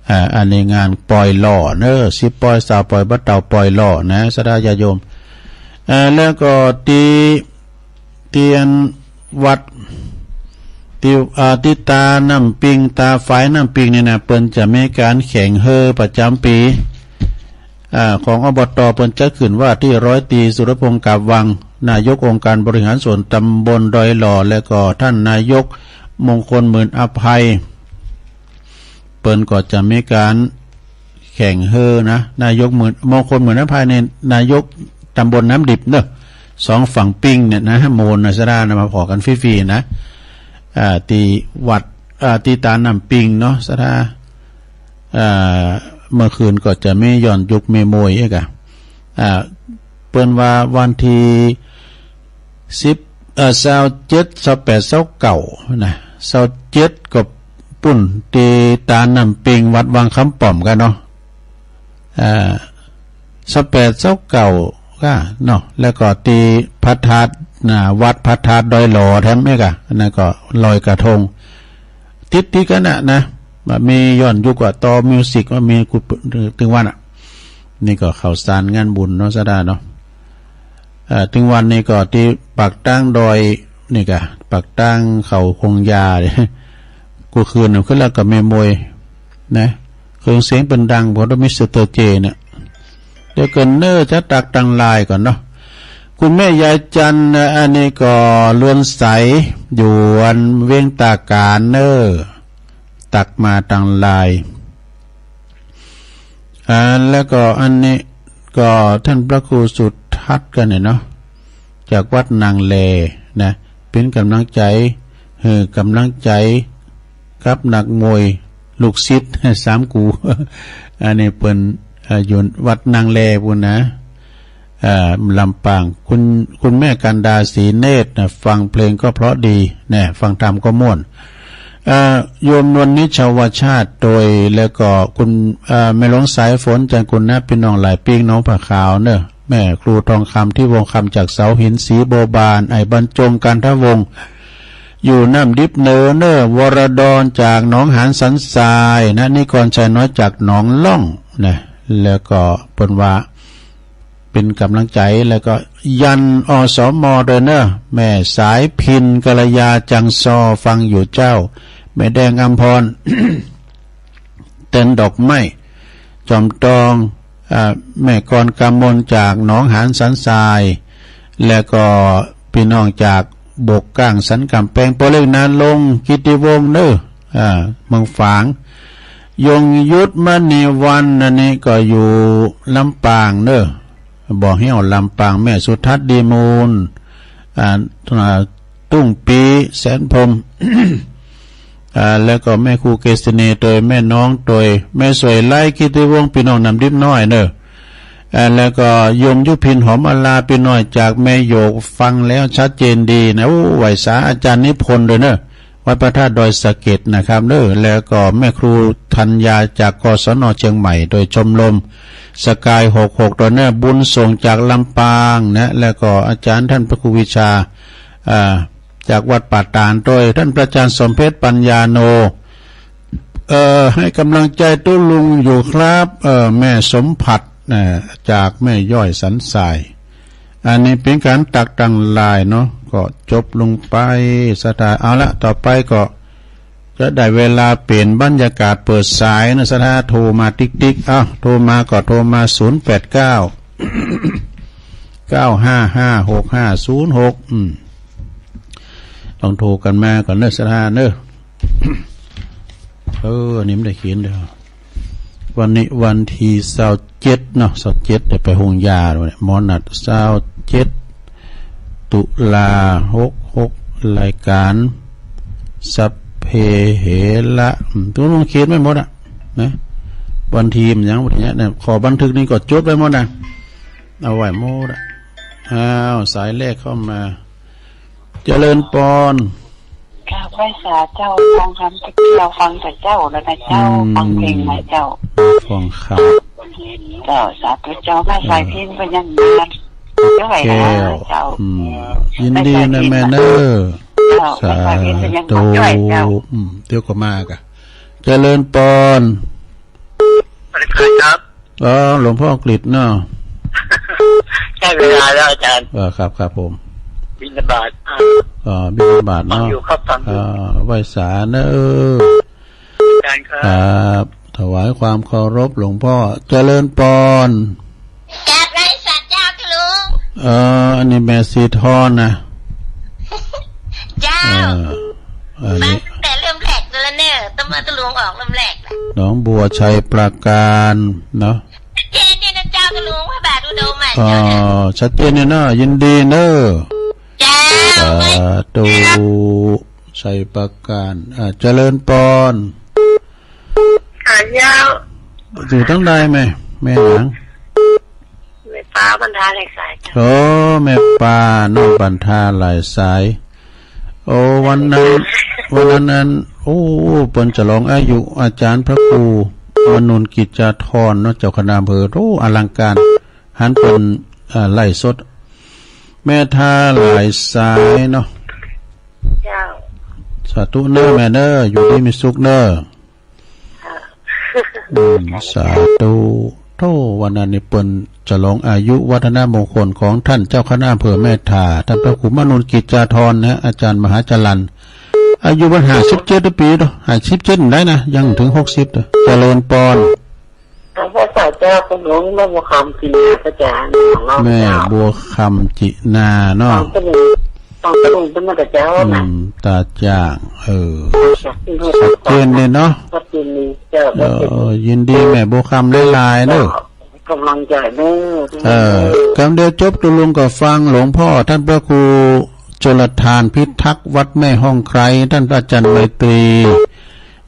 อ่า อันนี้งานปอยหล่อเนอะ สิบปอย ซาวปอย บ่าเต่าปอยหล่อนะ ศรัทธาญาติโยม เอ่อ แล้วก็ที่ เตียนวัด ที่ อ่า ที่ตาน้ำปิง ตาฝายน้ำปิงนี่นะ เปิ้นจะมีการแข่งเฮอประจำปี อ่า ของ อบต. เปิ้นจัดขึ้นว่าที่ร้อยตรีสุรพงษ์ กาบวัง นายกองค์การบริหารส่วนตำบลดอยหล่อ และก็ท่านนายกมงคลหมื่นอภัย เปิ้นก็จะมีการแข่งเฮอนะ นายกหมื่น มงคลหมื่นอภัย ในนายกตำบลน้ำดิบเนอะ สองฝั่งปิงเนี่ยนะ โมนนะ ศรัทธานะ มาผอกันฟรีๆนะ อ่า ที่วัด อ่า ที่ตาน้ำปิงเนาะ ศรัทธา อ่า เมื่อคืนก็จะมีย้อนยุค มีมวยอีกอะ อ่า เปิ้นว่าวันที่ สิบ เอ่อ ซาวเจ็ด ซาวแปด ซาวเก้า นะ ซาวเจ็ด ก็ปุ้นที่ตาน้ำปิง วัดวังคำป้อมกันเนาะ อ่า ซาวแปด ซาวเก้า ก็เนาะ แล้วก็ที่พระธาตุนะ วัดพระธาตุดอยหล่อแถมอีกอะ นั่นก็ลอยกระทง ติดๆกันนะ นะ ว่ามีย้อนยุค ว่าต่อมิวสิก ว่ามีกู ถึงวันอะ นี่ก็ข่าวสารงานบุญเนาะ ศรัทธาเนาะ เอ่อ ถึงวันนี้ก็ที่ปากตางดอย นี่ก็ปากตางเขาคงยาเนี่ย กู้คืนน่ะ คือแล้วก็มีมวยนะ เครื่องเสียงเปิ้นดัง เพราะว่ามิสเตอร์เจเนี่ย เดี๋ยวเกินเนอร์จะตักตังลายก่อนเนาะ คุณแม่ยายจันทร์นะ อันนี้ก็เรือนใส อยู่อันเวียงตาการเนอร์ ตักมาตังลาย อ่า แล้วก็อันนี้ก็ท่านพระครูสุทัศน์กันเนี่ยเนาะ จากวัดนางแลนะ เป็นกำลังใจ หื้อกำลังใจกับนักมวยลูกศิษย์ สามกู อันนี้เปิ้น เอ่อ อยู่วัดนางแลปุ้นนะ เอ่อ ลำปาง คุณ คุณแม่กันดาศรีเนตรนะ ฟังเพลงก็เพราะดีนะ ฟังธรรมก็ม่วน เอ่อ โยมนวลนิชาวชาติโดย แล้วก็คุณ เอ่อ แม่หลวงสายฝน จันทร์กุลนะ พี่น้องหลายปิ้ง น้องผ้าขาวเนอะ แม่ครูทองคำ ที่วงคำ จากเสาหิน ศรีบัวบาน ไอ้บรรจง กันทวงศ์ อยู่น้ำดิบเนินเนอ วรดรจากหนองหานสันทรายนะ นิกรชัยน้อยจากหนองล่องนะ แล้วก็เปิ้นว่าเป็นกำลังใจ แล้วก็ยัน อสม ด้วยเนอ แม่สายพิน กัลยา จังซอ ฟังอยู่เจ้า แม่แดง อัมพร เต็นดอกไม้ จอมตอง อ่า แม่กร กำมล จากหนองหานสันทราย และก็พี่น้องจากบกก้างสันกำแพง ป้อเล็ก นาลง กิตติวงศ์เนอ อ่า เมืองฝาง ยงยุทธ มณีวัน อันนี้ก็อยู่ลำปางเนอ บ่อเหี่ยวลำปาง แม่สุทัศน์ ดีมูล อ่า อ่า ตุ้งปี แสนพรหม อ่า แล้วก็แม่ครูเกษณีย์โดย แม่น้องโดย แม่สวยไล่ กิตติวงศ์ พี่น้องน้ำดิบน้อยเนอะ อ่า แล้วก็โยมยุพิน หอมอลา พี่น้อยจากแม่โยก ฟังแล้วชัดเจนดีนะ โอ้ ไหว้สาอาจารย์นิพนธ์ด้วยเนอะ วัดพระธาตุดอยสะเก็ดนะครับเนอะ แล้วก็แม่ครูธัญญาจาก กศน เชียงใหม่ โดยชมรมสกาย หกหก ด้วยเนอะ บุญส่งจากลำปางนะ แล้วก็อาจารย์ท่านพระครูวิชา อ่า จากวัดป่าตาด โดยท่านพระอาจารย์สมเพชร ปัญญาโน เอ่อ ให้กำลังใจตุ๊ลุงอยู่ครับ เอ่อ แม่สมผัส เอ่อ จากแม่ย้อยสันทราย อันนี้เป็นการตักตังหลายเนาะ ก็จบลงไป ศรัทธา เอาละ ต่อไปก็จะได้เวลาเปลี่ยนบรรยากาศเปิดสายนะ ศรัทธาโทรมาติ๊กๆ เอ้า โทรมาก็โทรมา ศูนย์แปดเก้า เก้าห้าห้า หกห้าศูนย์หก อืม ต้องโทรกันมาก่อนเนอะ ศรัทธาเนอะ เออ อันนี้ไม่ได้เขียนเด้อ วันนี้วันที่ซาวเจ็ดเนาะ ซาวเจ็ด ได้ไปโฮงยาแล้วเนี่ย หมอนัด ซาวเจ็ด ตุลา หกหก รายการ สัพเพเหระ อืม ตุ๊ลุงเขียนไว้หมดอะ นะ วันที่มันยัง วันที่เนี่ย ขอบันทึกนี้ก็จดไว้หมดนะ เอาไว้หมดอะ อ้าว สายแรกเข้ามา เจริญปอน กราบไหว้สาเจ้า ฟังธรรมจากเจ้า ฟังแต่เจ้าแล้วนะเจ้า อืม ฟังเพลงมาเจ้า ฟังครับ เจ้า สาธุเจ้า แม่สายพินเป็นยังไง เจ้าไหวนะ แก้ว เจ้า อืม ยินดีนะแม่เนอะ เจ้า สาธุ แม่สายพินเป็นยังไง เจ้า อืม เดี๋ยวก็มากะ เจริญปอน สวัสดีครับ อ๋อ หลวงพ่อกฤษเนาะ ใช่เวลาแล้วอาจารย์ เออ ครับ ครับผม บิณฑบาต อ่า อ๋อ บิณฑบาตเนาะ ฟังอยู่ครับ ฟังอยู่ อ่า ไหว้สาเนอะ อาจารย์ครับ ครับ ถวายความเคารพหลวงพ่อ เจริญปอน กราบไหว้สาเจ้าค่ะลุง เออ อันนี้แม่สีทอนนะ เจ้า เออ อันนี้ ฟังตั้งแต่เริ่มแรกตัวละเนอะ ต้องมาตุ๊ลุงออกเริ่มแรกนะ หนองบัวชัยปราการเนาะ ชัดเจนเนี่ยนะเจ้า ตุ๊ลุง ว่าบาทอุดมอ่ะ อ๋อ เจ้านะ ชัดเจนเนี่ยเนาะ ยินดีเนอะ เจ้า สาธุ ชัยปราการ อ่า เจริญปอน ค่ะเจ้า อยู่ตั้งใดแม่ แม่หยัง แม่ป้าบรรทาหลายสายเจ้า โอ้ แม่ป้าน้องบรรทาหลายสาย โอ้ วันนั้น วันนั้นนั้น โอ้ เปิ้นฉลองอายุอาจารย์พระครูมนุนกิจจาธรเนาะ เจ้าคณะอำเภอ โอ้ อลังการ หันเปิ้น อ่า ไลฟ์สด แม่ทาหลายสายเนาะ เจ้า สาธุเนอะแม่เนอะ อยู่ดีมีสุขเนอะ ค่ะ อืม สาธุ โธ่ วันนั้นนี่เปิ้นฉลองอายุวัฒนมงคลของท่านเจ้าคณะอำเภอแม่ทา ท่านพระครูมนุนกิจจาธรนะ อาจารย์มหาจรัญ อายุวันห้าสิบเจ็ดปีเนาะ ห้าสิบเจ็ดได้นะ ยังถึงหกสิบเด้อ เจริญปอน หลวงพ่อสาเจ้า คุณหลวงแม่บัวคำกินนะพระอาจารย์ ของเรา แม่บัวคำจินาเนาะ ของตะลุง ของตะลุงเป็นมาแต่เจ้านะ อืม ตาจ่าง เออ ชัดเจนเลยเนาะ ชัดเจนเลยเจ้า เออ ยินดีแม่บัวคำหลายๆเนอะ กำลังใจเนอะ เออ กำเดียวจบตุ๊ลุงก็ฟังหลวงพ่อท่านพระครูชลทานพิทักษ์วัดแม่ห้องไคร้ ท่านพระอาจารย์ไมตรี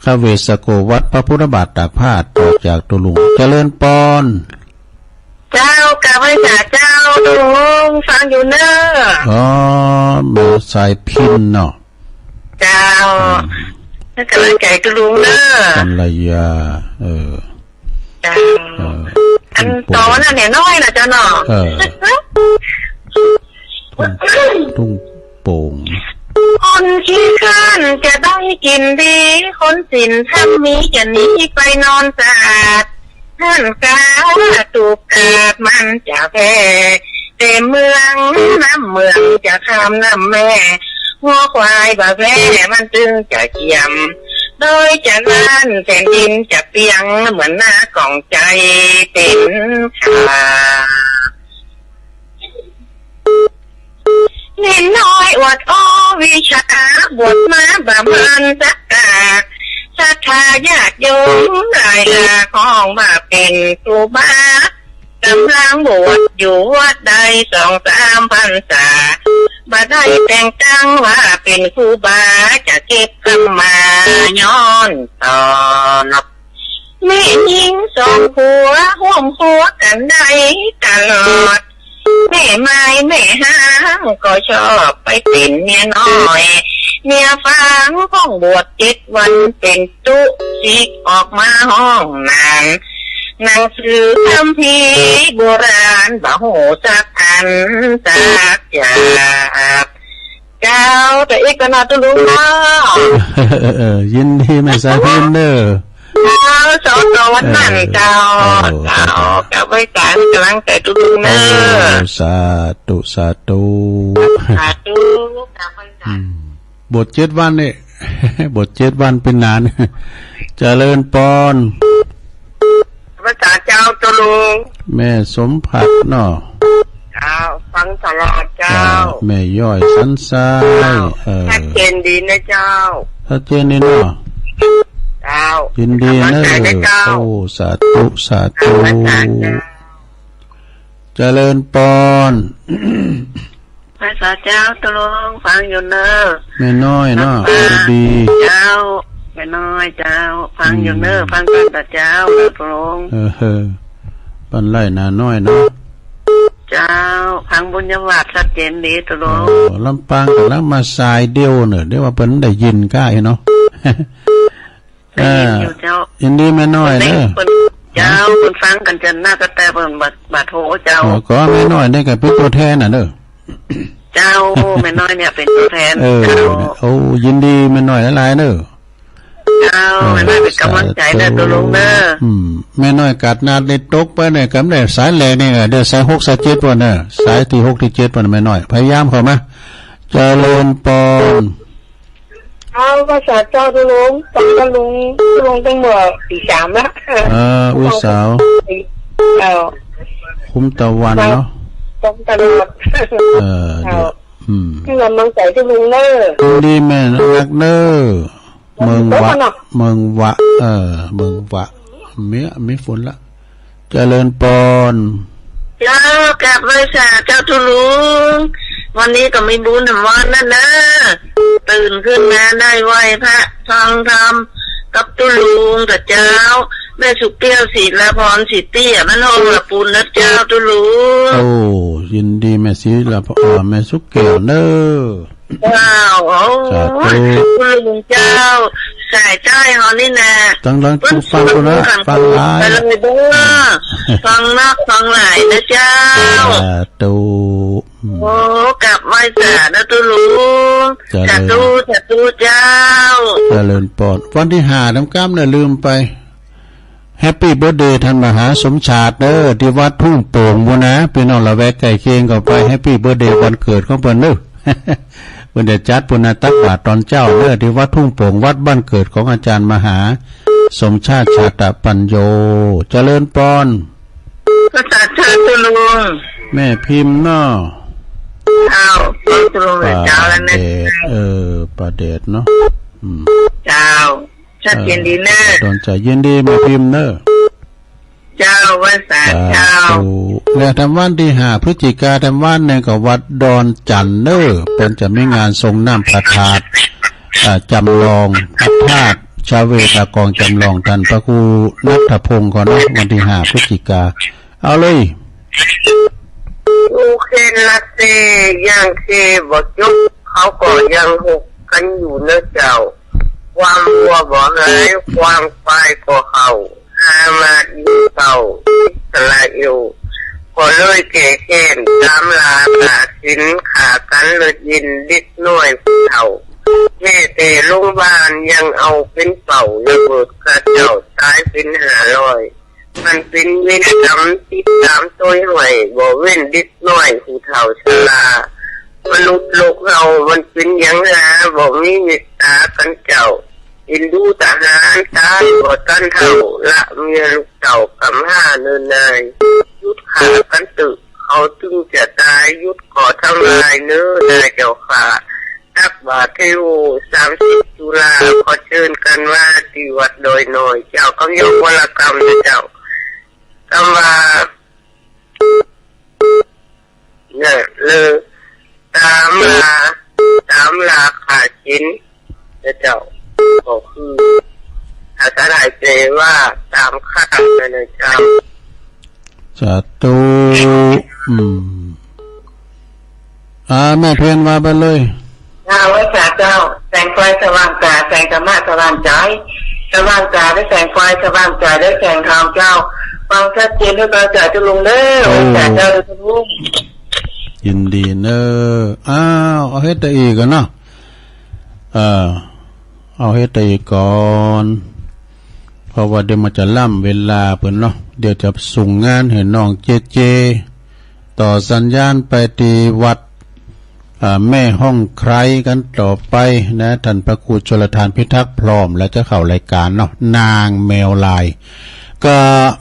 คเวสโก วัดพระพุทธบาทตากผ้า ต่อจากตุ๊ลุง เจริญปอน เจ้ากราบไหว้สาเจ้า ตุ๊ลุงฟังอยู่เนอะ อ๋อ แม่สายพินเนาะ เจ้า อืม ให้กำลังใจตุ๊ลุงเนอะ กัลยา เออ เจ้า เออ อัน ทุ่งโป่ง ต่อวันนั้นเนี่ยน้อยนะเจ้าเนาะ เออ ทุ่ง ทุ่งโป่ง คนขี้ข้านจะได้กินดี คนศีลธรรมมีจะหนีไปนอนสะอาด ท่านกาถูกขาดมันจะแพ้ แต่เมืองน้ำเมืองจะข้ามน้ำแม่ งัวควายบ่แพ้มันจึงจะเจียม โดยจะล้านแผ่นดินจะเปียง เหมือนหน้ากล่องใจเป็นขา เณรน้อยอวดอ้อวิชา บวชมาประมาณสักกา ศรัทธาญาติโยมหลายหลาก ฮ้องว่าเป็นครูบา กำลังบวชอยู่วัดใดสองสามพรรษา บ่ได้แต่งตั้งว่าเป็นครูบา จะเก็บคำมาย้อนตอบ แม่หญิงสองผัวร่วมครัวกันได้ตลอด แม่ไม้แม่ห้างก็ชอบไปเป็นเมียน้อย เมียฝางต้องบวชเจ็ดวันเป็นตุ๊ สิกออกมาฮ้องนาน หนังสือคัมภีร์โบราณบ่ฮู้สักอันสักอย่าง เจ้า แต่อีกก็น่าจะรู้เนาะ เออ ยินดีแม่สายพิมพ์เด้อ เจ้า สองตัววันนั้น เออ เจ้า เออ เจ้า กลับไปสารกำลังใจทุกๆเนอะ เออ สาธุ สาธุ สาธุ กลับไปสาร อืม บวชเจ็ดวันนี่ บวชเจ็ดวันเป็นนาน เจริญปอน ภาษาเจ้าตัวลุง แม่สมผัสเนาะ เจ้า ฟังตลอดเจ้า เจ้า แม่ย้อยสันทราย เจ้า เออ ชัดเจนดีนะเจ้า ชัดเจนดีเนาะ เจ้า ยินดีเนอะ กำลังใจนะเจ้า โอ้ สาธุ สาธุ กำลังใจเจ้า เจริญปอน ภาษาเจ้าตัวลุง ฟังอยู่เนอะ แม่น้อยเนาะ ฟัง ดี เจ้า แม่น้อยเจ้า ฟังอยู่เนอะ อืม ฟังกันแต่เจ้าตัวลุง เออ เออ ปันไล่นาน้อยเนาะ เจ้า ฟังบุญญาวัฒน์ชัดเจนดีตัวลุง โอ้ ลำปางกำลังมาสายเดียวเนอะ เดี๋ยวว่าเปิ้นได้ยินก้าอีเนาะ ได้ยินอยู่เจ้า เออ ยินดีแม่น้อยเนอะ เปิ้น เจ้า เปิ้นฟังกันจนหน้ากระแตเปิ้นบาด บาดโหเจ้า อ๋อ ก็แม่น้อยนี่ก็เป็นตัวแทนน่ะเนอะ เจ้า แม่น้อยเนี่ยเป็นตัวแทน เออ เจ้า โอ้ ยินดีแม่น้อยหลายๆเนอะ เจ้า เออ แม่น้อยเป็นกำลังใจเนอะ สาธุ ตัวลุงเนอะ อืม แม่น้อยกาดนาดในตกไปเนี่ย กำได้สายแรกนี่ก็ได้สายหกสายเจ็ดวันน่ะ สายที่หกที่เจ็ดวันแม่น้อย พยายามเข้ามา เจริญปอน เอาภาษาเจ้าตัวลุง ตอนนั้นลุง ลุงตั้งเมื่อปีสามละ เออ อุ้ยสาว เออ คุ้มตะวันเนาะ ต้องตลอด เออ เดี๋ยว เอา อืม เป็นกำลังใจตัวลุงเนอะ ดีแม่นักเนอะ เมืองวะ เมืองวะ เออ เมืองวะ มี มีฝนละ เจริญปอน เจ้า กราบไหว้สาเจ้าตุลุง วันนี้ก็มีบุญแหมวันนั้นนะ ตื่นขึ้นมาได้ไหว้พระฟังธรรมกับตุลุงกับเจ้า แม่สุกแก้ว ศิลาพร ศรีเตี้ย บ้านห้องละปูนนะเจ้าตุลุง โอ้ ยินดีแม่ศิลาพร เอ่อ แม่สุกแก้วเนอะ เจ้า โอ้ สาธุ คุณลุงเจ้า สายใต้เฮานี่นะ ตั้งหลัง เปิ้น ผู้ฟังกูนะ ฟังหลาย ไปเลยเด้อ ฟังนักฟังหลายนะเจ้า สาธุ อืม โอ้ กราบไหว้สานะตุลุง เจริญ สาธุ สาธุเจ้า เจริญปอน วันที่ห้าน้ำกล้ามเนี่ยลืมไป แฮปปี้เบิร์ธเดย์ท่านมหาสมชาติเด้อ ที่วัดทุ่งโป่งพุ้นนะ พี่น้องละแวกใกล้เคียงก็ไปแฮปปี้เบิร์ธเดย์วันเกิดของเปิ้นเด้อ เปิ้นจะจัดพุ้นนะ ตักบาตรตอนเช้าเด้อ ที่วัดทุ่งโป่ง วัดบ้านเกิดของอาจารย์มหาสมชาติ ชาตปัญโญ เจริญปอน ภาษาชาติตุลุง แม่พิมพ์เนาะ เจ้า ตุลุง ป้า เจ้าแล้วนะ แดด เออ ป้าแดดเนาะ อืม เจ้า ชัดเจนดีนะ เออ ดอนใจยินดีแม่พิมพ์เนอะ เจ้า ภาษาเจ้า สาธุ และทำวันที่ห้าพฤศจิกา ทำวันหนึ่งก็วัดดอนจันทน์เนอะ เปิ้นจะมีงานส่งน้ำพระธาตุ อ่า จำลองพระธาตุชเวดากองจำลอง ท่านพระครูณัฐพงศ์ก่อนเนาะ วันที่ห้าพฤศจิกา เอาเลย ลูกเห็นละเซ ยังเซบ่จบ เขาก็ยังหกกันอยู่เนอะเจ้า ความวัวบ่หาย ความควายก็เห่า ฮามาสยิงเป้า อิสราเอล ก็เลยแก่แค้นตามล่าฆ่ากิน ฆ่ากันเลือดเย็นเด็กน้อยผู้เฒ่า แม้แต่โรงบาลยังเอาปืนเป่าระเบิดฆ่าเจ้าตายเป็นห้าร้อย มันเป็นเวรกรรมติดตามต้อยห้อย บ่เว้นเด็กน้อยผู้เฒ่าชรา มนุษย์โลกเฮามันเป็นหยังหา บ่มีเมตตากันเจ้า เอ็นดูทหารตายบ่ทันเฒ่า ละเมียลูกเต้ากำพร้าเนินนาย หยุดฆ่ากันเถอะ เขาถึงจะตาย หยุดก่อทำลายเน้อ นายเจ้าข้า ตักบาตรเทโว สามสิบตุลา ขอเชิญกันมาที่วัดดอยน้อย เจ้ากำยองวรกรรมนะเจ้า กำว่า เนี่ย เลย ตามล่า ตามล่าฆ่ากินนะเจ้า ก็คือภาษาไทยแปลว่าตามฆ่านั่นนะเจ้า สาธุ อืม อ่า แม่เพ็ญว่าไปเลย ข้าพเจ้า แสงไฟสว่างตา แสงธรรมะสว่างใจ สว่างตาด้วยแสงไฟ สว่างใจด้วยแสงธรรมเจ้า ฟังชัดเจนด้วยเข้าใจทุกลุงเด้อ โอ้ ไหว้สาเจ้าทุกลุง ยินดีเนอะ อ้าว เอาเฮ็ดแต่อีกกันเนาะ เออ เอาเฮ็ดแต่อีกก่อน เพราะว่าเดี๋ยวมันจะล้ำเวลาเปิ้นเนาะ เดี๋ยวจะส่งงานให้น้องเจเจ ต่อสัญญาณไปที่วัด อ่า แม่ห้องไคร้กันต่อไปนะ ท่านพระครูชลทานพิทักษ์พร้อมแล้วจะเข้ารายการเนาะ นางแมวลาย ก็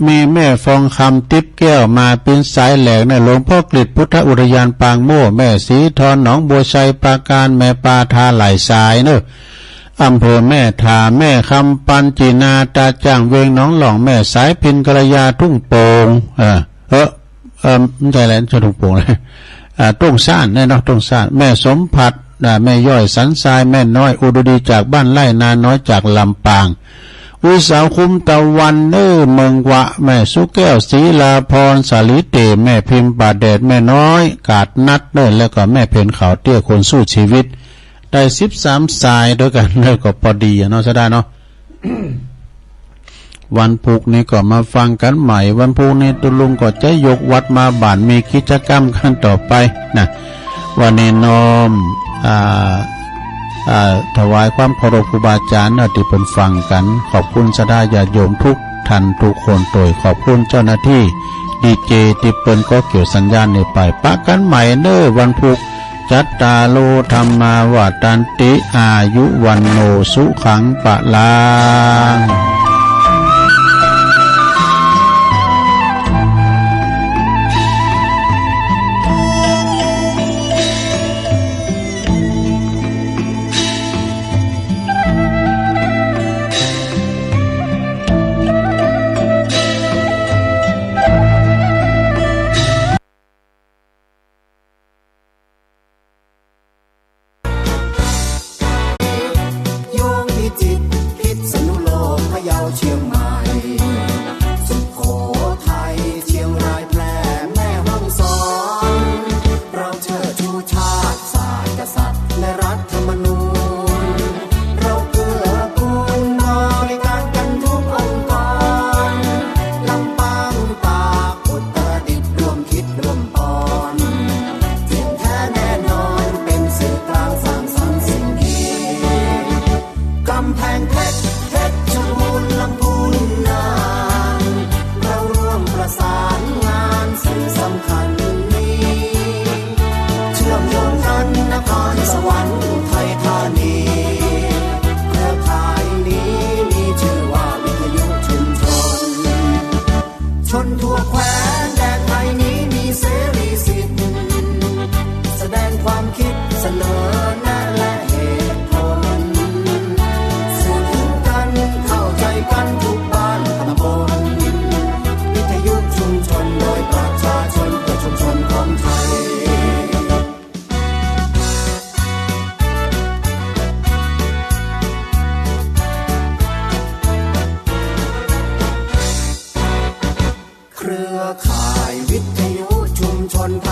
มีแม่ฟองคำติ๊บแก้วมาเป็นสายแหลกนะ หลวงพ่อกฤษพุทธอุทยานปางโม่ แม่สีทอนหนองบัวชัยปราการ แม่ปาทาหลายสายเนอะ อำเภอแม่ทา แม่คำปันจีนาตาจ้างเวงหนองหล่อง แม่สายพินกัลยาทุ่งโป่ง เออ เออ เออ ไม่ใช่แหละ ไม่ใช่ทุ่งโป่งนะ อ่า ต้งซ่านเนี่ยเนาะ ต้งซ่าน แม่สมผัด อ่า แม่ย้อยสันทราย แม่น้อยอุดดีจากบ้านไร่นาน้อยจากลำปาง อุยสาวคุ้มตะวันเนอเมืองวะ แม่สุแก้วศรีลาพร สาลีเต แม่พิมพ์ป่าแดด แม่น้อยกาดนัดเนอ แล้วก็แม่เพ็ญขาวเตี้ยคนสู้ชีวิต ได้สิบสามสายด้วยกัน แล้วก็พอดีอะเนาะ ใช้ได้เนาะ วันพุธนี้ก็มาฟังกันใหม่ วันพุธนี้ตุลุงก็จะยกวัดมาบ้านมีกิจกรรมกันต่อไปนะ วันนี้น้อม อ่า อ่า ถวายความเคารพครูบาอาจารย์นะ ที่เปิ้นฟังกัน ขอบคุณศรัทธาญาติโยมทุกท่านทุกคน โดยขอบคุณเจ้าหน้าที่ดีเจ ที่เปิ้นก็เกี่ยวสัญญาณนี้ไป ปะกันใหม่เน้อวันพุธ จัตตาโร ธัมมา วัฑฒันติ อายุ วัณโณ สุขัง พลัง